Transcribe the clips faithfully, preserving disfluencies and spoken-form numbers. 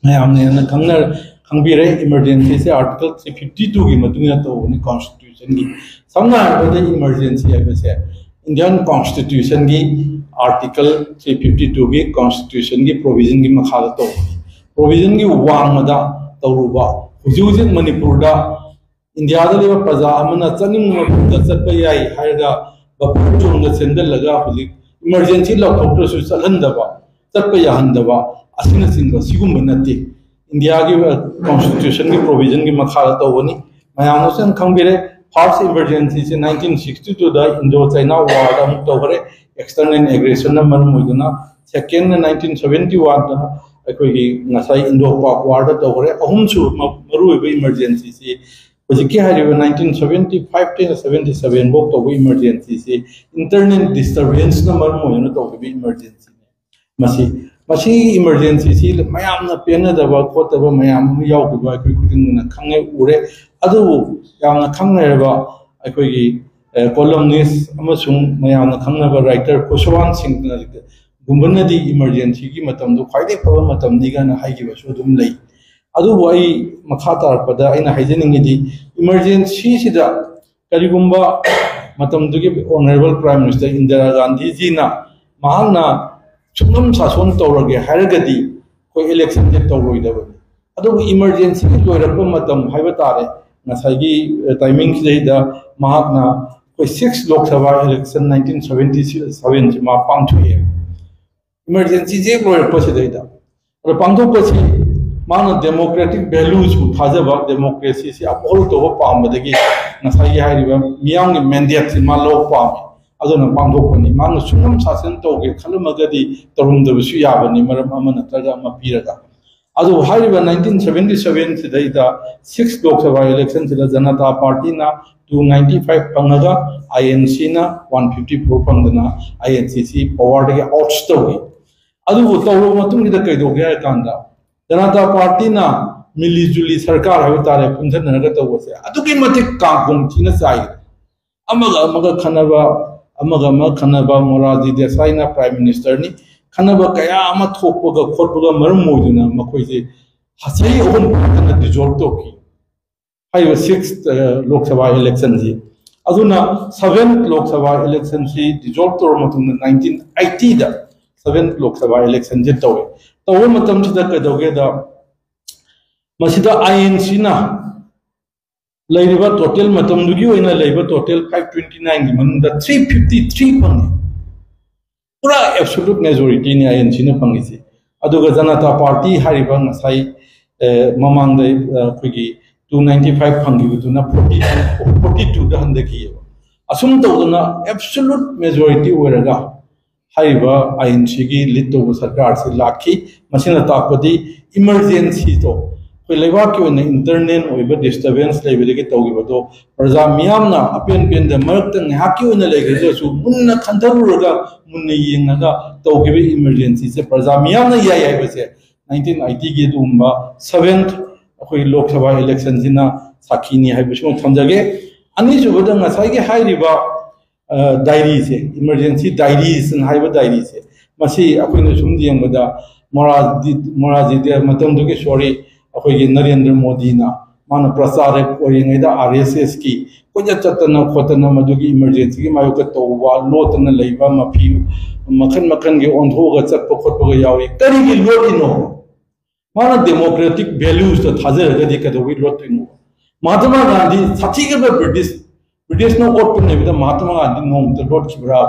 ꯃꯌꯥꯝꯅ ꯍꯦꯟꯅ ꯈꯪꯅ ꯈꯪꯕꯤꯔꯦ, ꯏꯃꯔꯖꯦꯟꯁꯤꯁꯦ ꯑꯥꯔꯇꯤꯀꯜ ꯊ꯭ꯔꯤ ꯐꯤꯐꯇꯤ ꯇꯨꯒꯤ ꯃꯇꯨꯡ ꯏꯟꯅ ꯇꯧꯕꯅꯤ ꯀꯣꯟꯁꯇꯤꯇ꯭ꯌꯨꯁꯟꯒꯤ꯫ ꯁꯝꯅ ꯍꯥꯏꯔꯕꯗ ꯏꯃꯔꯖꯦꯟꯁꯤ ꯍꯥꯏꯕꯁꯦ ꯏꯟꯗꯤꯌꯥꯟ ꯀꯣꯟꯁꯇꯤꯇ꯭ꯌꯨꯁꯟꯒꯤ ꯑꯥꯔꯇꯤꯀꯜ ꯊ꯭ꯔꯤ ꯐꯤꯐꯇꯤ ꯇꯨꯒꯤ ꯀꯣꯟꯁꯇꯤꯇ꯭ꯌꯨꯁꯟꯒꯤ ꯄ꯭ꯔꯣꯚꯤꯖꯟꯒꯤ ꯃꯈꯥꯗ ꯇꯧꯕꯅꯤ꯫ ꯄ꯭ꯔꯣꯚꯤꯖꯟꯒꯤ ꯋꯥꯡꯃꯗ ꯇꯧꯔꯨꯕ ꯍꯧꯖꯤꯛ ꯍꯧꯖꯤꯛ ꯃꯅꯤꯄꯨꯔꯗ ꯏꯟꯗꯤꯌꯥꯗ ꯂꯩꯕ ꯄ꯭ꯔꯖꯥ ꯑꯃꯅ ꯆꯠꯅꯤꯡꯕ ꯃꯐꯝꯗ ꯆꯠꯄ ꯌꯥꯏ ꯍꯥꯏꯔꯒ ꯕꯐꯔ ꯖꯣꯟꯗ ꯁꯦꯝꯖꯤꯜꯂꯒ ꯍꯧꯖꯤꯛ ꯏꯃꯔꯖꯦꯟꯁꯤ ꯂꯥꯎꯊꯣꯛꯇ꯭ꯔꯁꯨ ꯆꯠꯍꯟꯗꯕ, ꯆꯠꯄ ꯌꯥꯍꯟꯗꯕ ꯑꯁꯤꯅꯆꯤꯡꯕ ꯁꯤꯒꯨꯝꯕ ꯅꯠꯇꯦ꯫ ꯏꯟꯗꯤꯌꯥꯒꯤ ꯀꯣꯟꯁꯇꯤꯇ꯭ꯌꯨꯁꯟꯒꯤ ꯄ꯭ꯔꯣꯚꯤꯖꯟꯒꯤ ꯃꯈꯥꯗ ꯇꯧꯕꯅꯤ꯫ ꯃꯌꯥꯝꯅꯁꯨ ꯌꯥꯝ ꯈꯪꯕꯤꯔꯦ, ꯐꯥꯔꯁ ꯏꯃꯔꯖꯦꯟꯁꯤꯁꯦ ꯅꯥꯏꯟꯇꯤꯟ ꯁꯤꯛꯁꯇꯤ ꯇꯨꯗ ꯏꯟꯗꯣ ꯆꯥꯏꯅꯥ ꯋꯥꯔꯗ ꯑꯃꯨꯛ ꯇꯧꯈ꯭ꯔꯦ, ꯑꯦꯛꯁꯇꯔꯅꯦꯜ ꯑꯦꯒ꯭ꯔꯦꯁꯟꯅ ꯃꯔꯝ ꯑꯣꯏꯗꯨꯅ꯫ ꯁꯦꯀꯦꯟꯅ ꯅꯥꯏꯟꯇꯤꯟ ꯁꯚꯦꯟꯇꯤ ꯋꯥꯟꯗ ꯑꯩꯈꯣꯏꯒꯤ ꯉꯁꯥꯏ ꯏꯟꯗꯣ ꯄꯥꯛ ꯋꯥꯔꯗ ꯇꯧꯈ꯭ꯔꯦ꯫ ꯑꯍꯨꯝꯁꯨꯕ ꯃ- ꯃꯔꯨꯑꯣꯏꯕ ꯏꯃꯔꯖꯦꯟꯁꯤꯁꯤ ꯍꯧꯖꯤꯛꯀꯤ ꯍꯥꯏꯔꯤꯕ ꯅꯥꯏꯟꯇꯤꯟ ꯁꯚꯦꯟꯇꯤ ꯐꯥꯏꯚꯇꯩꯅ ꯁꯚꯦꯟꯇꯤ ꯁꯚꯦꯟ ꯐꯥꯎ ꯇꯧꯕ ꯏꯃꯔꯖꯦꯟꯁꯤꯁꯤ ꯏꯟꯇꯔꯅꯦꯜ ꯗꯤꯁꯇꯔꯕꯦꯟꯁꯅ ꯃꯔꯝ ꯑꯣꯏꯗꯨꯅ ꯇꯧꯈꯤꯕ ꯏꯃꯔꯖꯦꯟꯁꯤꯅꯤ꯫ ꯃꯁꯤ ꯃꯁꯤꯒꯤ ꯏꯃꯔꯖꯦꯟꯁꯤꯁꯤ ꯃꯌꯥꯝꯅ ꯄꯦꯟꯅꯗꯕ ꯈꯣꯠꯇꯕ ꯃꯌꯥꯝ ꯑꯃ ꯌꯥꯎꯈꯤꯕ ꯑꯩꯈꯣꯏ ꯈꯨꯗꯤꯡꯃꯛꯅ ꯈꯪꯉꯦ, ꯎꯔꯦ꯫ ꯑꯗꯨꯕꯨ ꯌꯥꯝꯅ ꯈꯪꯅꯔꯕ ꯑꯩꯈꯣꯏꯒꯤ ꯀꯣꯂꯝꯅꯤꯁ ꯑꯃꯁꯨꯡ ꯃꯌꯥꯝꯅ ꯈꯪꯅꯕ ꯔꯥꯏꯇꯔ ꯈꯨꯁꯋꯥꯟ ꯁꯤꯡꯅ ꯒꯨꯝꯕꯅꯗꯤ ꯏꯃꯔꯖꯦꯟꯁꯤꯒꯤ ꯃꯇꯝꯗꯣ ꯈ꯭ꯋꯥꯏꯗꯒꯤ ꯐꯕ ꯃꯇꯝꯅꯤ ꯀꯥꯏꯅ ꯍꯥꯏꯈꯤꯕꯁꯨ ꯑꯗꯨꯝ ꯂꯩ꯫ ꯑꯗꯨꯕꯨ ꯑꯩ ꯃꯈꯥ ꯇꯥꯔꯛꯄꯗ ꯑꯩꯅ ꯍꯥꯏꯖꯅꯤꯡꯉꯤꯗꯤ, ꯏꯃꯔꯖꯦꯟꯁꯤꯁꯤꯗ ꯀꯔꯤꯒꯨꯝꯕ ꯃꯇꯝꯗꯨꯒꯤ ꯑꯣꯅꯔꯦꯕꯜ ꯄ꯭ꯔꯥꯏꯝ ꯃꯤꯅꯤꯁꯇꯔ ꯏꯟꯗꯤꯔꯥ ꯒꯥꯟꯙꯤꯖꯤꯅ ꯃꯍꯥꯛꯅ ꯁꯨꯡꯅꯝ ꯁꯥꯁꯣꯟ ꯇꯧꯔꯒꯦ ꯍꯥꯏꯔꯒꯗꯤ ꯑꯩꯈꯣꯏ ꯏꯂꯦꯛꯁꯟꯁꯦ ꯇꯧꯔꯣꯏꯗꯕꯅꯤ꯫ ꯑꯗꯨꯕꯨ ꯏꯃꯔꯖꯦꯟꯁꯤꯒꯤ ꯂꯣꯏꯔꯛꯄ ꯃꯇꯝ ꯍꯥꯏꯕ ꯇꯥꯔꯦ, ꯉꯁꯥꯏꯒꯤ ꯇꯥꯏꯃꯤꯡꯁꯤꯗꯩꯗ ꯃꯍꯥꯛꯅ ꯑꯩꯈꯣꯏ ꯁꯤꯛꯁ ꯂꯣꯛ ꯁꯚꯥ ꯏꯂꯦꯛꯁꯟ ꯅꯥꯏꯟꯇꯤꯟ ꯁꯚꯦꯟꯇꯤ ꯁꯚꯦꯟꯁꯤ ꯃꯥ ꯄꯥꯡꯊꯣꯛꯑꯦ꯫ ꯏꯃꯔꯖꯦꯟꯁꯤꯁꯦ ꯍꯦꯛ ꯂꯣꯏꯔꯛꯄꯁꯤꯗꯩꯗ ꯑꯗꯣ ꯄꯥꯡꯊꯣꯛꯄꯁꯤ ꯃꯥꯅ ꯗꯦꯃꯣꯀ꯭ꯔꯦꯇꯤꯛ ꯚꯦꯂꯨꯁꯄꯨ ꯊꯥꯖꯕ, ꯗꯦꯃꯣꯀ꯭ꯔꯦꯁꯤꯁꯤ ꯑꯞꯍꯣꯜ ꯇꯧꯕ ꯄꯥꯝꯕꯗꯒꯤ ꯉꯁꯥꯏꯒꯤ ꯍꯥꯏꯔꯤꯕ ꯃꯤꯌꯥꯝꯒꯤ ꯃꯦꯟꯗꯦꯠꯁꯤ ꯃꯥ ꯂꯧꯕ ꯄꯥꯝꯃꯤ꯫ ꯑꯗꯨꯅ ꯄꯥꯡꯊꯣꯛꯄꯅꯤ꯫ ꯃꯥꯅ ꯁꯨꯡꯅꯝ ꯁꯥꯁꯟ ꯇꯧꯒꯦ ꯈꯜꯂꯝꯃꯒꯗꯤ ꯇꯧꯔꯝꯗꯕꯁꯨ ꯌꯥꯕꯅꯤ, ꯃꯔꯝ ꯑꯃ ꯅꯠꯇ꯭ꯔꯒ ꯑꯃ ꯄꯤꯔꯒ꯫ ꯑꯗꯨꯕꯨ ꯍꯥꯏꯔꯤꯕ ꯅꯥꯏꯟꯇꯤꯟ ꯁꯚꯦꯟꯇꯤ ꯁꯚꯦꯟꯁꯤꯗꯩꯗ ꯁꯤꯛꯁ ꯂꯣꯛ ꯁꯚꯥ ꯏꯂꯦꯛꯁꯟꯁꯤꯗ ꯖꯅꯇꯥ ꯄꯥꯔꯇꯤꯅ ꯇꯨ ꯅꯥꯏꯟꯇꯤ ꯐꯥꯏꯚ ꯐꯪꯉꯒ ꯑꯥꯏ ꯑꯦꯟ ꯁꯤꯅ ꯋꯥꯟ ꯐꯤꯐꯇꯤ ꯐꯣꯔ ꯐꯪꯗꯅ ꯑꯥꯏ ꯑꯦꯟ ꯁꯤ ꯁꯤ ꯄꯋꯥꯔꯗꯒꯤ ꯑꯥꯎꯠꯁ ꯇꯧꯏ꯫ ꯑꯗꯨꯕꯨ ꯇꯧꯔꯕ ꯃꯇꯨꯡꯁꯤꯗ ꯀꯩꯗꯧꯒꯦ ꯍꯥꯏꯔ ꯀꯥꯟꯗ ꯖꯅꯇꯥ ꯄꯥꯔꯇꯤꯅ ꯃꯤꯂꯤ ꯖꯨꯂꯤ ꯁꯔꯀꯥꯔ ꯍꯥꯏꯕ ꯇꯥꯔꯦ, ꯄꯨꯟꯁꯤꯟꯅꯔꯒ ꯇꯧꯕꯁꯦ ꯑꯗꯨꯛꯀꯤ ꯃꯇꯤꯛ ꯀꯥꯡꯈꯣꯡ ꯊꯤꯅ ꯆꯥꯏꯈ꯭ꯔꯦ꯫ ꯑꯃꯒ ꯑꯃꯒ ꯈꯟꯅꯕ, ꯑꯃꯒ ꯑꯃꯒ ꯈꯟꯅꯕ, ꯃꯣꯔꯥꯔꯖꯤ ꯗꯦꯁꯥꯏꯅ ꯄ꯭ꯔꯥꯏꯝ ꯃꯤꯅꯤꯁꯇꯔꯅꯤ, ꯈꯟꯅꯕ ꯀꯌꯥ ꯑꯃ ꯊꯣꯛꯄꯒ ꯈꯣꯠꯄꯒ ꯃꯔꯝ ꯑꯣꯏꯗꯨꯅ ꯃꯈꯣꯏꯁꯦ ꯆꯍꯤ ꯑꯍꯨꯝ ꯐꯥꯅ ꯗꯤꯖꯣꯜꯕ ꯇꯧꯈꯤ꯫ ꯍꯥꯏꯔꯤꯕ ꯁꯤꯛꯁ ꯂꯣꯛ ꯁꯚꯥ ꯏꯂꯦꯛꯁꯟꯁꯤ꯫ ꯑꯗꯨꯅ ꯁꯚꯦꯟ ꯂꯣꯛ ꯁꯚꯥ ꯏꯂꯦꯛꯁꯟꯁꯤ ꯗꯤꯖꯣꯜꯕ ꯇꯧꯔꯕ ꯃꯇꯨꯡꯗ ꯅꯥꯏꯟꯇꯤꯟ ꯑꯩꯠꯇꯤꯗ ꯁꯚꯦꯟ ꯂꯣꯛ ꯁꯚꯥ ꯏꯂꯦꯛꯁꯟꯁꯤ ꯇꯧꯋꯦ꯫ ꯇꯧꯕ ꯃꯇꯝꯁꯤꯗ ꯀꯩꯗꯧꯒꯦꯗ, ꯃꯁꯤꯗ ꯑꯥꯏ ꯑꯦꯟ ꯁꯤꯅ ꯂꯩꯔꯤꯕ ꯇꯣꯇꯦꯜ, ꯃꯇꯝꯗꯨꯒꯤ ꯑꯣꯏꯅ ꯂꯩꯕ ꯇꯣꯇꯦꯜ ꯐꯥꯏꯚ ꯇ꯭ꯋꯦꯟꯇꯤ ꯅꯥꯏꯟꯒꯤ ꯃꯅꯨꯡꯗ ꯊ꯭ꯔꯤ ꯐꯤꯐꯇꯤ ꯊ꯭ꯔꯤ ꯐꯪꯉꯤ꯫ ꯄꯨꯔꯥ ꯑꯦꯕꯁꯣꯂꯨꯠ ꯃꯦꯖꯣꯔꯤꯇꯤꯅꯤ ꯑꯥꯏ ꯑꯦꯟ ꯁꯤꯅ ꯐꯪꯉꯤꯁꯤ꯫ ꯑꯗꯨꯒ ꯖꯅꯇꯥ ꯄꯥꯔꯇꯤ ꯍꯥꯏꯔꯤꯕ ꯉꯁꯥꯏ, ꯑꯦ, ꯃꯃꯥꯡꯗ, ꯑ, ꯑꯩꯈꯣꯏꯒꯤ ꯇꯨ ꯅꯥꯏꯟꯇꯤ ꯐꯥꯏꯚ ꯐꯪꯈꯤꯕꯗꯨꯅ ꯐꯣꯔꯇꯤ, ꯐꯣꯔꯇꯤ ꯇꯨꯗ ꯍꯟꯊꯈꯤꯑꯕ꯫ ꯑꯁꯨꯝ ꯇꯧꯗꯅ ꯑꯦꯕꯁꯣꯂꯨꯠ ꯃꯦꯖꯣꯔꯤꯇꯤ ꯑꯣꯏꯔꯒ ꯍꯥꯏꯔꯤꯕ ꯑꯥꯏ ꯑꯦꯟ ꯁꯤꯒꯤ ꯂꯤꯗ ꯇꯧꯕ ꯁꯔꯀꯥꯔꯁꯤ ꯂꯥꯛꯈꯤ꯫ ꯃꯁꯤꯅ ꯇꯥꯛꯄꯗꯤ ꯏꯃꯔꯖꯦꯟꯁꯤꯗꯣ ꯑꯩꯈꯣꯏ ꯂꯩꯕꯥꯛꯀꯤ ꯑꯣꯏꯅ ꯏꯟꯇꯔꯅꯦꯜ ꯑꯣꯏꯕ ꯗꯤꯁꯇꯔꯕꯦꯟꯁ ꯂꯩꯕꯗꯒꯤ ꯇꯧꯈꯤꯕꯗꯣ, ꯄ꯭ꯔꯖꯥ ꯃꯤꯌꯥꯝꯅ ꯑꯄꯦꯟ ꯄꯦꯟꯗ ꯃꯔꯛꯇ ꯉꯥꯏꯍꯥꯛꯀꯤ ꯑꯣꯏꯅ ꯂꯩꯈ꯭ꯔꯒꯁꯨ ꯃꯨꯟꯅ ꯈꯟꯊꯔꯨꯔꯒ, ꯃꯨꯟꯅ ꯌꯦꯡꯉꯒ ꯇꯧꯈꯤꯕ ꯏꯃꯔꯖꯦꯟꯁꯤꯁꯦ ꯄ꯭ꯔꯖꯥ ꯃꯤꯌꯥꯝꯅ ꯌꯥꯏ ꯍꯥꯏꯕꯁꯦ ꯅꯥꯏꯟꯇꯤꯟ ꯑꯩꯠꯇꯤꯒꯤ ꯑꯗꯨꯒꯨꯝꯕ ꯁꯚꯦꯟ ꯑꯩꯈꯣꯏ ꯂꯣꯛ ꯁꯚꯥ ꯏꯂꯦꯛꯁꯟꯁꯤꯅ ꯁꯥꯈꯤꯅꯤ ꯍꯥꯏꯕꯁꯤꯃ ꯊꯝꯖꯒꯦ꯫ ꯑꯅꯤꯁꯨꯕꯗ ꯉꯁꯥꯏꯒꯤ ꯍꯥꯏꯔꯤꯕ, ꯑ, ꯗꯥꯏꯔꯤꯁꯦ, ꯏꯃꯔꯖꯦꯟꯁꯤ ꯗꯥꯏꯔꯤꯁꯅ ꯍꯥꯏꯕ ꯗꯥꯏꯔꯤꯁꯦ, ꯃꯁꯤ ꯑꯩꯈꯣꯏꯅ ꯁꯨꯝ ꯌꯦꯡꯕꯗ ꯃꯣꯔꯥꯖꯤ, ꯃꯣꯔꯥꯖꯤꯗꯦ ꯃꯇꯝꯗꯨꯒꯤ, ꯁꯣꯔꯤ, ꯑꯩꯈꯣꯏꯒꯤ ꯅꯔꯦꯟꯗ꯭ꯔ ꯃꯣꯗꯤꯅ ꯃꯥꯅ ꯄ꯭ꯔꯆꯥꯔꯛ ꯑꯣꯏꯔꯤꯉꯩꯗ ꯑꯥꯔ ꯑꯦꯁ ꯑꯦꯁꯀꯤ ꯀꯣꯏꯆꯠ ꯆꯠꯇꯅ ꯈꯣꯠꯇꯅ ꯃꯗꯨꯒꯤ ꯏꯃꯔꯖꯦꯟꯁꯤꯒꯤ ꯃꯥꯌꯣꯛꯇ ꯇꯧꯕ, ꯂꯣꯠꯇꯅ ꯂꯩꯕ, ꯃꯐꯤ ꯃꯈꯟ ꯃꯈꯟꯒꯤ ꯑꯣꯟꯊꯣꯛꯑꯒ ꯆꯠꯄ ꯈꯣꯠꯄꯒ ꯌꯥꯎꯏ꯫ ꯀꯔꯤꯒꯤ ꯂꯣꯠꯂꯤꯅꯣ? ꯃꯥꯅ ꯗꯦꯃꯣꯀ꯭ꯔꯦꯇꯤꯛ ꯚꯦꯂ꯭ꯌꯨꯁꯇ ꯊꯥꯖꯔꯒꯗꯤ ꯀꯩꯗꯧꯕꯩ ꯂꯣꯠꯇꯣꯏꯅꯣ? ꯃꯍꯥꯇꯃꯥ ꯒꯥꯟꯙꯤ ꯁꯥꯊꯤꯈ꯭ꯔꯕ ꯕ꯭ꯔꯤꯇꯤꯁ, ꯕ꯭ꯔꯤꯇꯤꯁꯅ ꯑꯣꯠꯄ ꯅꯨꯃꯤꯠꯇ ꯃꯍꯥꯇꯃꯥ ꯒꯥꯟꯙꯤ ꯅꯣꯡꯃꯇ ꯂꯣꯠꯈꯤꯕ꯭ꯔꯥ?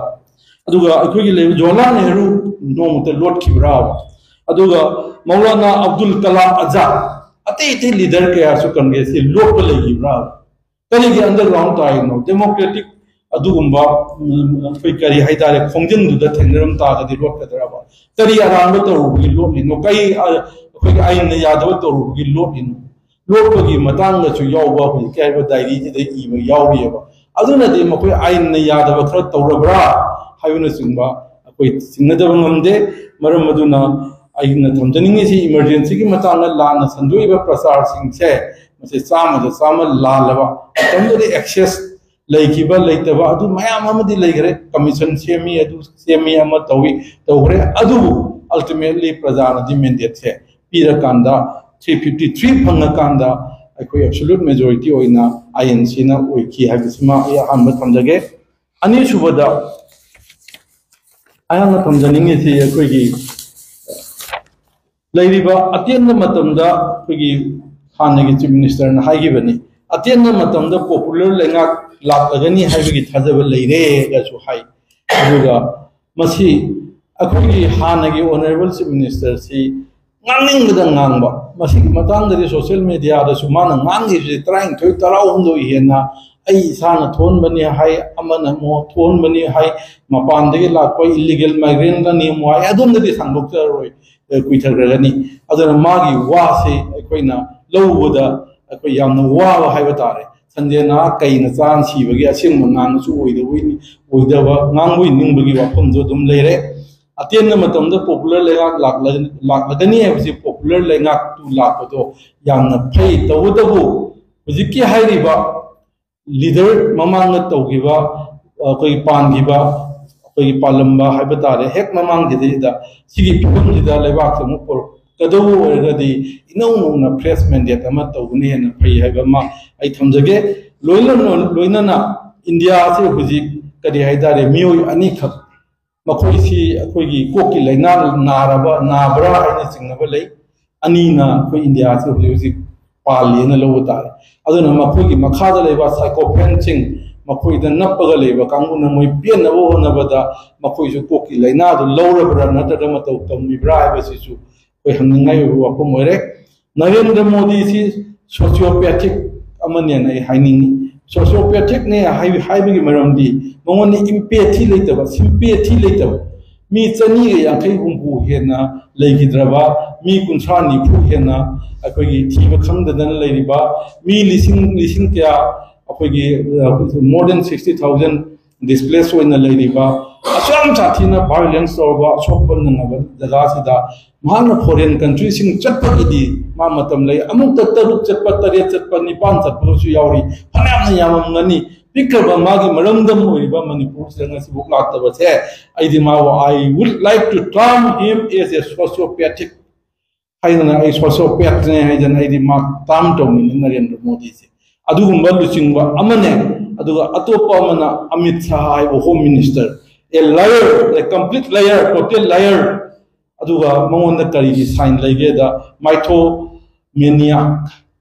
ꯑꯗꯨꯒ ꯑꯩꯈꯣꯏꯒꯤ ꯂꯩꯔꯤꯕ ꯖꯋꯥꯍꯔꯂꯥꯜ ꯅꯦꯍꯔꯨ ꯅꯣꯡꯃꯇ ꯂꯣꯠꯈꯤꯕ꯭ꯔꯥ? ꯑꯗꯨꯒ ꯃꯧꯂꯥꯅꯥ ꯑꯕꯗꯨꯜ ꯀꯂꯥꯝ ꯑꯖꯥꯗ, ꯑꯇꯩ ꯑꯇꯩ ꯂꯤꯗꯔ ꯀꯌꯥꯁꯨ ꯀꯪꯒ꯭ꯔꯦꯁꯀꯤ ꯂꯣꯠꯄ ꯂꯩꯈꯤꯕ꯭ꯔꯥ? ꯀꯔꯤꯒꯤ ꯑꯟꯗꯔꯒ꯭ꯔꯥꯎꯟ ꯇꯥꯔꯤꯅꯣ? ꯗꯦꯃꯣꯀ꯭ꯔꯦꯇꯤꯛ ꯑꯗꯨꯒꯨꯝꯕ, ꯎꯝ, ꯑꯩꯈꯣꯏ ꯀꯔꯤ ꯍꯥꯏꯇꯥꯔꯦ, ꯈꯣꯡꯖꯤꯟꯗꯨꯗ ꯊꯦꯡꯅꯔꯝ ꯇꯥꯔꯒꯗꯤ ꯂꯣꯠꯀꯗ꯭ꯔꯕ? ꯀꯔꯤ ꯑꯔꯥꯟꯕ ꯇꯧꯔꯨꯕꯒꯤ ꯂꯣꯠꯂꯤꯅꯣ? ꯀꯔꯤ, ꯑ, ꯑꯩꯈꯣꯏꯒꯤ ꯑꯥꯏꯟꯅ ꯌꯥꯗꯕ ꯇꯧꯔꯨꯕꯒꯤ ꯂꯣꯠꯂꯤꯅꯣ? ꯂꯣꯠꯄꯒꯤ ꯃꯇꯥꯡꯗꯁꯨ ꯌꯥꯎꯕ ꯍꯧꯖꯤꯛꯀꯤ ꯍꯥꯏꯔꯤꯕ ꯗꯥꯏꯔꯤꯁꯤꯗ ꯏꯕ ꯌꯥꯎꯔꯤꯑꯕ꯫ ꯑꯗꯨꯅꯗꯤ ꯃꯈꯣꯏ ꯑꯥꯏꯟꯅ ꯌꯥꯗꯕ ꯈꯔ ꯇꯧꯔꯕ꯭ꯔꯥ ꯍꯥꯏꯕꯅꯆꯤꯡꯕ ꯑꯩꯈꯣꯏ ꯆꯤꯡꯅꯗꯕ ꯉꯝꯗꯦ꯫ ꯃꯔꯝ ꯑꯗꯨꯅ ꯑꯩꯅ ꯊꯝꯖꯅꯤꯡꯉꯤꯁꯤ, ꯏꯃꯔꯖꯦꯟꯁꯤꯒꯤ ꯃꯇꯥꯡꯗ ꯂꯥꯟꯅ ꯁꯟꯗꯣꯛꯏꯕ ꯄ꯭ꯔꯆꯥꯔꯁꯤꯡꯁꯦ, ꯃꯁꯤ ꯆꯥꯝꯃꯗ ꯆꯥꯝꯃ ꯂꯥꯜꯂꯕ, ꯃꯇꯝꯗꯨꯗ ꯑꯦꯛꯁꯦꯁ ꯂꯩꯈꯤꯕ ꯂꯩꯇꯕ ꯑꯗꯨ ꯃꯌꯥꯝ ꯑꯃꯗꯤ ꯂꯩꯈ꯭ꯔꯦ꯫ ꯀꯃꯤꯁꯟ ꯁꯦꯝꯃꯤ, ꯑꯗꯨ ꯁꯦꯝꯃꯤ, ꯑꯃ ꯇꯧꯏ, ꯇꯧꯈ꯭ꯔꯦ꯫ ꯑꯗꯨꯕꯨ ultimately ꯄ꯭ꯔꯖꯥꯅꯗꯤ ꯃꯦꯟꯗꯦꯠꯁꯦ ꯄꯤꯔꯀꯥꯟꯗ, ꯊ꯭ꯔꯤ ꯐꯤꯐꯇꯤ ꯊ꯭ꯔꯤ ꯐꯪꯉꯀꯥꯟꯗ ꯑꯩꯈꯣꯏ absolute majority ꯑꯣꯏꯅ ꯑꯥꯏ ꯑꯦꯟ ꯁꯤꯅ ꯑꯣꯏꯈꯤ ꯍꯥꯏꯕꯁꯤꯃ ꯑꯩ ꯑꯍꯥꯟꯕ ꯊꯝꯖꯒꯦ꯫ ꯑꯅꯤꯁꯨꯕꯗ ꯑꯩꯍꯥꯛꯅ ꯊꯝꯖꯅꯤꯡꯉꯤꯁꯤ ꯑꯩꯈꯣꯏꯒꯤ ꯂꯩꯔꯤꯕ ꯑꯇꯦꯟꯕ ꯃꯇꯝꯗ ꯑꯩꯈꯣꯏꯒꯤ ꯍꯥꯟꯅꯒꯤ ꯆꯤꯐ ꯃꯤꯅꯤꯁꯇꯔꯅ ꯍꯥꯏꯈꯤꯕꯅꯤ, ꯑꯇꯦꯟꯕ ꯃꯇꯝꯗ ꯄꯣꯄꯨꯂꯔ ꯂꯩꯉꯥꯛ ꯂꯥꯛꯂꯒꯅꯤ ꯍꯥꯏꯕꯒꯤ ꯊꯥꯖꯕ ꯂꯩꯔꯦꯒꯁꯨ ꯍꯥꯏ꯫ ꯑꯗꯨꯒ ꯃꯁꯤ ꯑꯩꯈꯣꯏꯒꯤ ꯍꯥꯟꯅꯒꯤ ꯑꯣꯅꯔꯦꯕꯜ ꯆꯤꯐ ꯃꯤꯅꯤꯁꯇꯔꯁꯤ ꯉꯥꯡꯅꯤꯡꯕꯗ ꯉꯥꯡꯕ꯫ ꯃꯁꯤꯒꯤ ꯃꯇꯥꯡꯗꯗꯤ ꯁꯣꯁꯤꯌꯦꯜ ꯃꯦꯗꯤꯌꯥꯗꯁꯨ ꯃꯥꯅ ꯉꯥꯡꯈꯤꯕꯁꯤ ꯇꯔꯥꯅꯤꯊꯣꯏ ꯇꯔꯥꯍꯨꯝꯗꯣꯏ ꯍꯦꯟꯅ, "ꯑꯩ ꯏꯁꯥꯅ ꯊꯣꯛꯍꯟꯕꯅꯤ" ꯍꯥꯏ, "ꯑꯃꯅ ꯑꯃꯨꯛ ꯊꯣꯛꯍꯟꯕꯅꯤ" ꯍꯥꯏ, "ꯃꯄꯥꯟꯗꯒꯤ ꯂꯥꯛꯄ ꯏꯂꯤꯒꯦꯜ ꯃꯥꯏꯒ꯭ꯔꯦꯟꯅꯅꯤ" ꯑꯃꯨꯛ ꯍꯥꯏ꯫ ꯑꯗꯣꯝꯗꯗꯤ ꯁꯥꯡꯗꯣꯛꯆꯔꯔꯣꯏ, ꯑꯦ, ꯀꯨꯏꯊꯈ꯭ꯔꯒꯅꯤ꯫ ꯑꯗꯨꯅ ꯃꯥꯒꯤ ꯋꯥꯁꯤ ꯑꯩꯈꯣꯏꯅ ꯂꯧꯕꯗ ꯑꯩꯈꯣꯏ ꯌꯥꯝꯅ ꯋꯥꯕ ꯍꯥꯏꯕ ꯇꯥꯔꯦ꯫ ꯁꯟꯗꯦꯅ ꯀꯩꯅ ꯆꯥꯅ ꯁꯤꯕꯒꯤ ꯑꯁꯦꯡꯕ ꯉꯥꯡꯕꯁꯨ ꯑꯣꯏꯗꯕ, ꯑꯣꯏꯗꯕ ꯉꯥꯡꯕ ꯅꯤꯡꯕꯒꯤ ꯋꯥꯐꯝꯁꯨ ꯑꯗꯨꯝ ꯂꯩꯔꯦ꯫ ꯑꯇꯦꯟꯕ ꯃꯇꯝꯗ ꯄꯣꯄꯨꯂꯔ ꯂꯩꯉꯥꯛ ꯂꯥꯛꯂ-, ꯂꯥꯛꯂꯒꯅꯤ ꯍꯥꯏꯕꯁꯤ, ꯄꯣꯄꯨꯂꯔ ꯂꯩꯉꯥꯛꯇꯨ ꯂꯥꯛꯄꯗꯣ ꯌꯥꯝꯅ ꯐꯩ꯫ ꯇꯧꯕꯇꯕꯨ ꯍꯧꯖꯤꯛꯀꯤ ꯍꯥꯏꯔꯤꯕ ꯂꯤꯗꯔ ꯃꯃꯥꯡꯗ ꯇꯧꯈꯤꯕ, ꯑꯩꯈꯣꯏꯒꯤ ꯄꯥꯟꯈꯤꯕ, ꯑꯩꯈꯣꯏꯒꯤ ꯄꯥꯜꯂꯝꯕ ꯍꯥꯏꯕ ꯇꯥꯔꯦ, ꯍꯦꯛ ꯃꯃꯥꯡꯒꯤꯗꯩꯗ ꯁꯤꯒꯤ ꯐꯤꯕꯝꯁꯤꯗ ꯂꯩꯕꯥꯛꯁꯦ ꯑꯃꯨꯛ ꯄꯨꯔꯛꯀꯗꯧꯕ ꯑꯣꯏꯔꯒꯗꯤ ꯏꯅꯧ ꯅꯧꯅ ꯐ꯭ꯔꯦꯁ ꯃꯦꯟꯗꯦꯠ ꯑꯃ ꯇꯧꯕꯅ ꯍꯦꯟꯅ ꯐꯩ ꯍꯥꯏꯕ ꯑꯃ ꯑꯩ ꯊꯝꯖꯒꯦ꯫ ꯂꯣꯏꯅ-, ꯂꯣꯏꯅꯅ ꯏꯟꯗꯤꯌꯥꯁꯦ ꯍꯧꯖꯤꯛ ꯀꯔꯤ ꯍꯥꯏꯇꯥꯔꯦ, ꯃꯤꯑꯣꯏ ꯑꯅꯤꯈꯛ, ꯃꯈꯣꯏꯁꯤ ꯑꯩꯈꯣꯏꯒꯤ ꯀꯣꯛꯀꯤ ꯂꯥꯏꯅꯥ ꯅꯥꯔꯕ, ꯅꯥꯕ꯭ꯔꯥ ꯍꯥꯏꯅ ꯆꯤꯡꯅꯕ ꯂꯩ꯫ ꯑꯅꯤꯅ ꯑꯩꯈꯣꯏ ꯏꯟꯗꯤꯌꯥꯁꯤ ꯍꯧꯖꯤꯛ ꯍꯧꯖꯤꯛ ꯄꯥꯜꯂꯤꯅ ꯂꯧꯕ ꯇꯥꯔꯦ꯫ ꯑꯗꯨꯅ ꯃꯈꯣꯏꯒꯤ ꯃꯈꯥꯗ ꯂꯩꯕ ꯁꯥꯏꯀꯣꯐꯦꯟꯁꯤꯡ, ꯃꯈꯣꯏꯗ ꯅꯞꯄꯒ ꯂꯩꯕ ꯀꯥꯡꯕꯨꯅ ꯃꯣꯏ ꯄꯦꯟꯅꯕ ꯍꯣꯠꯅꯕꯗ ꯃꯈꯣꯏꯁꯨ ꯀꯣꯛꯀꯤ ꯂꯥꯏꯅꯥꯗꯨ ꯂꯧꯔꯕ꯭ꯔꯥ ꯅꯠꯇ꯭ꯔꯒ ꯃꯇꯧ ꯇꯝꯃꯤꯕ꯭ꯔꯥ ꯍꯥꯏꯕꯁꯤꯁꯨ ꯑꯩꯈꯣꯏ ꯍꯪꯅꯤꯡꯉꯥꯏ ꯑꯣꯏꯕ ꯋꯥꯐꯝ ꯑꯣꯏꯔꯦ꯫ ꯅꯔꯦꯟꯗ꯭ꯔ ꯃꯣꯗꯤꯁꯤ ꯁꯣꯁꯤꯌꯣꯄꯦꯊꯤꯛ ꯑꯃꯅꯦꯅ ꯑꯩ ꯍꯥꯏꯅꯤꯡꯉꯤ꯫ ꯁꯣꯁꯤꯌꯣꯄꯦꯊꯤꯛꯅꯦ ꯍꯥꯏ-, ꯍꯥꯏꯕꯒꯤ ꯃꯔꯝꯗꯤ ꯃꯉꯣꯟꯗ ꯏꯝꯄꯦꯊꯤ ꯂꯩꯇꯕ, ꯁꯤꯝꯄꯦꯊꯤ ꯂꯩꯇꯕ, ꯃꯤ ꯆꯅꯤꯒ ꯌꯥꯡꯈꯩ ꯍꯨꯝꯐꯨ ꯍꯦꯟꯅ ꯂꯩꯈꯤꯗ꯭ꯔꯕ, ꯃꯤ ꯀꯨꯟꯊ꯭ꯔꯥ ꯅꯤꯐꯨ ꯍꯦꯟꯅ ꯑꯩꯈꯣꯏꯒꯤ ꯊꯤꯕ ꯈꯪꯗꯗꯅ ꯂꯩꯔꯤꯕ, ꯃꯤ ꯂꯤꯁꯤꯡ, ꯂꯤꯁꯤꯡ ꯀꯌꯥ ꯑꯩꯈꯣꯏꯒꯤ, ꯑ, more than sixty thousand displace ꯑꯣꯏꯅ ꯂꯩꯔꯤꯕ, ꯑꯁꯨꯛ ꯌꯥꯝ ꯁꯥꯊꯤꯅ violence ꯇꯧꯔꯕ, ꯑꯁꯣꯛꯄ ꯅꯪꯉꯕ ꯖꯒꯥꯁꯤꯗ ꯃꯍꯥꯛꯅ foreign countryꯁꯤꯡ ꯆꯠꯄꯒꯤꯗꯤ ꯃꯥ ꯃꯇꯝ ꯂꯩ꯫ ꯑꯃꯨꯛꯇ ꯇꯔꯨꯛ ꯆꯠꯄ, ꯇꯔꯦꯠ ꯆꯠꯄ, ꯅꯤꯄꯥꯟ ꯆꯠꯄꯒꯁꯨ ꯌꯥꯎꯔꯤ꯫ ꯐꯅꯌꯥꯝꯅ ꯌꯥꯝꯃꯝꯒꯅꯤ꯫ ꯄꯤꯛꯈ꯭ꯔꯕ ꯃꯥꯒꯤ ꯃꯔꯝꯗꯝ ꯑꯣꯏꯔꯤꯕ ꯃꯅꯤꯄꯨꯔꯁꯤꯗ ꯉꯁꯤꯐꯥꯎ ꯂꯥꯛꯇꯕꯁꯦ, ꯑꯩꯗꯤ ꯃꯥꯕꯨ, I would like to term him as a sociopathic ꯍꯥꯏꯗꯅ, ꯑꯩ sociopathꯅꯦ ꯍꯥꯏꯗꯅ ꯑꯩꯗꯤ ꯃꯥ term ꯇꯧꯅꯤꯡꯉꯤ ꯅꯔꯦꯟꯗ꯭ꯔ ꯃꯣꯗꯤꯁꯦ꯫ ꯑꯗꯨꯒꯨꯝꯕ ꯂꯨꯆꯤꯡꯕ ꯑꯃꯅꯦ꯫ ꯑꯗꯨꯒ ꯑꯇꯣꯞꯄ ꯑꯃꯅ ꯑꯃꯤꯠ ꯁꯥꯍ ꯍꯥꯏꯕ Home Minister, a liar, a complete liar, total liar꯫ ꯑꯗꯨꯒ ꯃꯉꯣꯟꯗ ꯀꯔꯤꯒꯤ sign ꯂꯩꯒꯦꯗ, mythomaniac,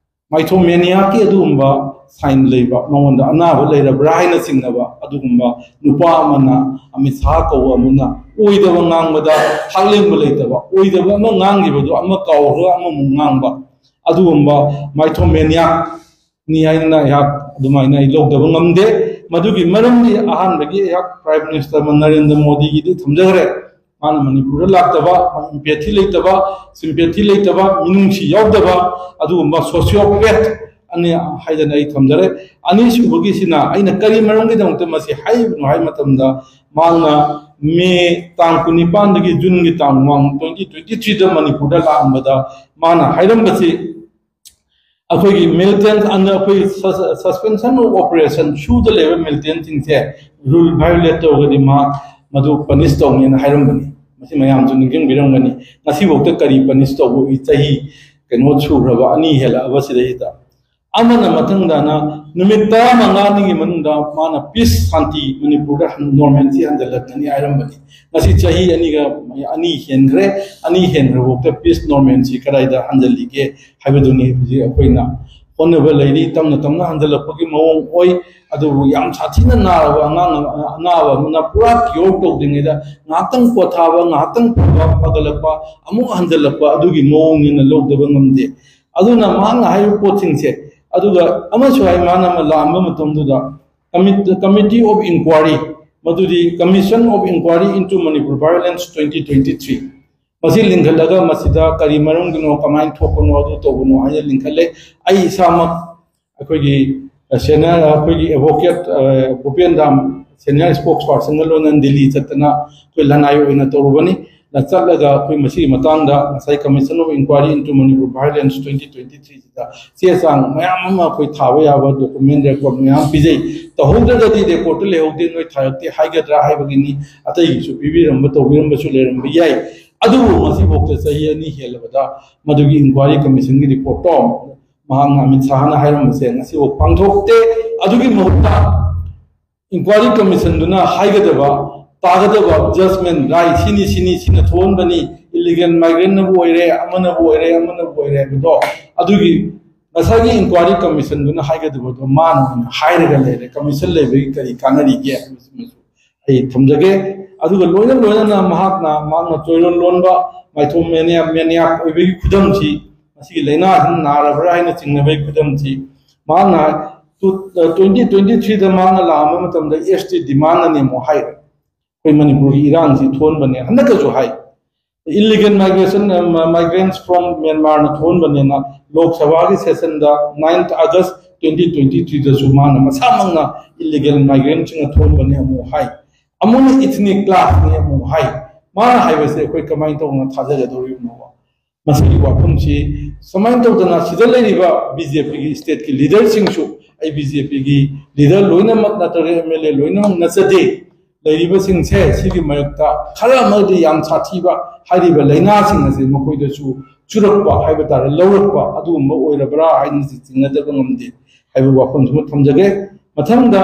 mythomaniacꯀꯤ ꯑꯗꯨꯒꯨꯝꯕ sign ꯂꯩꯕ, ꯃꯉꯣꯟꯗ ꯑꯅꯥꯕ ꯂꯩꯔꯕ꯭ꯔꯥ ꯍꯥꯏꯅ ꯆꯤꯡꯅꯕ ꯑꯗꯨꯒꯨꯝꯕ ꯅꯨꯄꯥ ꯑꯃꯅ, ꯑꯃꯤꯠ ꯁꯥꯍ ꯀꯧꯕ ꯑꯃꯅ ꯑꯣꯏꯗꯕ ꯉꯥꯡꯕꯗ ꯍꯥꯛꯂꯦꯡꯕ ꯂꯩꯇꯕ, ꯑꯣꯏꯗꯕ ꯑꯃ ꯉꯥꯡꯈꯤꯕꯗꯣ ꯑꯃ ꯀꯥꯎꯔꯒ ꯑꯃꯃꯨꯛ ꯉꯥꯡꯕ, ꯑꯗꯨꯒꯨꯝꯕ mythomaniacꯅꯤ ꯍꯥꯏꯅ ꯑꯩꯍꯥꯛ ꯑꯗꯨꯃꯥꯏꯅ ꯑꯩ ꯂꯧꯗꯕ ꯉꯝꯗꯦ꯫ ꯃꯗꯨꯒꯤ ꯃꯔꯝꯗꯤ ꯑꯍꯥꯟꯕꯒꯤ ꯑꯩꯍꯥꯛ Prime Minister ꯅꯔꯦꯟꯗ꯭ꯔ ꯃꯣꯗꯤꯒꯤꯗꯤ ꯊꯝꯖꯈ꯭ꯔꯦ꯫ ꯃꯥꯅ ꯃꯅꯤꯄꯨꯔꯗ ꯂꯥꯛꯇꯕ, empathy ꯂꯩꯇꯕ, sympathy ꯂꯩꯇꯕ, ꯃꯤꯅꯨꯡꯁꯤ ꯌꯥꯎꯗꯕ, ꯑꯗꯨꯒꯨꯝꯕ sociopath ꯑꯅꯤ ꯍꯥꯏꯗꯅ ꯑꯩ ꯊꯝꯖꯔꯦ꯫ ꯑꯅꯤꯁꯨꯕꯒꯤꯁꯤꯅ ꯑꯩꯅ ꯀꯔꯤ ꯃꯔꯝꯒꯤꯗꯃꯛꯇ ꯃꯁꯤ ꯍꯥꯏꯔꯤꯕꯅꯣ ꯍꯥꯏꯕ ꯃꯇꯝꯗ, ꯃꯥꯅ ꯃꯦ ꯇꯥꯡ ꯀꯨꯟꯅꯤꯄꯥꯟꯗꯒꯤ ꯖꯨꯟꯒꯤ ꯇꯥꯡ ꯃꯉꯥ, twenty twenty-threeꯗ ꯃꯅꯤꯄꯨꯔꯗ ꯂꯥꯛꯑꯝꯕꯗ ꯃꯥꯅ ꯍꯥꯏꯔꯝꯕꯁꯤ, ꯑꯩꯈꯣꯏꯒꯤ militant under ꯑꯩꯈꯣꯏ sus-, suspension of operation ꯁꯨꯗ ꯂꯩꯕ militantꯁꯤꯡꯁꯦ rule violate ꯇꯧꯔꯒꯗꯤ ꯃꯥ ꯃꯗꯨ punish ꯇꯧꯅꯤꯅ ꯍꯥꯏꯔꯝꯕꯅꯤ꯫ ꯃꯁꯤ ꯃꯌꯥꯝꯁꯨ ꯅꯤꯡꯁꯤꯡꯕꯤꯔꯝꯒꯅꯤ꯫ ꯉꯁꯤꯐꯥꯎꯗ ꯀꯔꯤ punish ꯇꯧꯕꯒꯤ ꯆꯍꯤ ꯀꯩꯅꯣ ꯁꯨꯈ꯭ꯔꯕ ꯑꯅꯤ ꯍꯦꯜꯂꯛꯑꯕ ꯁꯤꯗꯩꯁꯤꯗ꯫ ꯑꯃꯅ ꯃꯊꯪꯗ ꯅꯨꯃꯤꯠ ꯇꯔꯥꯃꯉꯥꯅꯤꯒꯤ ꯃꯅꯨꯡꯗ ꯃꯥꯅ peace, ꯁꯥꯟꯇꯤ ꯃꯅꯤꯄꯨꯔꯗ normalcy ꯍꯟꯖꯜꯂꯛꯀꯅꯤ ꯍꯥꯏꯔꯝꯕꯅꯤ꯫ ꯉꯁꯤ ꯆꯍꯤ ꯑꯅꯤꯒ, ꯑꯅꯤ ꯍꯦꯟꯈ꯭ꯔꯦ꯫ ꯑꯅꯤ ꯍꯦꯟꯈ꯭ꯔꯐꯥꯎꯗ peace normalcy ꯀꯗꯥꯏꯗ ꯍꯟꯖꯜꯂꯤꯒꯦ ꯍꯥꯏꯕꯗꯨꯅꯤ ꯍꯧꯖꯤꯛ ꯑꯩꯈꯣꯏꯅ ꯍꯣꯠꯅꯕ ꯂꯩꯔꯤ꯫ ꯇꯞꯅ ꯇꯞꯅ ꯍꯟꯖꯜꯂꯛꯄꯒꯤ ꯃꯑꯣꯡ ꯑꯣꯏ꯫ ꯑꯗꯨꯕꯨ ꯌꯥꯝ ꯁꯥꯊꯤꯅ ꯅꯥꯔꯕ ꯑꯉꯥꯡ ꯑꯃ, ꯑꯅꯥꯕ ꯑꯃꯅ ꯄꯨꯔꯥ cure ꯇꯧꯗ꯭ꯔꯤꯉꯩꯗ ꯉꯥꯏꯍꯥꯛꯇꯪ ꯄꯣꯊꯥꯕ, ꯉꯥꯏꯍꯥꯛꯇꯪ ꯐꯕ, ꯐꯒꯠꯂꯛꯄ, ꯑꯃꯨꯛ ꯍꯟꯖꯜꯂꯛꯄ, ꯑꯗꯨꯒꯤ ꯃꯑꯣꯡꯅꯤꯅ ꯂꯧꯗꯕ ꯉꯝꯗꯦ꯫ ꯑꯗꯨꯅ ꯃꯍꯥꯛꯅ ꯍꯥꯏꯔꯤꯕ ꯄꯣꯠꯁꯤꯡꯁꯦ, ꯑꯗꯨꯒ ꯑꯃꯁꯨ ꯍꯥꯏ, ꯃꯥꯅ ꯑꯃ ꯂꯥꯛꯑꯝꯕ ꯃꯇꯝꯗꯨꯗ Commit-, Committee of Inquiry, ꯃꯗꯨꯗꯤ Commission of Inquiry into Manipur Violence twenty twenty-three, ꯃꯁꯤ ꯂꯤꯡꯈꯠꯂꯒ ꯃꯁꯤꯗ ꯀꯔꯤ ꯃꯔꯝꯒꯤꯅꯣ, ꯀꯃꯥꯏꯅ ꯊꯣꯛꯄꯅꯣ, ꯑꯗꯨ ꯇꯧꯕꯅꯣ ꯍꯥꯏꯅ ꯂꯤꯡꯈꯠꯂꯦ꯫ ꯑꯩ ꯏꯁꯥꯃꯛ ꯑꯩꯈꯣꯏꯒꯤ, ꯑ, senior, ꯑꯩꯈꯣꯏꯒꯤ advocate, ꯑ, ꯚꯨꯄꯦꯟ ꯔꯥꯝ, senior spokespersonꯒ ꯂꯣꯏꯅꯅ ꯗꯤꯜꯂꯤ ꯆꯠꯇꯅ ꯑꯩꯈꯣꯏ ꯂꯅꯥꯏ ꯑꯣꯏꯅ ꯇꯧꯔꯨꯕꯅꯤ꯫ ꯆꯠꯂꯒ ꯑꯩꯈꯣꯏ ꯃꯁꯤꯒꯤ ꯃꯇꯥꯡꯗ ꯉꯁꯥꯏ Commission of Inquiry into Manipur Violence twenty twenty three ꯁꯤꯗ ꯆꯦ ꯆꯥꯡ ꯃꯌꯥꯝ ꯑꯃ ꯑꯩꯈꯣꯏ ꯊꯥꯕ ꯌꯥꯕ document record ꯃꯌꯥꯝ ꯄꯤꯖꯩ꯫ ꯇꯧꯍꯧꯗ꯭ꯔꯒꯗꯤ record ꯇ ꯂꯩꯍꯧꯗꯦ, ꯅꯣꯏ ꯊꯥꯔꯛꯇꯦ ꯍꯥꯏꯒꯗ꯭ꯔꯥ ꯍꯥꯏꯕꯒꯤꯅꯤ꯫ ꯑꯇꯩꯒꯤꯁꯨ ꯄꯤꯕꯤꯔꯝꯕ ꯇꯧꯕꯤꯔꯝꯕꯁꯨ ꯂꯩꯔꯝꯕ ꯌꯥꯏ꯫ ꯑꯗꯨꯕꯨ ꯉꯁꯤꯐꯥꯎꯗ ꯆꯍꯤ ꯑꯅꯤ ꯍꯦꯜꯂꯕꯗ ꯃꯗꯨꯒꯤ inquiry commission ꯒꯤ report ꯇꯣ ꯃꯍꯥꯛꯅ, ꯑꯃꯤꯠ ꯁꯥꯍꯅ ꯍꯥꯏꯔꯝꯕꯁꯦ ꯉꯁꯤꯐꯥꯎ ꯄꯥꯡꯊꯣꯛꯇꯦ꯫ ꯑꯗꯨꯒꯤ ꯃꯍꯨꯠꯇ inquiry commission ꯗꯨꯅ ꯍꯥꯏꯒꯗꯕ, ꯇꯥꯒꯗꯕ judgment, ꯔꯥꯏ ꯁꯤꯅꯤ, ꯁꯤꯅꯤ, ꯁꯤꯅ ꯊꯣꯛꯍꯟꯕꯅꯤ, illegal migrant ꯅꯕꯨ ꯑꯣꯏꯔꯦ, ꯑꯃꯅꯕꯨ ꯑꯣꯏꯔꯦ, ꯑꯃꯅꯕꯨ ꯑꯣꯏꯔꯦ ꯍꯥꯏꯕꯗꯣ, ꯑꯗꯨꯒꯤ ꯉꯁꯥꯏꯒꯤ inquiry commission ꯗꯨꯅ ꯍꯥꯏꯒꯗꯕꯗꯣ ꯃꯥꯅ ꯑꯣꯏꯅ ꯍꯥꯏꯔꯒ ꯂꯩꯔꯦ꯫ Commission ꯂꯩꯕꯒꯤ ꯀꯔꯤ ꯀꯥꯟꯅꯔꯤꯒꯦ ꯍꯥꯏꯕꯁꯤꯃꯁꯨ ꯑꯩ ꯊꯝꯖꯒꯦ꯫ ꯑꯗꯨꯒ ꯂꯣꯏꯅ ꯂꯣꯏꯅꯅ ꯃꯍꯥꯛꯅ, ꯃꯍꯥꯛꯅ ꯆꯣꯏꯔꯣꯟ ꯂꯣꯟꯕ, ꯃꯥꯏꯊꯣꯡ ꯃꯦꯅꯤꯌꯥ-, ꯃꯦꯅꯤꯌꯥꯛ ꯑꯣꯏꯕꯒꯤ ꯈꯨꯗꯝꯁꯤ, ꯃꯁꯤꯒꯤ ꯂꯥꯏꯅꯥꯁꯤꯅ ꯅꯥꯔꯕ꯭ꯔꯥ ꯍꯥꯏꯅ ꯆꯤꯡꯅꯕꯒꯤ ꯈꯨꯗꯝꯁꯤ, ꯃꯍꯥꯛꯅ ꯇꯨ-, twenty twenty three ꯗ ꯃꯍꯥꯛꯅ ꯂꯥꯛꯑꯝꯕ ꯃꯇꯝꯗ S T demand ꯅꯅꯦ ꯑꯃꯨꯛ ꯍꯥꯏ꯫ ꯑꯩꯈꯣꯏ ꯃꯅꯤꯄꯨꯔꯒꯤ ꯏꯔꯥꯡꯁꯤ ꯊꯣꯛꯍꯟꯕꯅꯦ꯫ ꯍꯟꯗꯛꯀꯁꯨ ꯍꯥꯏ, illegal migration, ꯑ, migrants from Myanmar ꯅ ꯊꯣꯛꯍꯟꯕꯅꯦꯅ ꯂꯣꯛ ꯁꯚꯥꯒꯤ session ꯗ ninth August twenty twenty three ꯗꯁꯨ ꯃꯥꯅ ꯃꯁꯥꯃꯛꯅ illegal migrant ꯁꯤꯡꯅ ꯊꯣꯛꯍꯟꯕꯅꯦ ꯑꯃꯨꯛ ꯍꯥꯏ꯫ ꯑꯃꯨꯛꯅ ethnic clash ꯅꯤ ꯑꯃꯨꯛ ꯍꯥꯏ꯫ ꯃꯥꯅ ꯍꯥꯏꯕꯁꯦ ꯑꯩꯈꯣꯏ ꯀꯃꯥꯏꯅ ꯇꯧꯅ ꯊꯥꯖꯒꯗꯧꯔꯤꯕꯅꯣꯕ? ꯃꯁꯤꯒꯤ ꯋꯥꯐꯝꯁꯤ ꯁꯨꯃꯥꯏꯅ ꯇꯧꯗꯅ ꯁꯤꯗ ꯂꯩꯔꯤꯕ B J P ꯒꯤ state ꯀꯤ leader ꯁꯤꯡꯁꯨ, ꯑꯩ B J P ꯒꯤ leader ꯂꯣꯏꯅꯃꯛ ꯅꯠꯇ꯭ꯔꯒ M L A ꯂꯣꯏꯅꯃꯛ ꯅꯠꯆꯗꯦ, ꯂꯩꯔꯤꯕꯁꯤꯡꯁꯦ ꯁꯤꯒꯤ ꯃꯔꯛꯇ ꯈꯔ ꯑꯃꯗꯤ ꯌꯥꯝ ꯁꯥꯊꯤꯕ ꯍꯥꯏꯔꯤꯕ ꯂꯥꯏꯅꯥꯁꯤꯡ ꯑꯁꯤ ꯃꯈꯣꯏꯗꯁꯨ ꯆꯨꯔꯛꯄ ꯍꯥꯏꯕ ꯇꯥꯔꯦ, ꯂꯧꯔꯛꯄ ꯑꯗꯨꯒꯨꯝꯕ ꯑꯣꯏꯔꯕ꯭ꯔꯥ ꯍꯥꯏꯅ ꯆꯤꯡꯅꯗꯕ ꯉꯝꯗꯦ ꯍꯥꯏꯕ ꯋꯥꯐꯝꯁꯤꯃ ꯊꯝꯖꯒꯦ꯫ ꯃꯊꯪꯗ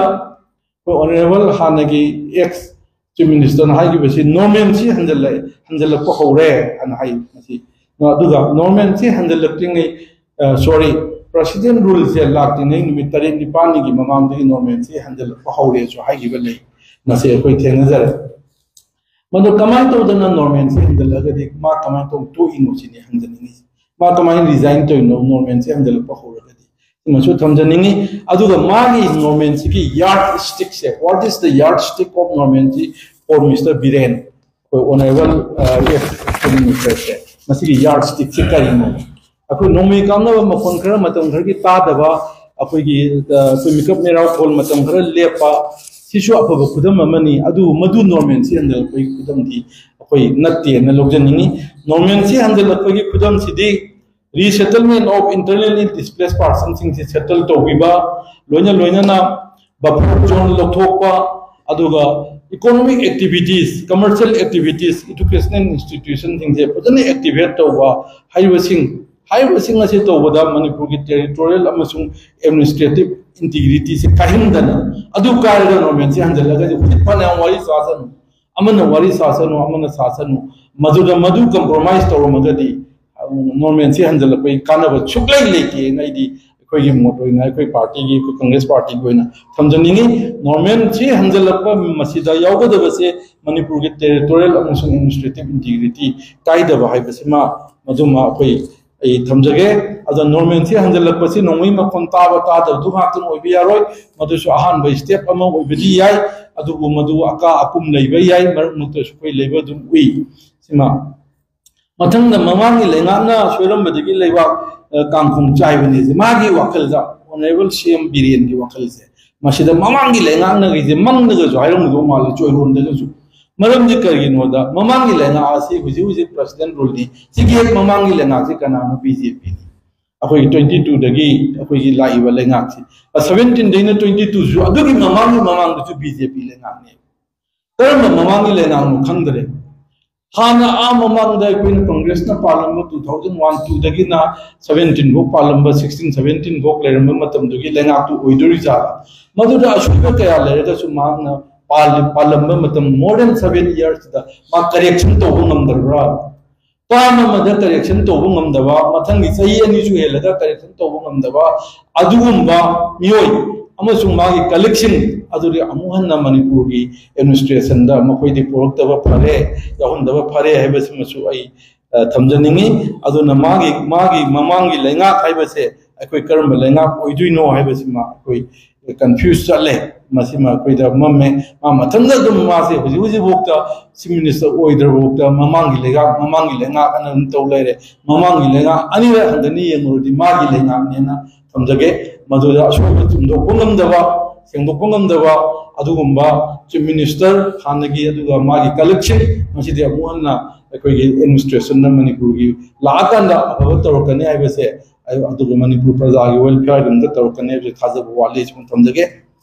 ꯑꯩꯈꯣꯏ honourable ꯍꯥꯟꯅꯒꯤ ex Chief Minister ꯅ ꯍꯥꯏꯈꯤꯕꯁꯤ normalcy ꯍꯟꯖꯜꯂꯛ-, ꯍꯟꯖꯜꯂꯛꯄ ꯍꯧꯔꯦ ꯍꯥꯏꯅ ꯍꯥꯏ ꯃꯁꯤ꯫ ꯑꯗꯨꯒ normalcy ꯍꯟꯖꯜꯂꯛꯇ꯭ꯔꯤꯉꯩ, ꯑ, sorry, President Rule ꯁꯦ ꯂꯥꯛꯇ꯭ꯔꯤꯉꯩ ꯅꯨꯃꯤꯠ ꯇꯔꯦꯠ ꯅꯤꯄꯥꯜꯅꯤꯒꯤ ꯃꯃꯥꯡꯗꯒꯤ normalcy ꯍꯟꯖꯜꯂꯛꯄ ꯍꯧꯔꯦꯁꯨ ꯍꯥꯏꯈꯤꯕ ꯂꯩ꯫ ꯃꯁꯤ ꯑꯩꯈꯣꯏ ꯊꯦꯡꯅꯖꯔꯦ꯫ ꯃꯗꯨ ꯀꯃꯥꯏꯅ ꯇꯧꯗꯅ normalcy ꯍꯟꯖꯜꯂꯛꯑꯒꯗꯤ ꯃꯥ ꯀꯃꯥꯏꯅ ꯇꯧ-, ꯇꯣꯛꯏꯅꯣ ꯁꯤꯅꯤ ꯍꯪꯖꯅꯤꯡꯉꯤꯁꯦ꯫ ꯃꯥ ꯀꯃꯥꯏꯅ resign ꯇꯧꯔꯤꯅꯣ normalcy ꯍꯟꯖꯜꯂꯛꯄ ꯍꯧꯔꯒꯗꯤ? ꯁꯤꯃꯁꯨ ꯊꯝꯖꯅꯤꯡꯉꯤ꯫ ꯑꯗꯨꯒ ꯃꯥꯒꯤ normalcy ꯒꯤ yardstick say, what is the yardstick of normalcy for Mister Biren? ꯑꯩꯈꯣꯏ honourable, ꯑ, ex Chief Minister ꯁꯦ, ꯃꯁꯤꯒꯤ yardstick ꯁꯦ ꯀꯔꯤꯅꯣ? ꯑꯩꯈꯣꯏ ꯅꯣꯡꯃꯩ ꯀꯥꯞꯅꯕ ꯃꯈꯣꯟ ꯈꯔ ꯃꯇꯝ ꯈꯔꯒꯤ ꯇꯥꯗꯕ, ꯑꯩꯈꯣꯏꯒꯤ, ꯑ, ꯑꯩꯈꯣꯏ ꯃꯤꯀꯞ ꯃꯩꯔꯥ ꯈꯣꯜ ꯃꯇꯝ ꯈꯔ ꯂꯦꯞꯄ, ꯁꯤꯁꯨ ꯑꯐꯕ ꯈꯨꯗꯝ ꯑꯃꯅꯤ꯫ ꯑꯗꯨ ꯃꯗꯨ normalcy ꯍꯟꯖꯜꯂꯛꯄꯒꯤ ꯈꯨꯗꯝꯗꯤ ꯑꯩꯈꯣꯏ ꯅꯠꯇꯦꯅ ꯂꯧꯖꯅꯤꯡꯉꯤ꯫ Normalcy ꯍꯟꯖꯤꯜꯂꯛꯄꯒꯤ ꯈꯨꯗꯝꯁꯤꯗꯤ resettlement of internally displaced personꯁꯤꯡꯁꯤ settle ꯇꯧꯕꯤꯕ, ꯂꯣꯏꯅ ꯂꯣꯏꯅꯅ buffer zone ꯂꯧꯊꯣꯛꯄ, ꯑꯗꯨꯒ economic activities, commercial activities, educational institutionꯁꯤꯡꯁꯦ ꯐꯖꯅ activate ꯇꯧꯕ ꯍꯥꯏꯕꯁꯤꯡ ꯍꯥꯏꯔꯤꯕꯁꯤꯡ ꯑꯁꯤ ꯇꯧꯕꯗ ꯃꯅꯤꯄꯨꯔꯒꯤ territorial ꯑꯃꯁꯨꯡ administrative integrityꯁꯦ ꯀꯥꯏꯍꯟꯗꯅ, ꯑꯗꯨ ꯀꯥꯏꯔꯒ normalcy ꯍꯟꯖꯤꯜꯂꯒꯗꯤ ꯍꯧꯖꯤꯛ ꯐꯅꯌꯥꯝ ꯋꯥꯔꯤ ꯁꯥꯁꯅꯨ, ꯑꯃꯅ ꯋꯥꯔꯤ ꯁꯥꯁꯅꯨ, ꯑꯃꯅ ꯁꯥꯁꯅꯨ, ꯃꯗꯨꯗ ꯃꯗꯨ compromise ꯇꯧꯔꯝꯃꯒꯗꯤ normalcy ꯍꯟꯖꯤꯜꯂꯛꯄꯒꯤ ꯀꯥꯟꯅꯕ ꯁꯨꯛꯂꯩ ꯂꯩꯇꯦꯅ ꯑꯩꯗꯤ ꯑꯩꯈꯣꯏꯒꯤ ꯃꯣꯠ ꯑꯣꯏꯅ, ꯑꯩꯈꯣꯏ partyꯒꯤ, ꯑꯩꯈꯣꯏ Congress partyꯒꯤ ꯑꯣꯏꯅ ꯊꯝꯖꯅꯤꯡꯉꯤ꯫ Normalcy ꯍꯟꯖꯤꯜꯂꯛꯄ ꯃꯁꯤꯗ ꯌꯥꯎꯒꯗꯕꯁꯦ ꯃꯅꯤꯄꯨꯔꯒꯤ territorial ꯑꯃꯁꯨꯡ administrative integrity ꯀꯥꯏꯗꯕ ꯍꯥꯏꯕꯁꯤꯃ, ꯃꯗꯨꯃ ꯑꯩꯈꯣꯏ, ꯑꯩ ꯊꯝꯖꯒꯦ꯫ ꯑꯗꯣ normalcy ꯍꯟꯖꯤꯜꯂꯛꯄꯁꯤ ꯅꯣꯡꯃꯩ ꯃꯈꯣꯟ ꯇꯥꯕ ꯇꯥꯗꯕꯗꯨ ꯉꯥꯛꯇꯪ ꯑꯣꯏꯕ ꯌꯥꯔꯣꯏ, ꯃꯗꯨꯁꯨ ꯑꯍꯥꯟꯕ step ꯑꯃ ꯑꯣꯏꯕꯗꯤ ꯌꯥꯏ, ꯑꯗꯨꯕꯨ ꯃꯗꯨ ꯑꯀꯥ ꯑꯀꯨꯝ ꯂꯩꯕ ꯌꯥꯏ, ꯃꯔꯛ ꯃꯔꯛꯇꯁꯨ ꯑꯩꯈꯣꯏ ꯂꯩꯕ ꯑꯗꯨꯝ ꯎꯏ꯫ ꯁꯤꯃ ꯃꯊꯪꯗ ꯃꯃꯥꯡꯒꯤ ꯂꯩꯉꯥꯛꯅ ꯁꯣꯏꯔꯝꯕꯗꯒꯤ ꯂꯩꯕꯥꯛ, ꯑ, ꯀꯥꯡꯈꯣꯡ ꯆꯥꯏꯕꯅꯤ꯫ ꯃꯥꯒꯤ ꯋꯥꯈꯜꯗ, Honourable CM ꯕꯤꯔꯦꯟꯒꯤ ꯋꯥꯈꯜꯁꯦ, ꯃꯁꯤꯗ ꯃꯃꯥꯡꯒꯤ ꯂꯩꯉꯥꯛꯅꯒꯤꯁꯦ ꯃꯪꯗꯒꯁꯨ ꯍꯥꯏꯔꯝꯒꯗꯧ ꯃꯥꯜꯂꯦ, ꯆꯣꯏꯔꯣꯟꯗꯒꯁꯨ꯫ ꯃꯔꯝꯗꯤ ꯀꯔꯤꯒꯤꯅꯣꯗ, ꯃꯃꯥꯡꯒꯤ ꯂꯩꯉꯥꯛ ꯑꯁꯤ ꯍꯧꯖꯤꯛ ꯍꯧꯖꯤꯛ President ruleꯅꯤ, ꯁꯤꯒꯤ ꯍꯦꯛ ꯃꯃꯥꯡꯒꯤ ꯂꯩꯉꯥꯛꯁꯤ ꯀꯅꯥꯅꯣ? BJPꯅꯤ꯫ ꯑꯩꯈꯣꯏꯒꯤ twenty twoꯗꯒꯤ ꯑꯩꯈꯣꯏꯒꯤ ꯂꯥꯛꯏꯕ ꯂꯩꯉꯥꯛꯁꯤ, seventeenꯗꯩꯅ twenty twoꯁꯨ ꯑꯗꯨꯒꯤ ꯃꯃꯥꯡꯒꯤ ꯃꯃꯥꯡꯗꯁꯨ BJP ꯂꯩꯉꯥꯛꯅꯦ꯫ ꯀꯔꯝꯕ ꯃꯃꯥꯡꯒꯤ ꯂꯩꯉꯥꯛꯅꯣ ꯈꯪꯗ꯭ꯔꯦ꯫ ꯍꯥꯟꯅ ꯑꯥ ꯃꯃꯥꯡꯗ ꯑꯩꯈꯣꯏꯅ Congressꯅ ꯄꯥꯜꯂꯝꯕ two thousand one twoꯗꯒꯤꯅ seventeen ꯐꯥꯎ ꯄꯥꯜꯂꯝꯕ, sixteen seventeen ꯐꯥꯎ ꯂꯩꯔꯝꯕ ꯃꯇꯝꯗꯨꯒꯤ ꯂꯩꯉꯥꯛꯇꯨ ꯑꯣꯏꯗꯣꯔꯤꯖꯥꯠꯂ? ꯃꯗꯨꯗ ꯑꯁꯣꯏꯕ ꯀꯌꯥ ꯂꯩꯔꯒꯁꯨ ꯃꯍꯥꯛꯅ ꯄꯥꯜꯂꯤ-, ꯄꯥꯜꯂꯝꯕ ꯃꯇꯝ more than seven yearsꯇ ꯃꯥ correction ꯇꯧꯕ ꯉꯝꯗ꯭ꯔꯕ꯭ꯔꯥ? Term ꯑꯃꯗ correction ꯇꯧꯕ ꯉꯝꯗꯕ, ꯃꯊꯪꯒꯤ ꯆꯍꯤ ꯑꯅꯤꯁꯨ ꯍꯦꯜꯂꯒ correction ꯇꯧꯕ ꯉꯝꯗꯕ ꯑꯗꯨꯒꯨꯝꯕ ꯃꯤꯑꯣꯏ ꯑꯃꯁꯨꯡ ꯃꯥꯒꯤ colleagueꯁꯤꯡ ꯑꯗꯨꯗꯤ ꯑꯃꯨꯛ ꯍꯟꯅ ꯃꯅꯤꯄꯨꯔꯒꯤ administrationꯗ ꯃꯈꯣꯏꯗꯤ ꯄꯨꯔꯛꯇꯕ ꯐꯔꯦ, ꯌꯥꯎꯍꯟꯗꯕ ꯐꯔꯦ ꯍꯥꯏꯕꯁꯤꯃꯁꯨ ꯑꯩ, ꯑ, ꯊꯝꯖꯅꯤꯡꯉꯤ꯫ ꯑꯗꯨꯅ ꯃꯥꯒꯤ, ꯃꯥꯒꯤ ꯃꯃꯥꯡꯒꯤ ꯂꯩꯉꯥꯛ ꯍꯥꯏꯕꯁꯦ ꯑꯩꯈꯣꯏ ꯀꯔꯝꯕ ꯂꯩꯉꯥꯛ ꯑꯣꯏꯗꯣꯏꯅꯣ ꯍꯥꯏꯕꯁꯤꯃ ꯑꯩꯈꯣꯏ confuse ꯆꯠꯂꯦ꯫ ꯃꯁꯤꯃ ꯑꯩꯈꯣꯏꯗ ꯃꯝꯃꯦ꯫ ꯃꯥ ꯃꯊꯟꯇ ꯑꯗꯨꯝ ꯃꯥꯁꯦ ꯍꯧꯖꯤꯛ ꯍꯧꯖꯤꯛꯐꯥꯎꯗ Chief Minister ꯑꯣꯏꯗ꯭ꯔꯕꯐꯥꯎꯗ ꯃꯃꯥꯡꯒꯤ ꯂꯩꯉꯥꯛ, ꯃꯃꯥꯡꯒꯤ ꯂꯩꯉꯥꯛ ꯑꯅ ꯑꯗꯨꯝ ꯇꯧ ꯂꯩꯔꯦ꯫ ꯃꯃꯥꯡꯒꯤ ꯂꯩꯉꯥꯛ ꯑꯅꯤꯔꯛ ꯍꯟꯗꯅ ꯌꯦꯡꯉꯨꯔꯗꯤ ꯃꯥꯒꯤ ꯂꯩꯉꯥꯛꯅꯦꯅ ꯊꯝꯖꯒꯦ꯫ ꯃꯗꯨꯗ ꯑꯁꯣꯏꯕ ꯆꯨꯝꯗꯣꯛꯄ ꯉꯝꯗꯕ, ꯁꯦꯡꯗꯣꯛꯄ ꯉꯝꯗꯕ ꯑꯗꯨꯒꯨꯝꯕ ꯆꯤꯐ ꯃꯤꯅꯤꯁꯇꯔ ꯍꯥꯟꯅꯒꯤ ꯑꯗꯨꯒ ꯃꯥꯒꯤ ꯀꯂꯤꯛꯁꯤꯡ ꯉꯁꯤꯗꯤ ꯑꯃꯨꯛ ꯍꯟꯅ ꯑꯩꯈꯣꯏꯒꯤ ꯑꯦꯗꯃꯤꯅꯤꯁꯇ꯭ꯔꯦꯁꯟꯗ ꯃꯅꯤꯄꯨꯔꯒꯤ ꯂꯥꯛꯑꯀꯥꯟꯗ ꯑꯐꯕ ꯇꯧꯔꯛꯀꯅꯤ ꯍꯥꯏꯕꯁꯦ, ꯑꯗꯨꯒ ꯃꯅꯤꯄꯨꯔ ꯄ꯭ꯔꯖꯥꯒꯤ ꯋꯦꯜꯐꯤꯌꯥꯔꯒꯤꯗꯃꯛꯇ ꯇꯧꯔꯛꯀꯅꯤ ꯍꯥꯏꯕꯁꯦ ꯊꯥꯖꯕ ꯋꯥꯠꯂꯤ꯫ ꯁꯤꯃ ꯊꯝꯖꯒꯦ꯫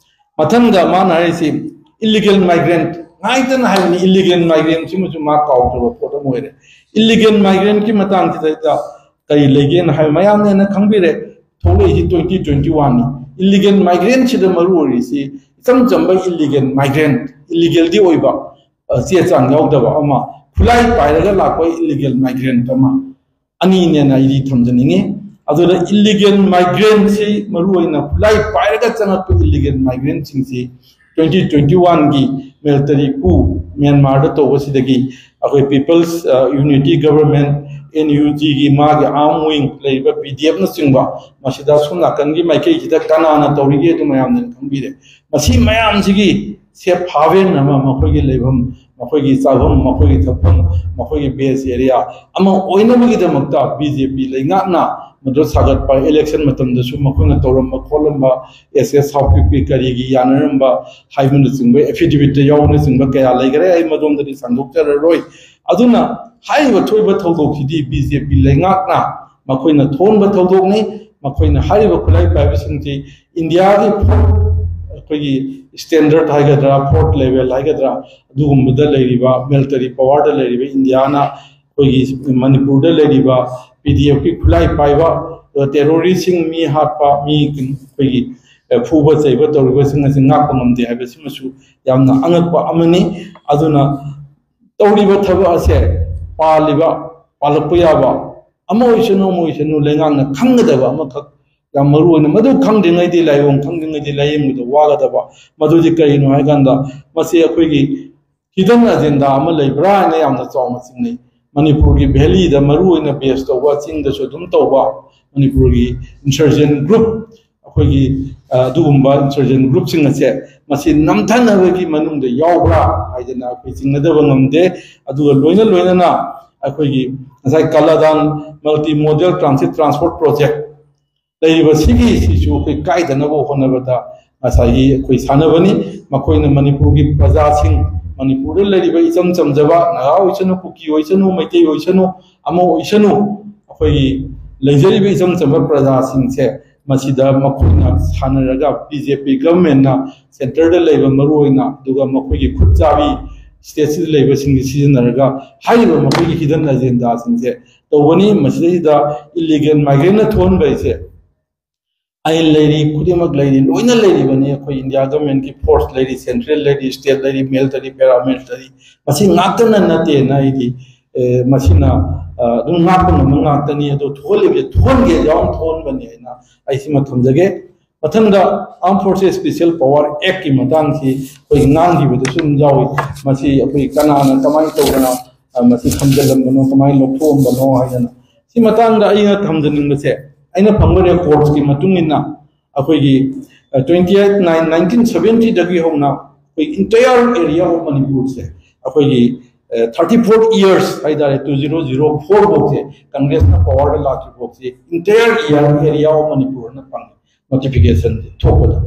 ꯃꯊꯪꯗ ꯃꯥꯅ ꯍꯥꯏꯔꯤꯁꯤ illegal migrant ꯉꯥꯏꯇꯅ ꯍꯥꯏꯕꯅꯤ꯫ Illegal migrant ꯁꯤꯃꯁꯨ ꯃꯥ ꯀꯥꯎꯗ꯭ꯔꯕ ꯄꯣꯠ ꯑꯃ ꯑꯣꯏꯔꯦ꯫ Illegal migrant ꯀꯤ ꯃꯇꯥꯡꯁꯤꯗ ꯀꯔꯤ ꯂꯩꯒꯦꯅ ꯍꯥꯏꯕ ꯃꯌꯥꯝꯅ ꯍꯦꯟꯅ ꯈꯪꯕꯤꯔꯦ꯫ ꯊꯣꯛꯂꯛꯏꯁꯤ twenty twenty one ꯅꯤ꯫ Illegal migrant ꯁꯤꯗ ꯃꯔꯨ ꯑꯣꯏꯔꯤꯁꯤ ꯏꯆꯝ ꯆꯝꯕ illegal migrant, illegal ꯗꯤ ꯑꯣꯏꯕ, ꯑ, ꯆꯦ ꯆꯥꯡ ꯌꯥꯎꯗꯕ ꯑꯃ, ꯈꯨꯠꯂꯥꯏ ꯄꯥꯏꯔꯒ ꯂꯥꯛꯄ illegal migrant ꯑꯃ, ꯑꯅꯤꯅꯦꯅ ꯑꯩꯗꯤ ꯊꯝꯖꯅꯤꯡꯉꯤ꯫ ꯑꯗꯨꯗ illegal migrant ꯁꯤ ꯃꯔꯨ ꯑꯣꯏꯅ ꯈꯨꯠꯂꯥꯏ ꯄꯥꯏꯔꯒ ꯆꯪꯉꯛꯄ illegal migrant ꯁꯤꯡꯁꯤ twenty twenty one ꯒꯤ military coup ꯃ꯭ꯌꯥꯟꯃꯥꯔꯗ ꯇꯧꯕꯁꯤꯗꯒꯤ ꯑꯩꯈꯣꯏ People's, ꯑ, Unity Government, N U G ꯒꯤ ꯃꯥꯒꯤ arm wing ꯂꯩꯔꯤꯕ P D F ꯅꯆꯤꯡꯕ, ꯃꯁꯤꯗ ꯑꯁꯣꯝ ꯅꯥꯀꯟꯒꯤ ꯃꯥꯏꯀꯩꯁꯤꯗ ꯀꯅꯥꯅ ꯇꯧꯔꯤꯒꯦ ꯑꯗꯨ ꯃꯌꯥꯝꯅ ꯈꯪꯕꯤꯔꯦ꯫ ꯃꯁꯤ ꯃꯌꯥꯝꯁꯤꯒꯤ safe haven ꯑꯃ, ꯃꯈꯣꯏꯒꯤ ꯂꯩꯐꯝ, ꯃꯈꯣꯏꯒꯤ ꯆꯥꯐꯝ, ꯃꯈꯣꯏꯒꯤ ꯊꯛꯐꯝ, ꯃꯈꯣꯏꯒꯤ base area ꯑꯃ ꯑꯣꯏꯅꯕꯒꯤꯗꯃꯛꯇ B J P ꯂꯩꯉꯥꯛꯅ ꯃꯗꯨ ꯁꯥꯒꯠꯄ, election ꯃꯇꯝꯗꯁꯨ ꯃꯈꯣꯏꯅ ꯇꯧꯔꯝꯕ ꯈꯣꯠꯂꯝꯕ, S S ꯍꯥꯎꯀꯤꯞꯀꯤ ꯀꯔꯤꯒꯤ ꯌꯥꯅꯔꯝꯕ ꯍꯥꯏꯕꯅꯆꯤꯡꯕ, affidavit ꯇ ꯌꯥꯎꯕꯅꯆꯤꯡꯕ ꯀꯌꯥ ꯂꯩꯈꯔꯦ꯫ ꯑꯩ ꯃꯗꯣꯝꯗꯗꯤ ꯁꯟꯗꯣꯛꯆꯔꯔꯣꯏ꯫ ꯑꯗꯨꯅ ꯍꯥꯏꯔꯤꯕ ꯊꯣꯛꯏꯕ ꯊꯧꯗꯣꯛꯁꯤꯗꯤ B J P ꯂꯩꯉꯥꯛꯅ ꯃꯈꯣꯏꯅ ꯊꯣꯛꯍꯟꯕ ꯊꯧꯗꯣꯛꯅꯤ꯫ ꯃꯈꯣꯏꯅ ꯍꯥꯏꯔꯤꯕ ꯈꯨꯠꯂꯥꯏ ꯄꯥꯏꯕꯁꯤꯡꯁꯤ ꯏꯟꯗꯤꯌꯥꯒꯤ ꯐꯣꯔꯠ, ꯑꯩꯈꯣꯏꯒꯤ standard ꯍꯥꯏꯒꯗ꯭ꯔꯥ, fort level ꯍꯥꯏꯒꯗ꯭ꯔꯥ, ꯑꯗꯨꯒꯨꯝꯕꯗ ꯂꯩꯔꯤꯕ military power ꯗ ꯂꯩꯔꯤꯕ ꯏꯟꯗꯤꯌꯥꯅ ꯑꯩꯈꯣꯏꯒꯤ ꯃꯅꯤꯄꯨꯔꯗ ꯂꯩꯔꯤꯕ P D F ꯀꯤ ꯈꯨꯠꯂꯥꯏ ꯄꯥꯏꯕ, ꯑꯗꯨꯒ terrorist ꯁꯤꯡ ꯃꯤ ꯍꯥꯠꯄ, ꯃꯤ ꯑꯩꯈꯣꯏꯒꯤ, ꯑ, ꯐꯨꯕ ꯆꯩꯕ ꯇꯧꯔꯤꯕꯁꯤꯡ ꯑꯁꯤ ꯉꯥꯛꯄ ꯉꯝꯗꯦ ꯍꯥꯏꯕꯁꯤꯃꯁꯨ ꯌꯥꯝꯅ ꯑꯉꯛꯄ ꯑꯃꯅꯤ꯫ ꯑꯗꯨꯅ ꯇꯧꯔꯤꯕ ꯊꯕꯛ ꯑꯁꯦ ꯄꯥꯜꯂꯤꯕ, ꯄꯥꯜꯂꯛꯄ ꯌꯥꯕ ꯑꯃ ꯑꯣꯏꯁꯅꯨ, ꯑꯃ ꯑꯣꯏꯁꯅꯨ, ꯂꯩꯉꯥꯛꯅ ꯈꯪꯒꯗꯕ ꯑꯃꯈꯛ ꯌꯥꯝ ꯃꯔꯨ ꯑꯣꯏꯅ, ꯃꯗꯨ ꯈꯪꯗ꯭ꯔꯤꯉꯩꯗꯤ ꯂꯥꯏꯑꯣꯡ ꯈꯪꯗ꯭ꯔꯤꯉꯩꯗꯤ ꯂꯥꯏꯌꯦꯡꯕꯗ ꯋꯥꯒꯗꯕ꯫ ꯃꯗꯨꯗꯤ ꯀꯔꯤꯅꯣ ꯍꯥꯏ ꯀꯥꯟꯗ, ꯃꯁꯤ ꯑꯩꯈꯣꯏꯒꯤ hidden agenda ꯑꯃ ꯂꯩꯕ꯭ꯔꯥ ꯍꯥꯏꯅ ꯌꯥꯝꯅ ꯆꯥꯎꯅ ꯆꯤꯡꯅꯩ꯫ ꯃꯅꯤꯄꯨꯔꯒꯤ valley ꯗ ꯃꯔꯨ ꯑꯣꯏꯅ base ꯇꯧꯕ, ꯆꯤꯡꯗꯁꯨ ꯑꯗꯨꯝ ꯇꯧꯕ, ꯃꯅꯤꯄꯨꯔꯒꯤ insurgent group, ꯑꯩꯈꯣꯏꯒꯤ, ꯑ, ꯑꯗꯨꯒꯨꯝꯕ insurgent group ꯁꯤꯡ ꯑꯁꯦ ꯃꯁꯤ ꯅꯝꯊꯅꯕꯒꯤ ꯃꯅꯨꯡꯗ ꯌꯥꯎꯕ꯭ꯔꯥ ꯍꯥꯏꯗꯅ ꯑꯩꯈꯣꯏ ꯆꯤꯡꯅꯗꯕ ꯉꯝꯗꯦ꯫ ꯑꯗꯨꯒ ꯂꯣꯏꯅ ꯂꯣꯏꯅꯅ ꯑꯩꯈꯣꯏꯒꯤ ꯉꯁꯥꯏ ꯀꯂꯥꯗꯥꯟ multi modal transit transport project ꯂꯩꯔꯤꯕ ꯁꯤꯒꯤ, ꯁꯤꯁꯨ ꯑꯩꯈꯣꯏ ꯀꯥꯏꯗꯅꯕ ꯍꯣꯠꯅꯕꯗ ꯉꯁꯥꯏꯒꯤ ꯑꯩꯈꯣꯏ ꯁꯥꯟꯅꯕꯅꯤ꯫ ꯃꯈꯣꯏꯅ ꯃꯅꯤꯄꯨꯔꯒꯤ ꯄ꯭ꯔꯖꯥꯁꯤꯡ, ꯃꯅꯤꯄꯨꯔꯗ ꯂꯩꯔꯤꯕ ꯏꯆꯝ ꯆꯝꯖꯕ ꯅꯥꯒꯥ ꯑꯣꯏꯁꯅꯨ, ꯀꯨꯀꯤ ꯑꯣꯏꯁꯅꯨ, ꯃꯩꯇꯩ ꯑꯣꯏꯁꯅꯨ, ꯑꯃ ꯑꯣꯏꯁꯅꯨ, ꯑꯩꯈꯣꯏꯒꯤ ꯂꯩꯖꯔꯤꯕ ꯏꯆꯝ ꯆꯝꯕ ꯄ꯭ꯔꯖꯥꯁꯤꯡꯁꯦ ꯃꯁꯤꯗ ꯃꯈꯣꯏꯅ ꯁꯥꯟꯅꯔꯒ ꯕꯤ ꯖꯦ ꯄꯤ ꯒꯚꯔꯟꯃꯦꯟꯠꯅ ꯁꯦꯟꯇꯔꯗ ꯂꯩꯕ ꯃꯔꯨ ꯑꯣꯏꯅ, ꯑꯗꯨꯒ ꯃꯈꯣꯏꯒꯤ ꯈꯨꯠ ꯆꯥꯕꯤ ꯁ꯭ꯇꯦꯠꯁꯤꯗ ꯂꯩꯕꯁꯤꯡꯁꯤ ꯁꯤꯖꯤꯟꯅꯔꯒ ꯍꯥꯏꯔꯤꯕ ꯃꯈꯣꯏꯒꯤ ꯍꯤꯗꯟ ꯑꯦꯖꯦꯟꯗꯥꯁꯤꯡꯁꯦ ꯇꯧꯕꯅꯤ꯫ ꯃꯁꯤꯗꯩꯁꯤꯗ ꯏꯂꯤꯒꯦꯜ ꯃꯥꯏꯒ꯭ꯔꯦꯟꯅ ꯊꯣꯛꯍꯟꯕ ꯍꯥꯏꯁꯦ ꯑꯥꯏꯟ ꯂꯩꯔꯤ, ꯈꯨꯗꯤꯡꯃꯛ ꯂꯩꯔꯤ, ꯂꯣꯏꯅ ꯂꯩꯔꯤꯕꯅꯤ꯫ ꯑꯩꯈꯣꯏ ꯏꯟꯗꯤꯌꯥ ꯒꯚꯔꯟꯃꯦꯟꯠꯀꯤ ꯐꯣꯔꯁ ꯂꯩꯔꯤ, ꯁꯦꯟꯇ꯭ꯔꯦꯜ ꯂꯩꯔꯤ, ꯁ꯭ꯇꯦꯠ ꯂꯩꯔꯤ, ꯃꯤꯂꯤꯇꯔꯤ, ꯄꯦꯔꯥꯃꯤꯂꯤꯇꯔꯤ, ꯃꯁꯤ ꯉꯥꯛꯇꯅ ꯅꯠꯇꯦꯅ ꯑꯩꯗꯤ, ꯑꯦ, ꯃꯁꯤꯅ, ꯑ, ꯑꯗꯨꯝ ꯉꯥꯛꯄ ꯉꯝꯕ ꯉꯥꯛꯇꯅꯤ꯫ ꯑꯗꯣ ꯊꯣꯛꯍꯜꯂꯤꯕꯁꯦ ꯊꯣꯛꯍꯟꯒꯦ ꯌꯥꯎꯅ ꯊꯣꯛꯍꯟꯕꯅꯤ ꯍꯥꯏꯅ ꯑꯩ ꯁꯤꯃ ꯊꯝꯖꯒꯦ꯫ ꯃꯊꯪꯗ Armed Forces Special Power Actꯀꯤ ꯃꯇꯥꯡꯁꯤ ꯑꯩꯈꯣꯏ ꯉꯥꯡꯈꯤꯕꯗꯁꯨ ꯑꯗꯨꯝ ꯌꯥꯎꯏ꯫ ꯃꯁꯤ ꯑꯩꯈꯣꯏ ꯀꯅꯥꯅ ꯀꯃꯥꯏꯅ ꯇꯧꯗꯅ, ꯑ, ꯃꯁꯤ ꯊꯝꯖꯤꯜꯂꯝꯕꯅꯣ, ꯀꯃꯥꯏꯅ ꯂꯧꯊꯣꯛꯑꯝꯕꯅꯣ ꯍꯥꯏꯗꯅ꯫ ꯁꯤ ꯃꯇꯥꯡꯗ ꯑꯩꯅ ꯊꯝꯖꯅꯤꯡꯕꯁꯦ, ꯑꯩꯅ ꯐꯪꯕ ꯔꯦꯀꯣꯔꯠꯁꯀꯤ ꯃꯇꯨꯡ ꯏꯟꯅ ꯑꯩꯈꯣꯏꯒꯤ, ꯑ, twenty eight nine nineteen seventyꯗꯒꯤ ꯍꯧꯅ ꯑꯩꯈꯣꯏ entire area of ꯃꯅꯤꯄꯨꯔꯁꯦ ꯑꯩꯈꯣꯏꯒꯤ, ꯑ, thirty four years ꯍꯥꯏꯇꯥꯔꯦ, two zero zero four ꯐꯥꯎꯁꯦ ꯀꯪꯒ꯭ꯔꯦꯁꯅ ꯄꯋꯥꯔꯗ ꯂꯥꯛꯇ꯭ꯔꯤ ꯐꯥꯎꯁꯦ entire area of ꯃꯅꯤꯄꯨꯔꯅ ꯐꯪꯉꯤ꯫ ꯅꯣꯇꯤꯐꯤꯀꯦꯁꯟ ꯊꯣꯛꯄꯗ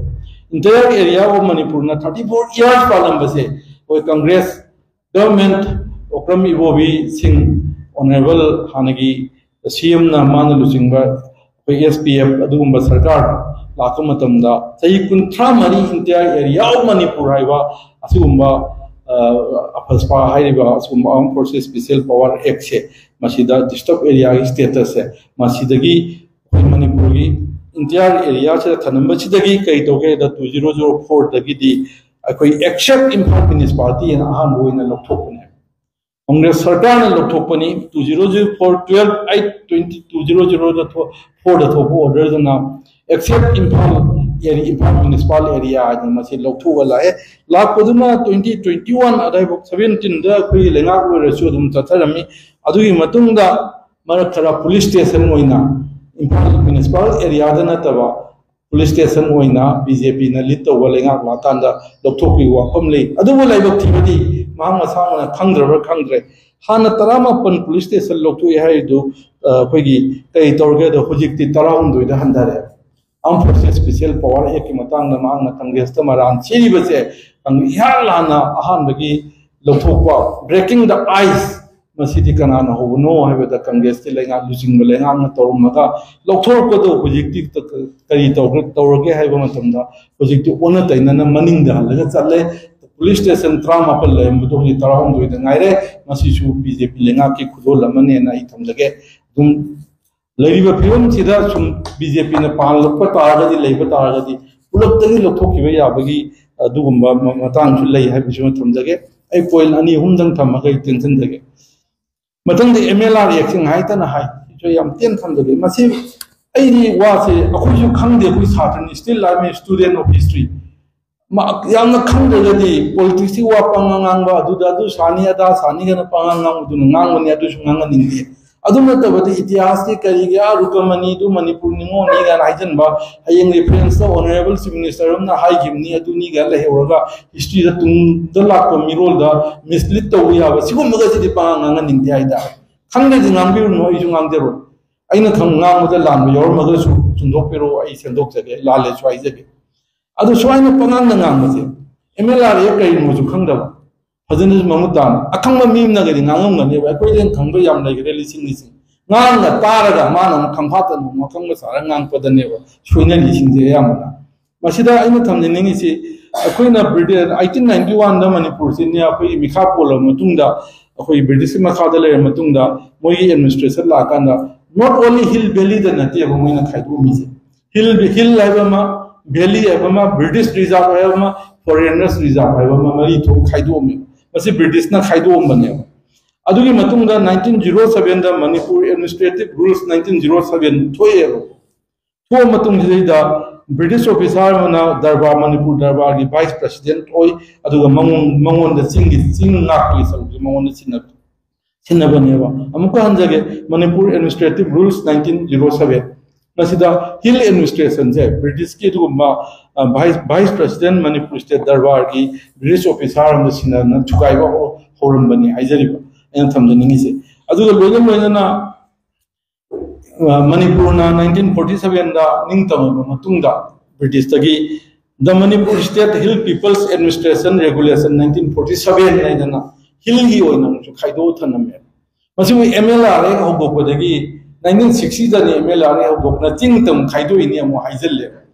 entire area of ꯃꯅꯤꯄꯨꯔꯅ thirty four years ꯄꯥꯜꯂꯝꯕꯁꯦ ꯑꯩꯈꯣꯏ ꯀꯪꯒ꯭ꯔꯦꯁ ꯒꯚꯔꯟꯃꯦꯟꯠ, ꯑꯣꯀ꯭ꯔꯝ ꯏꯕꯣꯕꯤ ꯁꯤꯡ, ꯑꯣꯅꯔꯦꯕꯜ ꯍꯥꯟꯅꯒꯤ ꯁꯤ ꯑꯦꯝꯅ ꯃꯥꯅ ꯂꯨꯆꯤꯡꯕ ꯑꯩꯈꯣꯏ S P F ꯑꯗꯨꯒꯨꯝꯕ ꯁꯔꯀꯥꯔ ꯂꯥꯛꯄ ꯃꯇꯝꯗ ꯆꯍꯤ ꯀꯨꯟꯊ꯭ꯔꯥ ꯃꯔꯤ entire area of ꯃꯅꯤꯄꯨꯔ ꯍꯥꯏꯕ ꯑꯁꯤꯒꯨꯝꯕ, ꯑ, ꯑꯐꯁꯄꯥ ꯍꯥꯏꯔꯤꯕ ꯑꯁꯤꯒꯨꯝꯕ Armed Forces Special Power Actꯁꯦ ꯃꯁꯤꯗ disturbed areaꯒꯤ statusꯁꯦ ꯃꯁꯤꯗꯒꯤ ꯑꯩꯈꯣꯏ ꯃꯅꯤꯄꯨꯔꯒꯤ entire areaꯁꯤꯗ ꯊꯅꯝꯕꯁꯤꯗꯒꯤ ꯀꯔꯤ ꯇꯧꯒꯦ ꯍꯥꯏꯗ two zero zero fourꯗꯒꯤꯗꯤ ꯑꯩꯈꯣꯏ except ꯏꯝꯐꯥꯜ municipalityꯅ ꯑꯍꯥꯟꯕ ꯑꯣꯏꯅ ꯂꯧꯊꯣꯛꯄꯅꯦ꯫ ꯀꯪꯒ꯭ꯔꯦꯁ ꯁꯔꯀꯥꯔꯅ ꯂꯧꯊꯣꯛꯄꯅꯤ꯫ Two zero zero four twelve eight twenty two zero zeroꯗ ꯊꯣꯛ fourꯗ ꯊꯣꯛꯄ orderꯗꯨꯅ except Imphal area, Imphal municipal area ꯍꯥꯏꯗꯅ ꯃꯁꯤ ꯂꯧꯊꯣꯛꯑꯒ ꯂꯥꯛꯑꯦ꯫ ꯂꯥꯛꯄꯗꯨꯅ twenty twenty one ꯑꯗꯥꯏꯐꯥꯎ seventeenꯗ ꯑꯩꯈꯣꯏꯒꯤ ꯂꯩꯉꯥꯛ ꯂꯣꯏꯔꯁꯨ ꯑꯗꯨꯝ ꯆꯠꯊꯔꯝꯃꯤ꯫ ꯑꯗꯨꯒꯤ ꯃꯇꯨꯡꯗ ꯃꯔꯛ ꯈꯔ police station ꯑꯣꯏꯅ ꯏꯝꯐꯥꯜ municipal areaꯗ ꯅꯠꯇꯕ police station ꯑꯣꯏꯅ B J Pꯅ lead ꯇꯧꯕ ꯂꯩꯉꯥꯛ ꯂꯥꯛꯀꯥꯟꯗ ꯂꯧꯊꯣꯛꯄꯒꯤ ꯋꯥꯐꯝ ꯂꯩ꯫ ꯑꯗꯨꯕꯨ ꯂꯥꯏꯕꯛ ꯊꯤꯕꯗꯤ ꯃꯍꯥꯛ ꯃꯁꯥꯃꯛꯅ ꯈꯪꯗ꯭ꯔꯕ꯭ꯔꯥ ꯈꯪꯗ꯭ꯔꯦ, ꯍꯥꯟꯅ ꯇꯔꯥꯃꯥꯄꯟ police station ꯂꯧꯊꯣꯛꯑꯦ ꯍꯥꯏꯔꯤꯗꯨ, ꯑ, ꯑꯩꯈꯣꯏꯒꯤ ꯀꯔꯤ ꯇꯧꯔꯒꯦꯗ ꯍꯧꯖꯤꯛꯇꯤ ꯇꯔꯥꯍꯨꯝꯗꯣꯏꯗ ꯍꯟꯊꯔꯦ꯫ Armed Forces Special Power Actꯀꯤ ꯃꯇꯥꯡꯗ ꯃꯍꯥꯛꯅ ꯀꯪꯒ꯭ꯔꯦꯁꯇ ꯃꯔꯥꯟ ꯁꯤꯔꯤꯕꯁꯦ ꯏꯍꯥꯟ ꯍꯥꯟꯅ ꯑꯍꯥꯟꯕꯒꯤ ꯂꯧꯊꯣꯛꯄ, breaking the ice, ꯃꯁꯤꯗꯤ ꯀꯅꯥꯅ ꯍꯧꯕꯅꯣ ꯍꯥꯏꯕꯗ ꯀꯪꯒ꯭ꯔꯦꯁꯀꯤ ꯂꯩꯉꯥꯛ, ꯂꯨꯆꯤꯡꯕ ꯂꯩꯉꯥꯛꯅ ꯇꯧꯔꯝꯃꯒ ꯂꯧꯊꯣꯔꯛꯄꯗꯣ ꯍꯧꯖꯤꯛꯇꯤ ꯀꯔꯤ ꯇꯧꯔꯒꯦ ꯍꯥꯏꯕ ꯃꯇꯝꯗ ꯍꯧꯖꯤꯛꯇꯤ ꯑꯣꯟꯅ ꯇꯩꯅꯅ ꯃꯅꯤꯡꯗ ꯍꯜꯂꯒ ꯆꯠꯂꯦ꯫ ꯄꯨꯂꯤꯁ ꯁ꯭ꯇꯦꯁꯟ ꯇꯔꯥꯃꯥꯄꯜ ꯂꯩꯔꯝꯕꯗꯣ ꯍꯧꯖꯤꯛ ꯇꯔꯥꯍꯨꯝꯗꯣꯏꯗ ꯉꯥꯏꯔꯦ꯫ ꯃꯁꯤꯁꯨ ꯕꯤ ꯖꯦ ꯄꯤ ꯂꯩꯉꯥꯛꯀꯤ ꯈꯨꯗꯣꯜ ꯑꯃꯅꯦꯅ ꯑꯩ ꯊꯝꯖꯒꯦ꯫ ꯑꯗꯨꯝ ꯂꯩꯔꯤꯕ ꯐꯤꯕꯝꯁꯤꯗ ꯁꯨꯝ ꯕꯤ ꯖꯦ ꯄꯤꯅ ꯄꯥꯜꯂꯛꯄ ꯇꯥꯔꯒꯗꯤ, ꯂꯩꯕ ꯇꯥꯔꯒꯗꯤ ꯄꯨꯂꯞꯇꯒꯤ ꯂꯧꯊꯣꯛꯈꯤꯕ ꯌꯥꯕꯒꯤ ꯑꯗꯨꯒꯨꯝꯕ ꯃ-, ꯃꯇꯥꯡꯁꯨ ꯂꯩ ꯍꯥꯏꯕꯁꯤꯃ ꯊꯝꯖꯒꯦ꯫ ꯑꯩ point ꯑꯅꯤ ꯑꯍꯨꯝꯗꯪ ꯊꯝꯃꯒ ꯑꯩ ꯇꯦꯟꯁꯤꯟꯖꯒꯦ꯫ ꯃꯊꯪꯗ M L R Actꯁꯤꯡ ꯍꯥꯏꯗꯅ ꯍꯥꯏ, ꯁꯤꯁꯨ ꯌꯥꯝ ꯇꯦꯟ ꯊꯝꯖꯒꯦ꯫ ꯃꯁꯤ ꯑꯩꯗꯤ ꯋꯥꯁꯦ ꯑꯩꯈꯣꯏꯁꯨ ꯈꯪꯗꯦ, ꯑꯩꯈꯣꯏ ꯁꯥꯇ꯭ꯔꯅꯤ, still I am a student of history꯫ ꯃ-, ꯌꯥꯝꯅ ꯈꯪꯗ꯭ꯔꯒꯗꯤ politicsꯀꯤ ꯋꯥ ꯄꯪꯉꯥꯡ ꯉꯥꯡꯕ, ꯑꯗꯨꯗ ꯑꯗꯨ ꯁꯥꯅꯤ ꯑꯗꯥ ꯁꯥꯅꯤ ꯀꯥꯏꯅ ꯄꯪꯉꯥꯡ ꯉꯥꯡꯕꯗꯨꯅ ꯉꯥꯡꯕꯅꯤ, ꯑꯗꯨꯁꯨ ꯉꯥꯡꯍꯟꯅꯤꯡꯗꯦ꯫ ꯑꯗꯨ ꯅꯠꯇꯕꯗ ꯏꯇꯤꯍꯥꯁꯀꯤ ꯀꯔꯤꯒꯤ, ꯑꯥ, ꯔꯨꯀꯃꯅꯤꯗꯨ ꯃꯅꯤꯄꯨꯔ ꯅꯤꯉꯣꯜꯅꯤ ꯀꯥꯏꯅ ꯍꯥꯏꯖꯟꯕ, ꯍꯌꯦꯡ referenceꯇ Honourable Chief Minister ꯑꯃꯅ ꯍꯥꯏꯈꯤꯕꯅꯤ ꯑꯗꯨꯅꯤ ꯀꯥꯏꯅ ꯂꯩꯍꯧꯔꯒ historyꯗ ꯇꯨꯡꯗ ꯂꯥꯛꯄ ꯃꯤꯔꯣꯜꯗ mislead ꯇꯧꯕ ꯌꯥꯕ ꯁꯤꯒꯨꯝꯕꯒꯁꯤꯗꯤ ꯄꯪꯉꯥꯡ ꯉꯥꯡꯍꯟꯅꯤꯡꯗꯦ ꯍꯥꯏꯇꯥꯔꯦ꯫ ꯈꯪꯗ꯭ꯔꯗꯤ ꯉꯥꯡꯕꯤꯔꯨꯅꯨ, ꯑꯩꯁꯨ ꯉꯥꯡꯖꯔꯣꯏ꯫ ꯑꯩꯅ ꯈꯪ-, ꯉꯥꯡꯕꯗ ꯂꯥꯟꯕ ꯌꯥꯎꯔꯝꯃꯒꯁꯨ ꯆꯨꯝꯗꯣꯛꯄꯤꯔꯛꯑꯣ, ꯑꯩ ꯁꯦꯝꯗꯣꯛꯆꯒꯦ, ꯂꯥꯜꯂꯦꯁꯨ ꯍꯥꯏꯖꯒꯦ꯫ ꯑꯗꯨ ꯁꯨꯃꯥꯏꯅ ꯄꯉꯥꯡꯗ ꯉꯥꯡꯕꯁꯦ, M L R Act ꯀꯔꯤꯅꯣꯁꯨ ꯈꯪꯗꯕ, ꯐꯖꯅꯁꯨ ꯃꯃꯨꯠ ꯇꯥꯅ, ꯑꯈꯪꯕ ꯃꯤ ꯑꯃꯅꯒꯗꯤ ꯉꯥꯡꯉꯝꯒꯅꯦꯕ, ꯑꯩꯈꯣꯏꯗꯩ ꯈꯪꯕ ꯌꯥꯝ ꯂꯩꯈ꯭ꯔꯦ, ꯂꯤꯁꯤꯡ ꯂꯤꯁꯤꯡ꯫ ꯉꯥꯡꯉ ꯇꯥꯔꯒ ꯃꯥꯅ ꯑꯃꯨꯛ ꯈꯪꯐꯥꯠꯇꯅ ꯑꯃꯨꯛ ꯑꯈꯪꯕ ꯁꯥꯔꯒ ꯉꯥꯡꯉꯛꯄꯗꯅꯦꯕ ꯁꯣꯏꯅꯔꯤꯁꯤꯡꯁꯦ ꯑꯌꯥꯝꯕꯅ꯫ ꯃꯁꯤꯗ ꯑꯩꯅ ꯊꯝꯖꯅꯤꯡꯉꯤꯁꯤ, ꯑꯩꯈꯣꯏꯅ British, eighteen ninety oneꯗ ꯃꯅꯤꯄꯨꯔꯁꯤꯅ ꯑꯩꯈꯣꯏꯒꯤ ꯃꯤꯈꯥ ꯄꯣꯜꯂꯕ ꯃꯇꯨꯡꯗ, ꯑꯩꯈꯣꯏꯒꯤ Britishꯀꯤ ꯃꯈꯥꯗ ꯂꯩꯔꯕ ꯃꯇꯨꯡꯗ, ꯃꯣꯏꯒꯤ administration ꯂꯥꯛꯑꯀꯥꯟꯗ not only hill valleyꯗ ꯅꯠꯇꯦꯕ ꯃꯣꯏꯅ ꯈꯥꯏꯗꯣꯛꯑꯝꯃꯤꯁꯦ꯫ Hill, hill ꯍꯥꯏꯕ ꯑꯃ, valley ꯍꯥꯏꯕ ꯑꯃ, British reserve ꯍꯥꯏꯕ ꯑꯃ, foreigners reserve ꯍꯥꯏꯕ ꯑꯃ, ꯃꯔꯤ ꯊꯣꯛꯅ ꯈꯥꯏꯗꯣꯛꯑꯝꯃꯦꯕ꯫ ꯃꯁꯤ Britishꯅ ꯈꯥꯏꯗꯣꯛꯑꯝꯕꯅꯦꯕ꯫ ꯑꯗꯨꯒꯤ ꯃꯇꯨꯡꯗ nineteen zero sevenꯗ Manipur Administrative Rules nineteen zero seven ꯊꯣꯛꯑꯦꯕ꯫ ꯊꯣꯛꯑ ꯃꯇꯨꯡꯁꯤꯗꯩꯗ British officer ꯑꯃꯅ ꯗꯔꯕꯥꯔ, ꯃꯅꯤꯄꯨꯔ ꯗꯔꯕꯥꯔꯒꯤ vice president ꯑꯣꯏ, ꯑꯗꯨꯒ ꯃꯉꯣꯟ-, ꯃꯉꯣꯟꯗ ꯆꯤꯡꯒꯤ, ꯆꯤꯡ ꯉꯥꯛꯄꯒꯤ ꯁꯔꯨꯛꯁꯦ ꯃꯉꯣꯟꯗ ꯁꯤꯟꯅ-, ꯁꯤꯟꯅꯕꯅꯦꯕ꯫ ꯑꯃꯨꯛꯀ ꯍꯟꯖꯒꯦ, Manipur Administrative Rules nineteen zero seven꯫ ꯃꯁꯤꯗ hill administrationꯁꯦ Britishꯀꯤ ꯑꯗꯨꯒꯨꯝꯕ, ꯑ, vice, vice president, Manipur state ꯗꯔꯕꯥꯔꯒꯤ British officer ꯑꯃꯗ ꯁꯤꯟꯅꯅ ꯊꯨꯒꯥꯏꯕ ꯍꯧ-, ꯍꯧꯔꯝꯕꯅꯤ ꯍꯥꯏꯖꯔꯤꯕ ꯑꯩꯅ ꯊꯝꯖꯅꯤꯡꯉꯤꯁꯦ꯫ ꯑꯗꯨꯒ ꯂꯣꯏꯅ ꯂꯣꯏꯅꯅ ꯃꯅꯤꯄꯨꯔꯅ ꯅꯥꯏꯟꯇꯤꯟ ꯐꯣꯔꯇꯤ ꯁꯚꯦꯟꯗ ꯅꯤꯡꯇꯝꯃꯕ ꯃꯇꯨꯡꯗ ꯕ꯭ꯔꯤꯇꯤꯁꯇꯒꯤ The Manipur State Hill People's Administration Regulation nineteen forty seven ꯍꯥꯏꯗꯅ ꯍꯤꯜꯒꯤ ꯑꯣꯏꯅ ꯑꯃꯨꯛꯁꯨ ꯈꯥꯏꯗꯣꯛꯑ ꯊꯝꯂꯝꯃꯦ꯫ ꯃꯁꯤꯕꯨ ꯑꯦꯝ ꯑꯦꯜ ꯑꯥꯔ ꯑꯦꯛ ꯍꯧꯗꯣꯛꯄꯗꯒꯤ ꯅꯥꯏꯟꯇꯤꯟ ꯁꯤꯛꯁꯇꯤꯗꯅꯤ ꯑꯦꯝ ꯑꯦꯜ ꯑꯥꯔ ꯑꯦꯛ ꯍꯧꯗꯣꯛꯄꯅ ꯆꯤꯡ ꯇꯝ ꯈꯥꯏꯗꯣꯛꯏꯅꯤ ꯑꯃꯨꯛ ꯍꯥꯏꯖꯤꯜꯂꯦ꯫